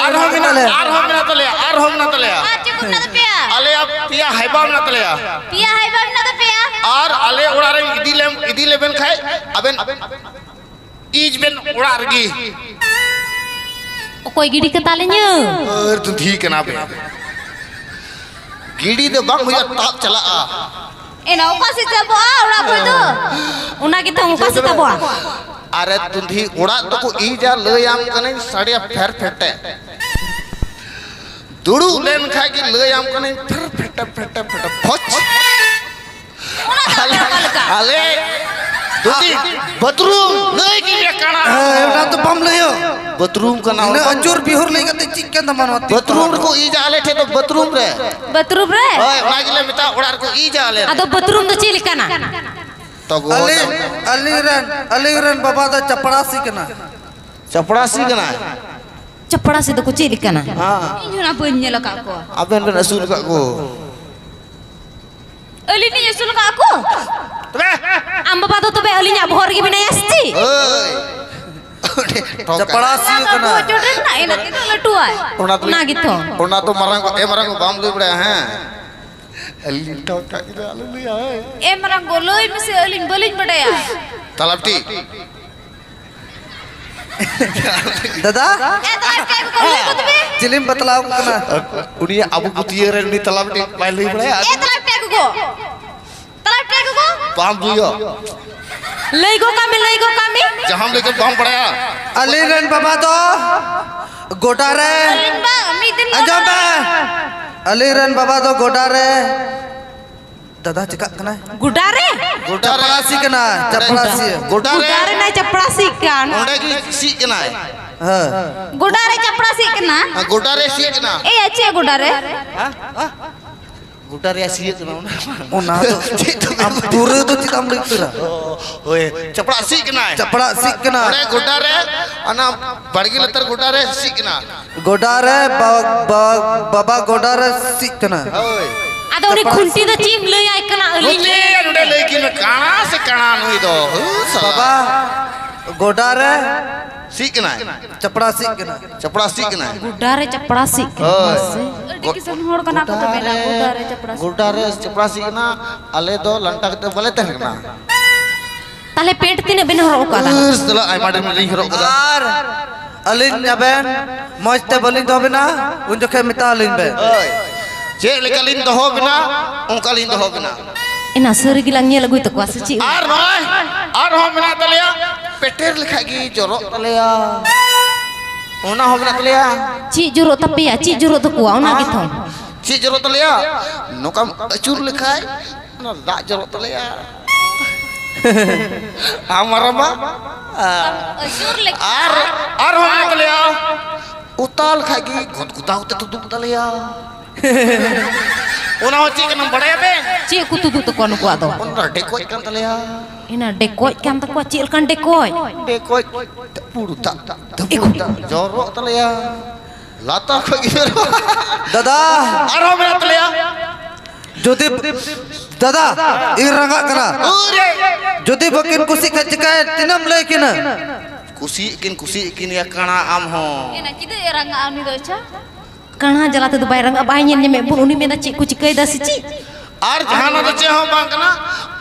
ᱟᱨᱦᱚᱸ ᱢᱮᱱᱟᱜ, ᱟᱨᱦᱚᱸ ᱢᱮᱱᱟᱜ ᱛᱟᱞᱮᱭᱟ, ᱟᱨᱦᱚᱸ ᱢᱮᱱᱟᱜ ᱛᱟᱞᱮᱭᱟ᱾ ᱟᱨ ᱪᱮᱫ ᱠᱚ ᱢᱮᱱᱟᱜ ᱛᱟᱯᱮᱭᱟ? ᱟᱞᱮᱭᱟᱜ ᱯᱮᱭᱟ ᱦᱟᱭᱵᱟ ᱢᱮᱱᱟᱜ ᱛᱟᱞᱮᱭᱟ᱾ ᱯᱮᱭᱟ ᱦᱟᱭᱵᱟ ᱢᱮᱱᱟᱜ ᱛᱟᱯᱮᱭᱟ? ᱟᱨ ᱟᱞᱮ ᱚᱲᱟᱜ ᱨᱮ ᱤᱫᱤ ᱞᱮᱢ, ᱤᱫᱤ ᱞᱮᱵᱮᱱ ᱠᱷᱟᱡ ᱟᱵᱮᱱ ᱤᱡ ᱵᱮᱱ ᱚᱲᱟᱜ ᱨᱮᱜᱮ᱾ ᱚᱠᱚᱭ ᱜᱤᱰᱤ ᱠᱟᱛᱟ ᱞᱤᱧᱟᱹ? ᱟᱨ ᱫᱩᱫᱷᱤ ᱠᱟᱱᱟ ᱵᱮᱱ᱾ ᱜᱤᱰᱤ ᱫᱚ ᱵᱟᱝ ᱦᱩᱭᱩᱜᱼᱟ, ᱛᱟᱯ ᱪᱟᱞᱟᱜᱼᱟ᱾ ᱮᱱᱟ ᱚᱠᱟ ᱥᱮᱫ ᱪᱟᱵᱚᱜᱼᱟ ᱚᱲᱟᱜ ᱠᱷᱚᱡ ᱫᱚ? ᱚᱱᱟ ᱜᱮᱛᱚ ᱚᱱᱠᱟ ᱥᱮ ᱛᱟᱵᱚᱜᱼᱟ᱾ ᱟᱨᱮ ᱫᱩᱫᱷᱤ, ᱚᱲᱟᱜ ᱫᱚᱠᱚ ᱤᱡᱟ, ᱞᱟᱹᱭᱟᱢ ᱠᱟᱹᱱᱟᱹᱧ ᱥᱟᱰᱮ ᱯᱷᱮᱨ ᱯᱷᱮᱴᱮ᱾ ᱫᱩᱲᱩᱵ ᱞᱮᱱ ᱠᱷᱟᱡ ᱜᱮ ᱞᱟᱹᱭᱟᱢ ᱠᱟᱹᱱᱟᱹᱧ ᱯᱷᱮᱨ ᱯᱷᱮᱴᱮ, ᱯᱷᱮᱴᱮ, ᱯᱷᱮᱴᱮ, ᱯᱷᱚᱪ᱾ ᱚᱱᱟ ᱫᱚ ᱟᱞᱮ, ᱚᱠᱟ ᱞᱮᱠᱟ? ᱟᱞᱮ ᱫᱩᱫᱷᱤ, ᱵᱟᱛᱷᱨᱩᱢ ᱞᱟᱹᱭ ᱜᱮ ᱢᱮ ᱠᱟᱱᱟ᱾ ᱦᱮᱸ, ᱚᱱᱟ ᱫᱚ ᱵᱟᱢ ᱞᱟᱹᱭᱟ᱾ ᱵᱟᱛᱷᱨᱩᱢ ᱠᱟᱱᱟ᱾ ᱤᱱᱟᱹ ᱟᱹᱪᱩᱨ ᱵᱤᱦᱩᱨ ᱞᱟᱹᱭ ᱠᱟᱛᱮ ᱪᱮᱫ ᱠᱟᱱ ᱛᱟᱢᱟ ᱱᱚᱣᱟ ᱛᱤ ᱵᱟᱛᱷᱨᱩᱢ ᱯᱟᱲᱟᱜ? ᱨᱮᱠᱚ ᱤᱡᱟ ᱟᱞᱮ ᱴᱷᱮᱡ ᱫᱚ, ᱵᱟᱛᱷᱨᱩᱢ ᱨᱮ᱾ ᱵᱟᱛᱷᱨᱩᱢ ᱨᱮ? ᱦᱳᱭ, ᱚᱱᱟ ᱜᱮᱞᱮ ᱢᱮᱛᱟᱜᱼᱟ, ᱚᱲᱟᱜ ᱨᱮᱠᱚ ᱤᱡᱟ ᱟᱞᱮ᱾ ᱟᱫᱚ ᱵᱟᱛᱷᱨᱩᱢ ᱫᱚ ᱪᱮᱫ ᱞᱮᱠᱟᱱᱟ? ᱛᱚ ᱜᱚ-, ᱟᱹᱞᱤᱧ, ᱟᱹᱞᱤᱧ ᱨᱮᱱ, ᱟᱹᱞᱤᱧ ᱨᱮᱱ ᱵᱟᱵᱟ ᱫᱚ ᱪᱟᱯᱲᱟᱥᱤ ᱠᱟᱱᱟ᱾ ᱪᱟᱯᱲᱟᱥᱤ ᱠᱟᱱᱟᱭ? ᱪᱟᱯᱲᱟᱥᱤ ᱫᱚᱠᱚ ᱪᱮᱫ ᱞᱮᱠᱟᱱᱟ? ᱦᱮᱸ᱾ ᱤᱧ ᱦᱚᱸ ᱚᱱᱟ ᱵᱟᱹᱧ ᱧᱮᱞ ᱟᱠᱟᱫ ᱠᱚᱣᱟ᱾ ᱟᱵᱮᱱ ᱵᱮᱱ ᱟᱹᱥᱩᱞ ᱟᱠᱟᱫ ᱠᱚ? ᱟᱹᱞᱤᱧ ᱞᱤᱧ ᱟᱹᱥᱩᱞ ᱟᱠᱟᱫ ᱠᱚ? ᱛᱚᱵᱮ? ᱟᱢ ᱵᱟᱵᱟ ᱫᱚ ᱛᱚᱵᱮ ᱟᱹᱞᱤᱧᱟᱜ ᱵᱚᱦᱚᱜ ᱨᱮᱜᱮ ᱢᱮᱱᱟᱭᱟ ᱥᱮ ᱪᱮᱫ? ᱳᱭ᱾ ᱚᱸᱰᱮ ᱴᱷᱚᱠ ᱪᱟᱯᱲᱟᱥᱤ ᱠᱟᱱᱟ᱾ ᱵᱚᱦᱚᱜ ᱪᱚᱴ ᱨᱮ ᱢᱮᱱᱟᱜ ᱮᱱᱟ, ᱛᱤᱱᱟᱹᱜ ᱞᱟᱹᱴᱩᱣᱟᱭ? ᱚᱱᱟ ᱫᱚ, ᱚᱱᱟ ᱜᱮᱛᱚ᱾ ᱚᱱᱟ ᱫᱚ ᱢᱟᱨᱟᱝ ᱜᱚ-, ᱮ ᱢᱟᱨᱟᱝ ᱜᱚ ᱵᱟᱢ ᱞᱟᱹᱭ ᱵᱟᱲᱟᱭᱟ, ᱦᱮᱸ? ᱟᱹᱞᱤᱧ ᱴᱷᱚᱠ ᱠᱟᱜ ᱠᱤᱱᱟ, ᱟᱞᱚ ᱞᱟᱹᱭᱟ, ᱦᱮᱸ? ᱮ ᱢᱟᱨᱟᱝ ᱜᱚ, ᱞᱟᱹᱭ ᱢᱮᱥᱮ, ᱟᱹᱞᱤᱧ ᱵᱟᱹᱞᱤᱧ ᱵᱟᱰᱟᱭᱟ᱾ ᱛᱟᱞᱟᱵᱴᱤ᱾ ᱫᱟᱫᱟ? ᱮ, ᱛᱟᱞᱟ ᱴᱮ ᱜᱚᱜᱚ, ᱞᱟᱹᱭ ᱜᱚᱫ ᱢᱮ᱾ ᱪᱤᱞᱤᱢ ᱵᱟᱛᱞᱟᱣ ᱠᱟᱱᱟ? ᱩᱱᱤᱭᱟᱜ ᱟᱵᱚ ᱜᱩᱛᱤᱭᱟᱹ ᱨᱮ ᱩᱱᱤ ᱛᱟᱞᱟᱵᱴᱤ ᱵᱟᱭ ᱞᱟᱹᱭ ᱵᱟᱲᱟᱭᱟ᱾ ᱮ, ᱛᱟᱞᱟ ᱴᱮ ᱜᱚᱜᱚ᱾ ᱛᱟᱞᱟ ᱴᱮ ᱜᱚᱜᱚ᱾ ᱵᱟᱢ ᱵᱩᱡᱷᱟᱹᱣ᱾ ᱞᱟᱹᱭ ᱜᱚᱫ ᱠᱟᱜ ᱢᱮ, ᱞᱟᱹᱭ ᱜᱚᱫ ᱠᱟᱜ ᱢᱮ᱾ ᱡᱟᱦᱟᱸᱢ ᱞᱟᱹᱭ ᱠᱮᱫ ᱵᱟᱢ ᱵᱟᱲᱟᱭᱟ᱾ ᱟᱹᱞᱤᱧ ᱨᱮᱱ ᱵᱟᱵᱟ ᱫᱚ ᱜᱚᱰᱟ ᱨᱮ᱾ ᱟᱹᱞᱤᱧ ᱵᱟ, ᱢᱤᱫ ᱫᱤᱱ ᱟᱸᱡᱚᱢ ᱜᱚᱰᱟ ᱢᱮ᱾ ᱟᱹᱞᱤᱧ ᱨᱮᱱ ᱵᱟᱵᱟ ᱫᱚ ᱜᱚᱰᱟ ᱨᱮ᱾ ᱫᱟᱫᱟ ᱪᱤᱠᱟᱜ ᱠᱟᱱᱟᱭ? ᱜᱚᱰᱟ ᱨᱮ? ᱜᱚᱰᱟ ᱨᱮ᱾ ᱪᱟᱯᱲᱟᱥᱤ ᱠᱟᱱᱟ, ᱪᱟᱯᱲᱟᱥᱤ᱾ ᱜᱚᱰᱟ ᱨᱮ᱾ ᱜᱚᱰᱟ ᱨᱮ ᱱᱟᱭ ᱪᱟᱯᱲᱟᱥᱤ ᱠᱟᱱ᱾ ᱚᱸᱰᱮ ᱜᱮ ᱥᱤᱜ ᱠᱟᱱᱟᱭ᱾ ᱦᱮᱸ᱾ ᱜᱚᱰᱟ ᱨᱮ ᱪᱟᱯᱲᱟᱥᱤ ᱠᱟᱱᱟ? ᱦᱮᱸ, ᱜᱚᱰᱟ ᱨᱮ ᱥᱤᱜ ᱠᱟᱱᱟ᱾ ᱮᱭ, ᱪᱮᱫ ᱜᱚᱰᱟ ᱨᱮ? ᱦᱮᱸ? ᱦᱮᱸ? ᱜᱚᱰᱟ ᱨᱮᱭᱟᱜ ᱥᱤᱭᱟᱹᱜ ᱠᱟᱱᱟ ᱚᱱᱟ᱾ ᱚᱱᱟ ᱫᱚ ᱪᱮᱫ ᱫᱚ ᱟᱢ ᱯᱩᱨᱟᱹ ᱫᱚ ᱪᱮᱫᱟᱜ ᱮᱢ ᱞᱟᱹᱭ ᱩᱛᱟᱹᱨᱟ? ᱦᱳᱭ, ᱪᱟᱯᱲᱟᱜ ᱥᱤᱜ ᱠᱟᱱᱟᱭ᱾ ᱪᱟᱯᱲᱟᱜ ᱥᱤᱜ ᱠᱟᱱᱟ᱾ ᱚᱸᱰᱮ ᱜᱚᱰᱟ ᱨᱮ, ᱚᱱᱟ ᱵᱟᱲᱜᱮ ᱞᱟᱛᱟᱨ ᱜᱚᱰᱟ ᱨᱮ ᱥᱤᱜ ᱠᱟᱱᱟ᱾ ᱜᱚᱰᱟ ᱨᱮ ᱵᱟ-, ᱵᱟ-, ᱵᱟᱵᱟ ᱜᱚᱰᱟ ᱨᱮ ᱥᱤᱜ ᱠᱟᱱᱟ᱾ ᱦᱳᱭ᱾ ᱟᱫᱚ ᱩᱱᱤ ᱠᱷᱩᱱᱴᱤ ᱫᱚ ᱪᱮᱫ ᱮᱢ ᱞᱟᱹᱭᱟᱭ ᱠᱟᱱᱟ ᱟᱹᱞᱤᱧ? ᱱᱚᱛᱮ ᱱᱚᱰᱮ ᱞᱟᱹᱭ ᱠᱤᱱ ᱢᱮ, ᱠᱟᱬᱟ ᱥᱮ ᱠᱟᱬᱟ ᱱᱩᱭ ᱫᱚ? ᱦᱩ, ᱥᱟᱞᱟ᱾ ᱵᱟᱵᱟ ᱜᱚᱰᱟ ᱨᱮ ᱥᱤᱜ ᱠᱟᱱᱟᱭ᱾ ᱪᱟᱯᱲᱟ ᱥᱤᱜ ᱠᱟᱱᱟ᱾ ᱪᱟᱯᱲᱟ ᱥᱤᱜ ᱠᱟᱱᱟᱭ᱾ ᱜᱚᱰᱟ ᱨᱮ ᱪᱟᱯᱲᱟ ᱥᱤᱜ ᱠᱟᱱᱟ᱾ ᱦᱳᱭ᱾ ᱢᱟᱥᱮ᱾ ᱟᱹᱰᱤ ᱠᱤᱥᱟᱹᱬ ᱦᱚᱲ ᱠᱟᱱᱟ ᱠᱚ ᱛᱚᱵᱮ ᱱᱟ, ᱜᱚᱰᱟ ᱨᱮ ᱪᱟᱯᱲᱟ ᱥᱤᱜ ᱜᱚᱰᱟ ᱨᱮ ᱪᱟᱯᱲᱟ ᱥᱤᱜ ᱠᱟᱱᱟ᱾ ᱟᱞᱮ ᱫᱚ ᱞᱟᱱᱴᱟ ᱠᱟᱛᱮ ᱵᱟᱞᱮ ᱛᱟᱦᱮᱸ ᱠᱟᱱᱟ᱾ ᱛᱟᱦᱞᱮ ᱯᱮᱱᱴ ᱛᱤᱱᱟᱹᱜ ᱵᱮᱱ ᱦᱚᱨᱚᱜ ᱟᱠᱟᱫᱟ? ᱩᱥ, ᱫᱮᱞᱟ, ᱟᱭᱢᱟ ᱰᱷᱮᱨ ᱞᱤᱧ ᱦᱚᱨᱚᱜ ᱠᱟᱫᱟ᱾ ᱟᱨ ᱟᱹᱞᱤᱧ ᱟᱵᱮᱱ ᱢᱚᱡᱽ ᱛᱮ ᱵᱟᱹᱞᱤᱧ ᱫᱚᱦᱚ ᱵᱮᱱᱟ, ᱩᱱ ᱡᱚᱠᱷᱮᱡ ᱢᱮᱛᱟ ᱟᱹᱞᱤᱧ ᱵᱮᱱ᱾ ᱦᱳᱭ᱾ ᱪᱮᱫ ᱞᱮᱠᱟ ᱞᱤᱧ ᱫᱚᱦᱚ ᱵᱮᱱᱟ, ᱚᱱᱠᱟ ᱞᱤᱧ ᱫᱚᱦᱚ ᱵᱮᱱᱟ᱾ ᱮᱱᱟ ᱥᱟᱹᱨᱤ ᱜᱮᱞᱟᱝ ᱧᱮᱞ ᱟᱹᱜᱩᱭ ᱛᱟᱠᱚᱣᱟ ᱥᱮ ᱪᱮᱫ? ᱟᱨ ᱱᱚᱜᱼᱚᱭ, ᱟᱨᱦᱚᱸ ᱢᱮᱱᱟᱜ ᱛᱟᱞᱮᱭᱟ, ᱯᱮᱴᱮᱨ ᱞᱮᱠᱷᱟᱡ ᱜᱮ ᱡᱚᱨᱚᱜ ᱛᱟᱞᱮᱭᱟ᱾ ᱚᱱᱟ ᱦᱚᱸ ᱢᱮᱱᱟᱜ ᱛᱟᱞᱮᱭᱟ᱾ ᱪᱮᱫ ᱡᱚᱨᱚᱜ ᱛᱟᱯᱮᱭᱟ? ᱪᱮᱫ ᱡᱚᱨᱚᱜ ᱛᱟᱠᱚᱣᱟ? ᱚᱱᱟ ᱦᱮᱸ? ᱜᱮᱛᱚ᱾ ᱪᱮᱫ ᱡᱚᱨᱚᱜ ᱛᱟᱞᱮᱭᱟ? ᱱᱚᱝᱠᱟᱢ ᱟᱹᱪᱩᱨ ᱞᱮᱠᱷᱟᱡ ᱚᱱᱟ ᱫᱟᱜ ᱡᱚᱨᱚᱜ ᱛᱟᱞᱮᱭᱟ᱾ ᱟᱢ ᱢᱟᱨᱟᱝᱵᱟ? ᱟᱹᱪᱩᱨ ᱞᱮᱠᱷᱟᱡ᱾ ᱟᱨ, ᱟᱨᱦᱚᱸ ᱢᱮᱱᱟᱜ ᱛᱟᱞᱮᱭᱟ, ᱚᱛᱟ ᱞᱮᱠᱷᱟᱡ ᱜᱮ ᱜᱚᱫ ᱜᱚᱫᱟᱣ ᱛᱮ ᱛᱩᱫᱩᱜ ᱛᱟᱞᱮᱭᱟ᱾ ᱚᱱᱟ ᱦᱚᱸ ᱪᱮᱫ ᱠᱟᱱᱟᱢ ᱵᱟᱲᱟᱭᱟ ᱵᱮᱱ? ᱪᱮᱫ ᱠᱚ ᱛᱩᱫᱩᱜ ᱛᱟᱠᱚᱣᱟ ᱱᱩᱠᱩᱣᱟᱜ ᱫᱚ? ᱚᱱᱟ ᱰᱮᱠᱚᱡ ᱠᱟᱱ ᱛᱟᱞᱮᱭᱟ᱾ ᱮᱱᱟ ᱰᱮᱠᱚᱡ ᱠᱟᱱ ᱛᱟᱠᱚᱣᱟ? ᱪᱮᱫ ᱞᱮᱠᱟᱱ ᱰᱮᱠᱚᱡ? ᱰᱮᱠᱚᱡ, ᱫᱷᱟᱹᱯᱩᱲ ᱫᱟᱜ, ᱫᱷᱟᱹᱯᱩᱲ ᱫᱟᱜ ᱡᱚᱨᱚᱜ ᱛᱟᱞᱮᱭᱟ᱾ ᱞᱟᱛᱟᱨ ᱠᱷᱚᱡ ᱜᱮ ᱡᱚᱨᱚᱜ᱾ ᱫᱟᱫᱟ᱾ ᱟᱨᱦᱚᱸ ᱢᱮᱱᱟᱜ ᱛᱟᱞᱮᱭᱟ᱾ ᱡᱩᱫᱤ, ᱫᱟᱫᱟ, ᱤᱧ ᱨᱟᱸᱜᱟᱜ ᱠᱟᱱᱟ᱾ ᱩᱨᱮ᱾ ᱡᱩᱫᱤ ᱵᱟᱹᱠᱤᱱ ᱠᱩᱥᱤᱜ ᱠᱷᱟᱡ ᱪᱤᱠᱟᱹᱭᱟ? ᱛᱤᱱᱟᱹᱜ ᱮᱢ ᱞᱟᱹᱭ ᱠᱤᱱᱟ? ᱠᱩᱥᱤᱭᱮᱫ ᱠᱤᱱ, ᱠᱩᱥᱤᱭᱮᱫ ᱠᱤᱱ ᱜᱮᱭᱟ ᱠᱟᱬᱟ ᱟᱢ ᱦᱚᱸ᱾ ᱮᱱᱟ ᱪᱮᱫᱟᱜ ᱮ ᱨᱟᱸᱜᱟᱜᱼᱟ ᱩᱱᱤ ᱫᱚ? ᱟᱪᱪᱷᱟ, ᱠᱟᱬᱟ ᱡᱟᱞᱟ ᱛᱮᱫᱚ ᱵᱟᱭ ᱨᱟᱸᱜᱟᱜᱼᱟ, ᱵᱟᱭ ᱧᱮᱞ ᱧᱟᱢᱮᱫ ᱵᱚᱱ, ᱩᱱᱤ ᱢᱮᱱᱟ ᱪᱮᱫ ᱠᱚ ᱪᱤᱠᱟᱹᱭᱮᱫᱟ ᱥᱮ ᱪᱮᱫ? ᱟᱨ ᱡᱟᱦᱟᱱᱟᱜ ᱫᱚ ᱪᱮᱫ ᱦᱚᱸ ᱵᱟᱝ ᱠᱟᱱᱟ,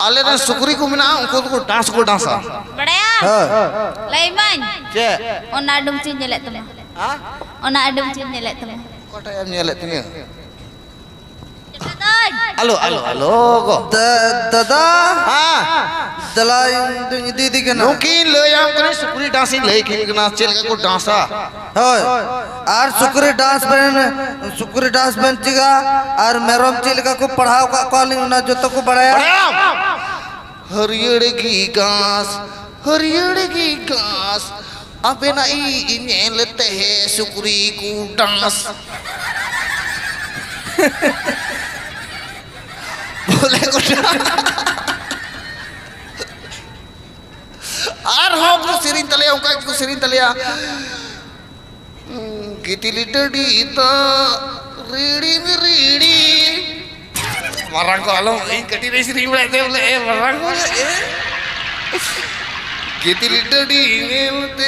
ᱟᱞᱮ ᱨᱮᱱ ᱥᱩᱠᱨᱤ ᱠᱚ ᱢᱮᱱᱟᱜᱼᱟ, ᱩᱱᱠᱩ ᱫᱚᱠᱚ ᱰᱟᱱᱥ ᱠᱚ ᱰᱟᱱᱥᱟ᱾ ᱵᱟᱲᱟᱭᱟᱢ? ᱦᱮᱸ᱾ ᱞᱟᱹᱭ ᱢᱟᱹᱧ᱾ ᱪᱮᱫ? ᱚᱱᱟ ᱟᱰᱚᱢ ᱪᱮᱫ ᱧᱮᱞᱮᱫ ᱛᱟᱢᱟ? ᱦᱮᱸ? ᱚᱱᱟ ᱟᱰᱚᱢ ᱪᱮᱫ ᱧᱮᱞᱮᱫ ᱛᱟᱢᱟ? ᱚᱠᱟᱴᱟᱜ ᱮᱢ ᱧᱮᱞᱮᱫ ᱛᱤᱧᱟᱹ? ᱟᱞᱚ, ᱟᱞᱚ, ᱟᱞᱚ ᱜᱚ᱾ ᱫᱟ-, ᱫᱟᱫᱟ᱾ ᱦᱮᱸ᱾ ᱫᱮᱞᱟ, ᱤᱧ ᱫᱩᱧ ᱤᱫᱤᱭᱮᱫᱮ ᱠᱟᱱᱟ᱾ ᱱᱩᱠᱤᱱ ᱞᱟᱹᱭᱟᱢ ᱠᱟᱹᱱᱟᱹᱧ, ᱥᱩᱠᱨᱤ ᱰᱟᱱᱥ ᱤᱧ ᱞᱟᱹᱭ ᱠᱤᱱ ᱠᱟᱱᱟ, ᱪᱮᱫ ᱞᱮᱠᱟ ᱠᱚ ᱰᱟᱱᱥᱟ᱾ ᱦᱳᱭ᱾ ᱟᱨ ᱥᱩᱠᱨᱤ ᱰᱟᱱᱥ ᱵᱮᱱ, ᱥᱩᱠᱨᱤ ᱰᱟᱱᱥ ᱵᱮᱱ ᱪᱮᱫᱟ, ᱟᱨ ᱢᱮᱨᱚᱢ ᱪᱮᱫ ᱞᱮᱠᱟ ᱠᱚ ᱯᱟᱲᱦᱟᱣ ᱠᱟᱜ ᱠᱚᱣᱟᱞᱤᱧ, ᱚᱱᱟ ᱡᱚᱛᱚ ᱠᱚ ᱵᱟᱲᱟᱭᱟ᱾ ᱵᱟᱲᱟᱭᱟᱢ? ᱦᱟᱹᱨᱭᱟᱹᱲ ᱜᱮ ᱜᱷᱟᱥ, ᱦᱟᱹᱨᱭᱟᱹᱲ ᱜᱮ ᱜᱷᱟᱥ, ᱟᱵᱮᱱᱟᱜ ᱤᱧ ᱧᱮᱞ ᱛᱮ ᱥᱩᱠᱨᱤ ᱠᱚ ᱰᱟᱱᱥ᱾ ᱟᱨᱦᱚᱸ ᱠᱚ ᱥᱮᱨᱮᱧ ᱛᱟᱞᱮᱭᱟ, ᱚᱱᱠᱟ ᱜᱮᱠᱚ ᱥᱮᱨᱮᱧ ᱛᱟᱞᱮᱭᱟ᱾ ᱜᱤᱛᱤᱞ ᱰᱟᱹᱰᱤ ᱫᱟᱜ ᱨᱤᱲᱤᱢ ᱨᱤᱲᱤ᱾ ᱢᱟᱨᱟᱝ ᱠᱚ ᱟᱞᱚᱢ, ᱤᱧ ᱠᱟᱹᱴᱤᱡ ᱨᱮ ᱥᱮᱨᱮᱧ ᱵᱟᱲᱟᱭᱮᱫ ᱛᱟᱦᱮᱸ ᱵᱚᱞᱮ, ᱮ ᱢᱟᱨᱟᱝ ᱠᱚ, ᱮ᱾ ᱜᱤᱛᱤᱞ ᱰᱟᱹᱰᱤ ᱧᱮᱞᱛᱮ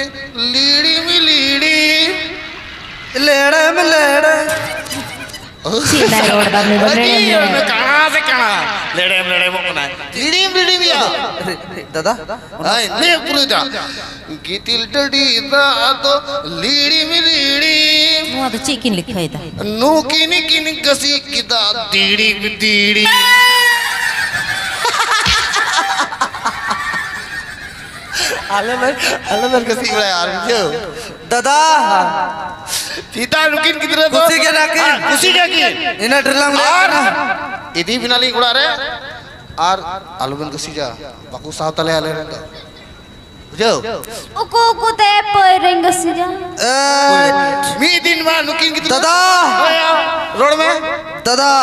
ᱞᱤᱲᱤᱢ ᱞᱤᱲᱤ᱾ ᱞᱮᱲᱮᱢ ᱞᱮᱲᱮ᱾ ᱪᱮᱫ ᱞᱮᱠᱟᱭ ᱨᱚᱲ ᱮᱫᱟ ᱩᱱᱤ ᱫᱚ? ᱟᱹᱰᱤ ᱞᱮᱲᱮᱢ ᱞᱮᱲᱮ᱾ ᱠᱟᱬᱟ ᱥᱮ ᱠᱟᱬᱟ᱾ ᱞᱮᱲᱮᱢ ᱞᱮᱲᱮᱢᱚᱜ ᱠᱟᱱᱟᱭ᱾ ᱞᱤᱲᱤᱢ ᱞᱤᱲᱤᱢ ᱭᱟ᱾ ᱫᱟᱫᱟ᱾ ᱟᱭ, ᱱᱤᱭᱟᱹ ᱯᱩᱨᱟᱹ ᱫᱟ᱾ ᱜᱤᱛᱤᱞ ᱰᱟᱹᱰᱤ ᱫᱟᱜ ᱫᱚ ᱞᱤᱲᱤᱢ ᱞᱤᱲᱤᱢ᱾ ᱱᱚᱣᱟ ᱫᱚ ᱪᱮᱫ ᱠᱤᱱ ᱞᱮᱠᱷᱟᱹᱭ ᱫᱟ? ᱱᱩᱠᱤᱱ ᱠᱤᱱ ᱜᱟᱹᱥᱤ ᱠᱮᱫᱟ ᱫᱤᱲᱤᱢ ᱫᱤᱲᱤ᱾ ᱟᱞᱮ ᱞᱮ, ᱟᱞᱮ ᱞᱮ ᱜᱟᱹᱥᱤ ᱵᱟᱲᱟᱭᱟ ᱟᱨ ᱵᱩᱡᱷᱟᱹᱣ᱾ ᱫᱟᱫᱟ᱾ ᱪᱮᱫᱟᱜ ᱱᱩᱠᱤᱱ ᱜᱤᱫᱽᱨᱟᱹ ᱫᱚ ᱠᱩᱥᱤ ᱜᱮ ᱱᱟᱠᱤᱱ᱾ ᱟᱨ ᱠᱩᱥᱤ ᱜᱮ ᱠᱤᱱ᱾ ᱤᱱᱟᱹ ᱰᱷᱮᱨ ᱞᱟᱝ ᱞᱟᱹᱭ ᱟᱨ ᱠᱟᱱᱟ᱾ ᱤᱫᱤ ᱵᱮᱱᱟᱞᱤᱧ ᱚᱲᱟᱜ ᱨᱮ᱾ ᱟᱨ ᱟᱞᱚᱵᱮᱱ ᱜᱟᱹᱥᱤᱡᱟ, ᱵᱟᱠᱚ ᱥᱟᱦᱟᱣ ᱛᱟᱞᱮᱭᱟ ᱟᱞᱮ ᱨᱮᱱ ᱫᱚ᱾ ᱵᱩᱡᱷᱟᱹᱣ? ᱩᱠᱩ ᱩᱠᱩ ᱛᱮ ᱯᱟᱹᱭᱨᱟᱹᱧ ᱜᱟᱹᱥᱤᱡᱟ᱾ ᱮ, ᱢᱤᱫ ᱫᱤᱱ ᱢᱟ ᱱᱩᱠᱤᱱ ᱜᱤᱫᱽᱨᱟᱹ ᱫᱟᱫᱟ! ᱦᱳᱭ, ᱨᱚᱲ ᱢᱮ᱾ ᱫᱟᱫᱟ!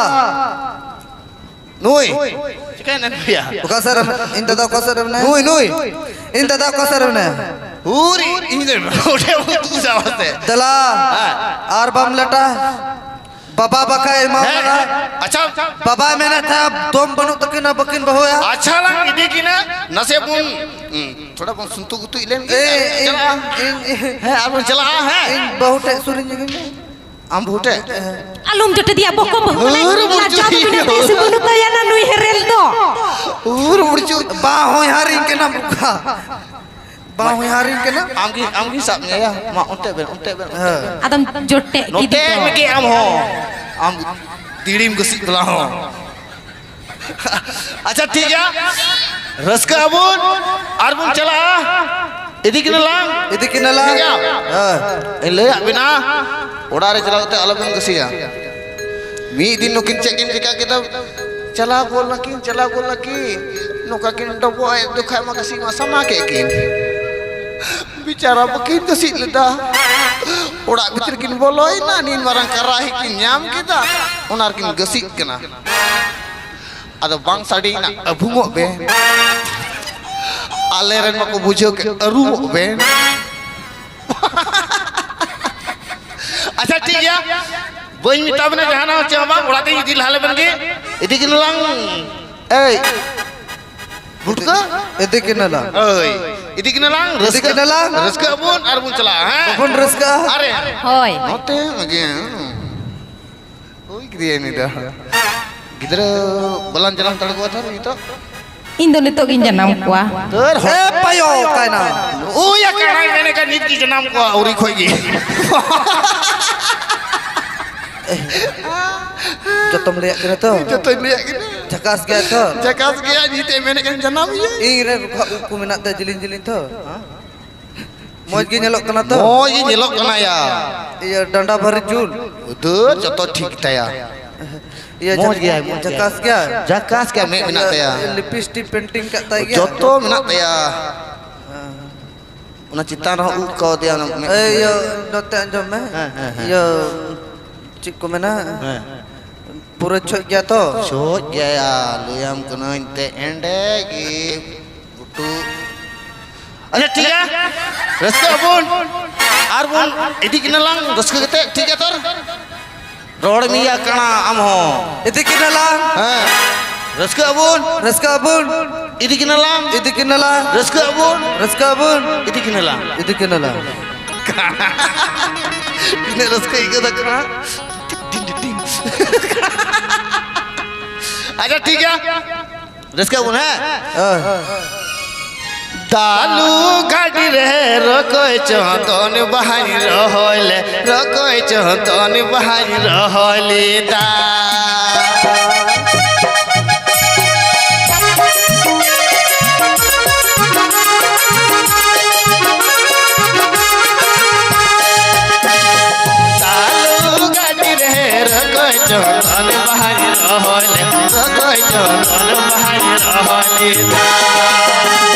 ᱱᱩᱭ᱾ ᱪᱤᱠᱟᱹᱭᱮᱱᱟ ᱱᱩᱭᱟ? ᱚᱠᱟ ᱥᱮᱫ ᱨᱮ ᱢᱮ-, ᱤᱧ ᱫᱟᱫᱟ ᱚᱠᱟ ᱥᱮᱫ ᱨᱮ ᱢᱮᱱᱟᱭᱟ? ᱱᱩᱭ, ᱱᱩᱭ᱾ ᱤᱧ ᱫᱟᱫᱟ ᱚᱠᱟ ᱥᱮᱫ ᱨᱮ ᱢᱮᱱᱟᱭᱟ? ᱩᱨ, ᱤᱧ ᱫᱚ ᱚᱸᱰᱮ ᱩᱛᱩ ᱥᱟᱶᱛᱮ᱾ ᱫᱮᱞᱟ, ᱦᱮᱸ᱾ ᱟᱨ ᱵᱟᱢ ᱞᱮᱴᱟ᱾ ᱵᱟᱵᱟ ᱵᱟᱠᱷᱟᱭ ᱮᱢᱟᱢ ᱦᱮᱸ, ᱠᱟᱱᱟ᱾ ᱦᱮᱸ, ᱟᱪᱪᱷᱟ᱾ ᱵᱟᱵᱟᱭ ᱢᱮᱱᱮᱫ ᱛᱟᱦᱮᱸᱫ, ᱫᱚᱢ ᱵᱟᱹᱱᱩᱜ ᱛᱟᱹᱠᱤᱱᱟ, ᱵᱟᱹᱠᱤᱱ ᱵᱟᱹᱦᱩᱭᱟ᱾ ᱟᱪᱪᱷᱟ ᱞᱟᱝ ᱤᱫᱤ ᱠᱤᱱᱟ, ᱱᱟᱥᱮ ᱵᱚᱱ, ᱩᱸ, ᱛᱷᱚᱲᱟ ᱵᱚᱱ ᱥᱩᱱᱛᱩ ᱜᱩᱛᱩᱡ ᱞᱮᱱ ᱜᱮ᱾ ᱮ, ᱤᱧ, ᱪᱟᱞᱟᱜᱼᱟ᱾ ᱤᱧ, ᱤᱧ, ᱦᱮᱸ, ᱟᱨ ᱵᱚᱱ ᱪᱟᱞᱟᱜᱼᱟ, ᱦᱮᱸ᱾ ᱤᱧ ᱵᱟᱹᱦᱩ ᱴᱷᱮᱡ ᱥᱩᱨᱤᱧ ᱧᱮᱞ ᱢᱮ᱾ ᱟᱢ ᱵᱟᱹᱦᱩ ᱴᱷᱮᱡ? ᱟᱞᱚᱢ ᱡᱚᱴᱮᱫᱮᱭᱟ, ᱵᱚᱠᱚ ᱵᱟᱹᱦᱩ ᱠᱟᱱᱟᱭ᱾ ᱩᱨ ᱵᱩᱨᱪᱩ᱾ ᱞᱟᱡᱟᱣ ᱫᱚ ᱵᱤᱱᱟᱹ ᱛᱮ ᱥᱩ ᱵᱟᱹᱱᱩᱜ ᱛᱟᱭᱟ ᱱᱟ ᱱᱩᱭ ᱦᱮᱨᱮᱞ ᱫᱚ᱾ ᱩᱨ ᱵᱩᱨᱪᱩ᱾ ᱵᱟ ᱦᱚᱸᱭ ᱦᱟᱨᱤᱧ ᱠᱟᱱᱟ ᱵᱚᱠᱟ᱾ ᱵᱟᱝ ᱦᱩᱭ ᱦᱟᱨᱤᱧ ᱠᱟᱱᱟ᱾ ᱟᱢᱜᱮ, ᱟᱢᱜᱮ ᱥᱟᱵ ᱢᱮᱭᱟ᱾ ᱢᱟ, ᱚᱱᱛᱮ ᱵᱮᱱ, ᱚᱱᱛᱮ ᱵᱮᱱ, ᱚᱱᱛᱮ ᱦᱮᱸ᱾ ᱵᱮᱱ᱾ ᱟᱫᱚᱢ ᱡᱚᱴᱮᱫ ᱱᱚᱛᱮ ᱠᱮᱫᱮ ᱫᱚ᱾ ᱢᱮᱜᱮ ᱟᱢ ᱦᱚᱸ᱾ ᱟᱢ ᱫᱤᱲᱤᱢ ᱜᱟᱹᱥᱤᱡ ᱵᱟᱞᱟ ᱦᱚᱸ᱾ ᱟᱪᱪᱷᱟ, ᱴᱷᱤᱠ ᱜᱮᱭᱟ᱾ ᱨᱟᱹᱥᱠᱟᱹ ᱟᱵᱚᱱ ᱟᱨ ᱵᱚᱱ ᱪᱟᱞᱟᱜᱼᱟ᱾ ᱤᱫᱤ ᱠᱤᱱᱟ ᱞᱟᱝ᱾ ᱤᱫᱤ ᱠᱤᱱᱟ ᱞᱟᱝ᱾ ᱴᱷᱤᱠ ᱜᱮᱭᱟ᱾ ᱦᱮᱸ᱾ ᱤᱧ ᱞᱟᱹᱭᱟᱫ ᱵᱮᱱᱟ, ᱚᱲᱟᱜ ᱨᱮ ᱪᱟᱞᱟᱣ ᱠᱟᱛᱮ ᱟᱞᱚᱵᱮᱱ ᱜᱟᱹᱥᱤᱭᱟ᱾ ᱢᱤᱫ ᱫᱤᱱ ᱱᱩᱠᱤᱱ ᱪᱮᱫ ᱠᱤᱱ ᱪᱤᱠᱟ ᱠᱮᱫᱟ? ᱪᱟᱞᱟᱣ ᱜᱚᱫ ᱱᱟᱠᱤᱱ, ᱪᱟᱞᱟᱣ ᱜᱚᱫ ᱱᱟᱠᱤᱱ᱾ ᱱᱚᱝᱠᱟ ᱠᱤᱱ ᱰᱚᱵᱚᱜ ᱮᱫ ᱫᱚ ᱠᱷᱟᱡ ᱢᱟ ᱜᱟᱹᱥᱤ ᱢᱟ ᱥᱟᱢᱟ ᱠᱮᱫ ᱠᱤᱱ᱾ ᱵᱤᱪᱟᱨᱟ ᱵᱟᱹᱠᱤᱱ ᱜᱟᱹᱥᱤ ᱞᱮᱫᱟ᱾ ᱚᱲᱟᱜ ᱵᱷᱤᱛᱨᱤ ᱠᱤᱱ ᱵᱚᱞᱚᱭᱮᱱᱟ, ᱱᱤᱱ ᱢᱟᱨᱟᱝ ᱠᱟᱨᱟᱦᱤ ᱠᱤᱱ ᱧᱟᱢ ᱠᱮᱫᱟ, ᱚᱱᱟ ᱨᱮᱠᱤᱱ ᱜᱟᱹᱥᱤᱜ ᱠᱟᱱᱟ᱾ ᱟᱫᱚ ᱵᱟᱝ ᱥᱟᱰᱮᱭᱮᱱᱟ, ᱟᱹᱵᱩᱢᱚᱜ ᱵᱮᱱ᱾ ᱟᱞᱮ ᱨᱮᱱ ᱢᱟᱠᱚ ᱵᱩᱡᱷᱟᱹᱣ ᱠᱮᱫ, ᱟᱹᱨᱩᱢᱚᱜ ᱵᱮᱱ᱾ ᱟᱪᱪᱷᱟ, ᱴᱷᱤᱠ ᱜᱮᱭᱟ, ᱵᱟᱹᱧ ᱢᱮᱛᱟ ᱵᱮᱱᱟ ᱡᱟᱦᱟᱱᱟᱜ ᱪᱮᱫ ᱦᱚᱸ ᱵᱟᱝ, ᱚᱲᱟᱜ ᱛᱮᱧ ᱤᱫᱤ ᱞᱟᱦᱟ ᱞᱮᱵᱮᱱ ᱜᱮ᱾ ᱤᱫᱤ ᱠᱤᱱᱟᱞᱟᱝ᱾ ᱮᱭ, ᱵᱩᱴᱠᱟᱹ? ᱤᱫᱤ ᱠᱤᱱᱟᱞᱟᱝ᱾ ᱳᱭ, ᱤᱫᱤ ᱠᱤᱱᱟᱞᱟᱝ, ᱤᱫᱤ ᱨᱟᱹᱥᱠᱟᱹ, ᱠᱤᱱᱟᱞᱟᱝ᱾ ᱨᱟᱹᱥᱠᱟᱹ ᱟᱵᱚᱱ ᱟᱨ ᱵᱚᱱ ᱪᱟᱞᱟᱜᱼᱟ, ᱦᱮᱸ? ᱵᱟᱵᱚᱱ ᱨᱟᱹᱥᱠᱟᱹᱜᱼᱟ? ᱟᱨᱮ, ᱦᱳᱭ᱾ ᱱᱚᱛᱮ ᱜᱮ᱾ ᱦᱩᱭ ᱠᱮᱫᱮᱭᱟ ᱩᱱᱤ ᱫᱚ᱾ ᱜᱤᱫᱽᱨᱟᱹ ᱵᱟᱞᱟᱝ ᱡᱟᱱᱟᱢ ᱦᱟᱛᱟᱲ ᱠᱚᱣᱟ ᱛᱚ ᱱᱤᱛᱚᱜ? ᱤᱧ ᱫᱚ ᱱᱤᱛᱚᱜ ᱜᱤᱧ ᱡᱟᱱᱟᱢ ᱠᱚᱣᱟ᱾ ᱫᱟᱹᱨ ᱦᱚᱲ᱾ ᱮ ᱯᱟᱭᱚ, ᱚᱠᱟᱭᱱᱟ? ᱳᱭ, ᱟᱠᱟᱲᱟᱭ ᱢᱮᱱᱮ ᱠᱟᱱ, ᱱᱤᱛ ᱜᱮ ᱡᱟᱱᱟᱢ ᱠᱚᱣᱟ, ᱟᱹᱣᱨᱤ ᱠᱷᱚᱡ ᱜᱮ᱾ ᱡᱚᱛᱚᱢ ᱞᱟᱹᱭᱟᱜ ᱠᱟᱱᱟ ᱛᱚ? ᱡᱚᱛᱚᱧ ᱞᱟᱹᱭᱟᱜ ᱠᱟᱱᱟ᱾ ᱡᱷᱟᱠᱟᱥ ᱜᱮᱭᱟ ᱛᱚ? ᱡᱷᱟᱠᱟᱥ ᱜᱮᱭᱟ, ᱱᱤᱛ ᱮ ᱢᱮᱱᱮ ᱠᱟᱱ ᱡᱟᱱᱟᱢ ᱤᱭᱟᱹ᱾ ᱤᱧ ᱨᱮ ᱨᱚᱠᱷᱟ ᱩᱵ ᱠᱚ ᱢᱮᱱᱟᱜ ᱛᱟᱭᱟ ᱡᱤᱞᱤᱧ ᱡᱤᱞᱤᱧ ᱛᱚ᱾ ᱢᱚᱡᱽ ᱜᱮ ᱧᱮᱞᱚᱜ ᱠᱟᱱᱟ ᱛᱚ? ᱢᱚᱡᱽ ᱜᱮ ᱧᱮᱞᱚᱜ ᱠᱟᱱᱟ ᱭᱟ᱾ ᱤᱭᱟᱹ, ᱰᱟᱸᱰᱟ ᱵᱷᱟᱹᱨᱤ ᱡᱩᱞ᱾ ᱩᱫᱟᱹᱨ ᱡᱚᱛᱚ ᱴᱷᱤᱠ ᱜᱮᱛᱟᱭᱟ᱾ ᱤᱭᱟᱹ, ᱢᱚᱡᱽ ᱡᱟ-, ᱜᱮᱭᱟᱭ, ᱢᱚᱡᱽ ᱡᱟᱠᱟᱥ ᱜᱮᱭᱟᱭ᱾ ᱜᱮᱭᱟ᱾ ᱡᱟᱠᱟᱥ ᱜᱮᱭᱟ, ᱢᱮᱫ ᱢᱮᱱᱟᱜ ᱤᱭᱟᱹ, ᱛᱟᱭᱟ᱾ ᱞᱤᱯᱤᱥᱴᱤᱠ ᱯᱮᱱᱴᱤᱝ ᱠᱟᱜ ᱛᱟᱭ ᱜᱮᱭᱟ᱾ ᱡᱚᱛᱚ ᱢᱮᱱᱟᱜ ᱛᱟᱭᱟ᱾ ᱦᱮᱸ᱾ ᱚᱱᱟ ᱪᱮᱛᱟᱱ ᱨᱮᱦᱚᱸ ᱩᱵ ᱠᱟᱣ ᱫᱮᱭᱟ, ᱚᱱᱟ ᱢᱮᱫ ᱮᱭ, ᱨᱮ᱾ ᱤᱭᱟᱹ, ᱱᱚᱛᱮ ᱟᱸᱡᱚᱢ ᱢᱮ᱾ ᱦᱮᱸ, ᱦᱮᱸ, ᱦᱮᱸ᱾ ᱤᱭᱟᱹ, ᱪᱮᱫ ᱠᱚ ᱢᱮᱱᱟ? ᱦᱮᱸ᱾ ᱯᱩᱨᱟᱹ ᱪᱷᱚᱡ ᱜᱮᱭᱟ ᱛᱚ? ᱪᱷᱚᱡ ᱜᱮᱭᱟ, ᱞᱟᱹᱭᱟᱢ ᱠᱟᱹᱱᱟᱹᱧ ᱛᱮ ᱮᱸᱰᱮ ᱜᱮ᱾ ᱜᱷᱩᱴᱩ᱾ ᱟᱪᱪᱷᱟ, ᱴᱷᱤᱠ ᱜᱮᱭᱟ, ᱨᱟᱹᱥᱠᱟᱹᱜ ᱟᱵᱚᱱ᱾ ᱟᱨ ᱵᱚᱱ ᱤᱫᱤ ᱠᱤᱱᱟ ᱞᱟᱝ ᱨᱟᱹᱥᱠᱟᱹ ᱠᱟᱛᱮ, ᱴᱷᱤᱠ ᱜᱮᱭᱟ ᱛᱚ? ᱨᱚᱲ ᱢᱮᱭᱟ ᱠᱟᱬᱟ ᱟᱢ ᱦᱚᱸ᱾ ᱤᱫᱤ ᱠᱤᱱᱟ ᱞᱟᱝ᱾ ᱦᱮᱸ᱾ ᱨᱟᱹᱥᱠᱟᱹᱜ ᱟᱵᱚᱱ᱾ ᱨᱟᱹᱥᱠᱟᱹᱜ ᱟᱵᱚᱱ᱾ ᱤᱫᱤ ᱠᱤᱱᱟ ᱞᱟᱝ᱾ ᱤᱫᱤ ᱠᱤᱱᱟ ᱞᱟᱝ᱾ ᱨᱟᱹᱥᱠᱟᱹᱜ ᱟᱵᱚᱱ᱾ ᱨᱟᱹᱥᱠᱟᱹᱜ ᱟᱵᱚᱱ᱾ ᱤᱫᱤ ᱠᱤᱱᱟ ᱞᱟᱝ᱾ ᱤᱫᱤ ᱠᱤᱱᱟ ᱞᱟᱝ᱾ ᱛᱤᱱᱟᱹᱜ ᱨᱟᱹᱥᱠᱟᱹ ᱟᱹᱭᱠᱟᱹᱣ ᱫᱟ ᱠᱟᱬᱟ᱾ ᱟᱪᱪᱷᱟ, ᱴᱷᱤᱠ ᱜᱮᱭᱟ᱾ ᱨᱟᱹᱥᱠᱟᱹ ᱵᱚᱱ, ᱦᱮᱸ? ᱦᱮᱸ᱾ ᱫᱟᱞᱩ ᱜᱟᱹᱰᱤ ᱨᱮ ᱨᱚᱠᱚᱭ ᱪᱚᱸᱫᱚᱱ ᱵᱟᱦᱟᱧ ᱨᱚᱦᱚᱭ ᱞᱮ, ᱨᱚᱠᱚᱭ ᱪᱚᱸᱫᱚᱱ ᱵᱟᱦᱟᱧ ᱨᱚᱦᱚᱭ ᱞᱮᱫᱟ᱾ ᱫᱟᱞᱩ ᱜᱟᱹᱰᱤ ᱨᱮ ᱨᱚᱠᱚᱭ ᱪᱚᱸᱫᱚᱱ ᱵᱟᱦᱟᱧ ᱨᱚᱦᱚᱭ ᱞᱮ, ᱨᱚᱠᱚᱭ ᱪᱚᱸᱫᱚᱱ ᱵᱟᱦᱟᱧ ᱨᱚᱦᱚᱭ ᱞᱮᱫᱟ᱾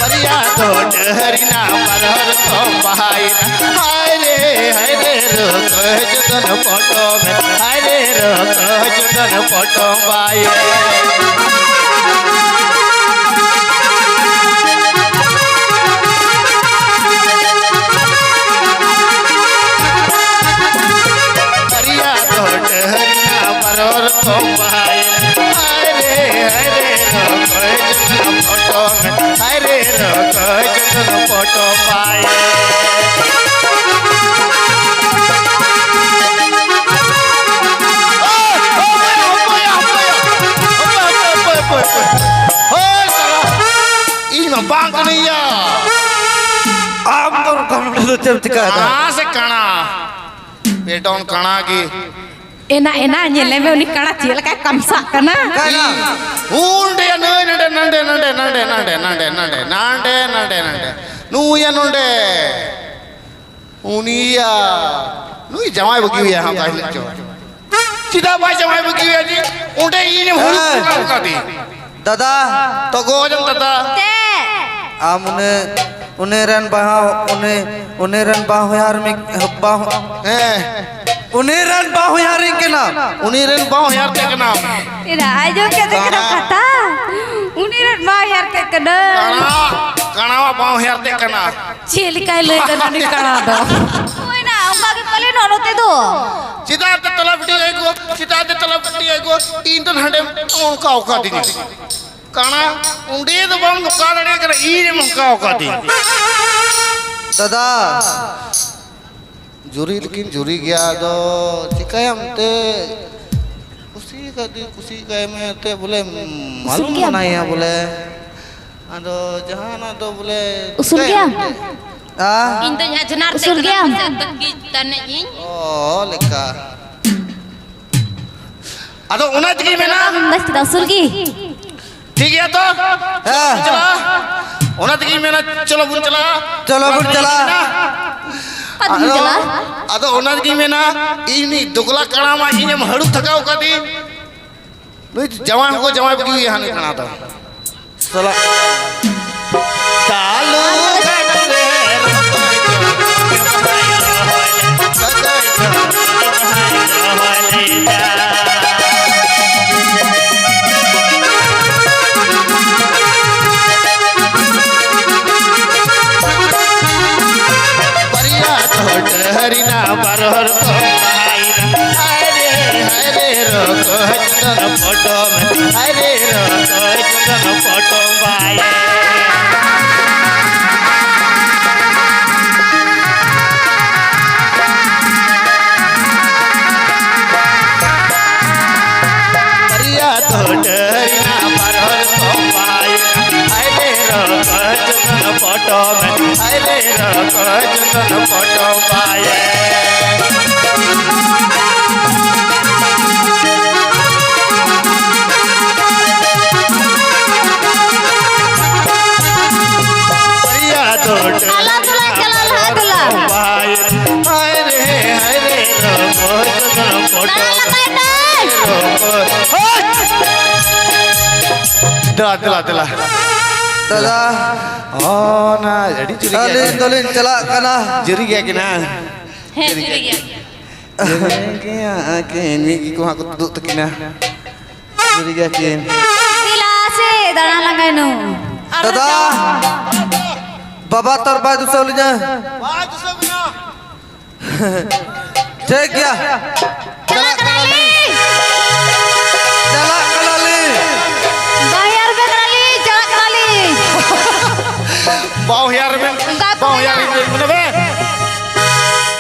ᱵᱟᱨᱭᱟ ᱫᱚ ᱰᱟᱹᱦᱟᱹᱨᱤᱱᱟ ᱵᱟᱨ ᱦᱚᱲ ᱠᱚ ᱵᱟᱦᱟᱭᱮᱱᱟ᱾ ᱨᱚᱠᱚᱡ ᱡᱚᱛᱚᱱ ᱯᱚᱴᱚᱢ, ᱟᱨᱮ ᱨᱚᱠᱚᱡ ᱡᱚᱛᱚᱱ ᱯᱚᱴᱚᱢ ᱵᱟᱭᱮ᱾ ᱫᱚᱨᱭᱟ ᱫᱚ ᱰᱟᱹᱦᱟᱹᱨᱤᱱᱟ ᱵᱟᱨᱚ ᱨᱚᱠᱚᱢ ᱵᱟᱭᱮ᱾ ᱟᱨᱮ, ᱟᱨᱮ ᱨᱚᱠᱚᱡ ᱡᱚᱛᱚᱱ ᱯᱚᱴᱚᱢ, ᱟᱨᱮ ᱨᱚᱠᱚᱡ ᱡᱚᱛᱚᱱ ᱯᱚᱴᱚᱢ ᱵᱟᱭᱮ᱾ ᱦᱳᱭ, ᱦᱟᱯᱳᱭᱟ, ᱦᱟᱯᱳᱭᱟ, ᱦᱟᱯᱳᱭᱟ, ᱦᱟᱯᱳᱭᱟ, ᱦᱟᱯᱳᱭᱟ, ᱦᱟᱯᱳᱭᱟ, ᱦᱟᱯᱳᱭᱟ᱾ ᱦᱳᱭ, ᱥᱟᱞᱟ, ᱤᱧ ᱢᱟ ᱵᱟᱝ ᱠᱟᱹᱱᱟᱹᱧ ᱭᱟ᱾ ᱟᱢ ᱫᱚ ᱱᱚᱝᱠᱟ ᱱᱚᱰᱮ ᱫᱚ ᱪᱮᱫ ᱮᱢ ᱪᱤᱠᱟᱹᱭᱮᱫᱟ? ᱠᱟᱬᱟ ᱥᱮ ᱠᱟᱬᱟ? ᱯᱮᱰᱚᱱ ᱠᱟᱬᱟ ᱜᱮ᱾ ᱮᱱᱟ, ᱮᱱᱟ, ᱧᱮᱞᱮ ᱢᱮ, ᱩᱱᱤ ᱠᱟᱬᱟ ᱪᱮᱫ ᱞᱮᱠᱟᱭ ᱠᱟᱢᱥᱟᱜ ᱠᱟᱱᱟ᱾ ᱠᱟᱬᱟ᱾ ᱩᱱᱰᱮ ᱱᱟᱹᱭ, ᱱᱟᱰᱮ, ᱱᱟᱰᱮ, ᱱᱟᱰᱮ᱾ ᱱᱩᱭᱟ ᱱᱚᱰᱮ᱾ ᱩᱱᱤᱭᱟ᱾ ᱱᱩᱭ ᱡᱟᱶᱟᱭ ᱵᱟᱹᱜᱤ ᱦᱩᱭᱟ ᱦᱟᱸᱜ, ᱛᱟᱦᱞᱮ ᱪᱚ᱾ ᱪᱮᱫᱟᱜ ᱵᱟᱭ ᱡᱟᱶᱟᱭ ᱵᱟᱹᱜᱤ ᱦᱩᱭᱟ ᱡᱮ? ᱚᱸᱰᱮ ᱤᱧᱮᱢ ᱦᱩᱲᱩ ᱦᱮᱸ᱾ ᱠᱟᱫᱤ᱾ ᱫᱟᱫᱟ᱾ ᱛᱚ ᱜᱚᱡ ᱮᱱ ᱫᱟᱫᱟ᱾ ᱪᱮᱫ? ᱟᱢ ᱩᱱᱤ, ᱩᱱᱤ ᱨᱮᱱ ᱵᱟᱦᱟ, ᱩᱱᱤ, ᱩᱱᱤ ᱨᱮᱱ ᱵᱟᱦᱚᱧᱦᱟᱨ ᱢᱤ-, ᱵᱟᱦᱚ-, ᱦᱮᱸ᱾ ᱩᱱᱤ ᱨᱮᱱ ᱵᱟᱦᱚᱧᱦᱟᱨᱤᱧ ᱠᱟᱱᱟᱢ᱾ ᱩᱱᱤ ᱨᱮᱱ ᱵᱟᱦᱚᱧᱦᱟᱨ ᱛᱮ ᱠᱟᱱᱟᱢ᱾ ᱮᱨᱟ, ᱟᱸᱡᱚᱢ ᱠᱮᱫ ᱠᱟᱱᱟ ᱠᱟᱬᱟ᱾ ᱠᱟᱛᱷᱟ? ᱩᱱᱤ ᱨᱮᱱ ᱵᱟᱦᱚᱧᱦᱟᱨ ᱛᱮ ᱠᱟᱱᱟ᱾ ᱠᱟᱬᱟ, ᱠᱟᱬᱟᱣᱟᱜ ᱵᱟᱦᱚᱧᱦᱟᱨ ᱛᱮ ᱠᱟᱱᱟ᱾ ᱪᱮᱫ ᱞᱮᱠᱟᱭ ᱞᱟᱹᱭ ᱫᱟ ᱱᱩᱭ ᱠᱟᱬᱟ ᱫᱚ? ᱦᱩᱭᱱᱟ, ᱚᱱᱠᱟ ᱜᱮ ᱯᱟᱞᱮ ᱱᱚᱜᱼᱚ ᱱᱚᱛᱮ ᱫᱚ᱾ ᱪᱮᱫᱟᱜ ᱛᱮ ᱛᱟᱞᱟ ᱯᱤᱴᱤ ᱟᱹᱜᱩ, ᱪᱮᱫᱟᱜ ᱛᱮ ᱛᱟᱞᱟ ᱯᱤᱴᱤ ᱟᱹᱜᱩ, ᱤᱧ ᱫᱚ ᱦᱟᱸᱰᱮᱢ ᱚᱱᱠᱟ ᱚᱠᱟ ᱫᱤᱧᱟ᱾ ᱠᱟᱬᱟ, ᱚᱸᱰᱮ ᱫᱚ ᱵᱟᱢ ᱱᱚᱠᱟ ᱫᱟᱲᱮᱭᱟᱜ ᱠᱟᱱᱟ, ᱤᱧ ᱮᱢ ᱚᱱᱠᱟ ᱚᱠᱟ ᱫᱤᱧ᱾ ᱫᱟᱫᱟ, ᱡᱩᱨᱤ ᱫᱚᱠᱤᱱ ᱡᱩᱨᱤ ᱜᱮᱭᱟ, ᱟᱫᱚ ᱪᱤᱠᱟᱹᱭᱟᱢ ᱮᱱᱛᱮ? ᱠᱩᱥᱤ ᱠᱟᱫᱮ, ᱠᱩᱥᱤ ᱠᱟᱭ ᱢᱮ ᱮᱱᱛᱮ, ᱵᱚᱞᱮ, ᱩᱥᱩᱞ ᱟᱞᱚᱢ ᱜᱮᱭᱟᱢ? ᱢᱟᱱᱟᱭᱟ, ᱵᱚᱞᱮ᱾ ᱟᱫᱚ ᱡᱟᱦᱟᱱᱟᱜ ᱫᱚ, ᱵᱚᱞᱮ, ᱩᱥᱩᱞ ᱪᱤᱠᱟᱹᱭᱟᱢ ᱜᱮᱭᱟᱢ? ᱮᱱᱛᱮ? ᱟ? ᱤᱧ ᱫᱚᱧ ᱟᱡᱷᱱᱟᱨ ᱛᱮ ᱩᱥᱩᱞ ᱠᱟᱱᱟ, ᱜᱮᱭᱟᱢ? ᱯᱟᱥᱮᱡ ᱛᱟᱹᱠᱤᱡ ᱛᱟᱱᱮᱡ ᱤᱧ᱾ ᱚ, ᱞᱮᱠᱟ᱾ ᱟᱫᱚ ᱚᱱᱟ ᱛᱮᱜᱮᱧ ᱢᱮᱱᱟ᱾ ᱵᱟᱥ ᱠᱮᱫᱟ, ᱩᱥᱩᱞ ᱜᱮ᱾ ᱴᱷᱤᱠ ᱜᱮᱭᱟ ᱛᱚ? ᱦᱮᱸ᱾ ᱪᱟᱞᱟᱜᱼᱟ᱾ ᱚᱱᱟ ᱛᱮᱜᱮᱧ ᱢᱮᱱᱟ, ᱪᱚᱞᱚ ᱵᱚᱱ ᱪᱟᱞᱟᱜᱼᱟ᱾ ᱪᱚᱞᱚ ᱵᱚᱱ ᱪᱟᱞᱟᱜᱼᱟ᱾ ᱚᱠᱟ ᱛᱮᱵᱚᱱ ᱟᱫᱚ, ᱪᱟᱞᱟᱜᱼᱟ? ᱟᱫᱚ ᱚᱱᱟ ᱛᱮᱜᱮᱧ ᱢᱮᱱᱟ, ᱤᱧ ᱩᱱᱤ ᱫᱚᱜᱽᱞᱟ ᱠᱟᱬᱟ ᱢᱟ ᱤᱧᱮᱢ ᱦᱟᱹᱲᱩᱵ ᱛᱷᱟᱠᱟᱣ ᱠᱟᱫᱤᱧ᱾ ᱱᱩᱭ ᱡᱟᱶᱟᱭ ᱦᱚᱸᱠᱚ ᱡᱟᱶᱟᱭ ᱵᱟᱹᱜᱤ ᱦᱩᱭᱟ ᱦᱟᱱᱮ ᱠᱟᱬᱟ ᱫᱚ᱾ ᱥᱟᱞᱟ᱾ ᱪᱟᱞᱩ ᱜᱷᱟᱴ ᱨᱮ ᱨᱚᱠᱚᱡ ᱫᱚ ᱵᱟᱭ ᱨᱚᱦᱚᱭ᱾ ᱠᱟᱠᱟ ᱦᱚᱲ ᱠᱚ ᱵᱟᱭ ᱫᱟ᱾ ᱦᱟᱭ ᱨᱮ, ᱦᱟᱭ ᱨᱮ, ᱨᱚᱠᱚᱡ ᱪᱚᱸᱫᱚᱱ ᱯᱚᱴᱚᱢ, ᱦᱟᱭ ᱨᱮ, ᱨᱚᱠᱚᱡ ᱪᱚᱸᱫᱚᱱ ᱯᱚᱴᱚᱢ ᱵᱟᱭ᱾ ᱫᱚᱨᱭᱟ ᱫᱚ ᱰᱟᱹᱨᱤᱱᱟ ᱵᱟᱨ ᱦᱚᱲ ᱠᱚ ᱵᱟᱭ᱾ ᱦᱟᱭ ᱨᱮ, ᱨᱚᱠᱚᱡ ᱪᱚᱸᱫᱚᱱ ᱯᱚᱴᱚᱢ, ᱦᱟᱭ ᱨᱮ, ᱨᱚᱠᱚᱡ ᱪᱚᱸᱫᱚᱱ ᱯᱚᱴᱚᱢ ᱵᱟᱭ᱾ ᱫᱚᱨᱭᱟ ᱫᱚ ᱟᱞᱟ ᱫᱩᱞᱟ ᱪᱟᱞᱟᱣ ᱞᱟᱦᱟ ᱫᱩᱞᱟ᱾ ᱵᱟᱭ᱾ ᱦᱟᱭ ᱨᱮ, ᱦᱟᱭ ᱨᱮ, ᱨᱚᱠᱚᱡ ᱪᱚᱸᱫᱚᱱ ᱯᱚᱴᱚᱢ᱾ ᱫᱟᱬᱟ ᱞᱟᱜᱟᱭ ᱢᱮ᱾ ᱨᱚᱠᱚᱡ᱾ ᱦᱳᱭ᱾ ᱫᱮᱞᱟ, ᱫᱮᱞᱟ, ᱫᱮᱞᱟ᱾ ᱫᱟᱫᱟ, ᱚᱱᱟ ᱟᱹᱰᱤ ᱡᱩᱨᱤ ᱜᱮᱭᱟ ᱟᱹᱞᱤᱧ ᱠᱤᱱ᱾ ᱫᱚᱞᱤᱧ ᱪᱟᱞᱟᱜ ᱠᱟᱱᱟ᱾ ᱡᱩᱨᱤ ᱜᱮᱭᱟ ᱠᱤᱱ, ᱦᱮᱸ? ᱦᱮᱸ, ᱡᱩᱨᱤ ᱜᱮᱭᱟ᱾ ᱡᱩᱨᱤ ᱜᱮᱭᱟ ᱠᱤᱱ, ᱢᱤᱫ ᱜᱮᱠᱚ ᱦᱟᱸᱜ ᱠᱚ ᱛᱩᱫᱩᱜ ᱛᱟᱹᱠᱤᱱᱟ᱾ ᱡᱩᱨᱤ ᱜᱮᱭᱟ ᱠᱤᱱ᱾ ᱫᱮᱞᱟ ᱥᱮ ᱫᱟᱬᱟ ᱞᱟᱸᱜᱟᱭ ᱱᱩ᱾ ᱫᱟᱫᱟ, ᱵᱟᱵᱟ ᱛᱚᱨ ᱵᱟᱭ ᱫᱩᱥᱟᱹᱣ ᱞᱤᱧᱟ᱾ ᱵᱟᱭ ᱫᱩᱥᱟᱹᱣ ᱵᱤᱱᱟ᱾ ᱴᱷᱤᱠ ᱜᱮᱭᱟ᱾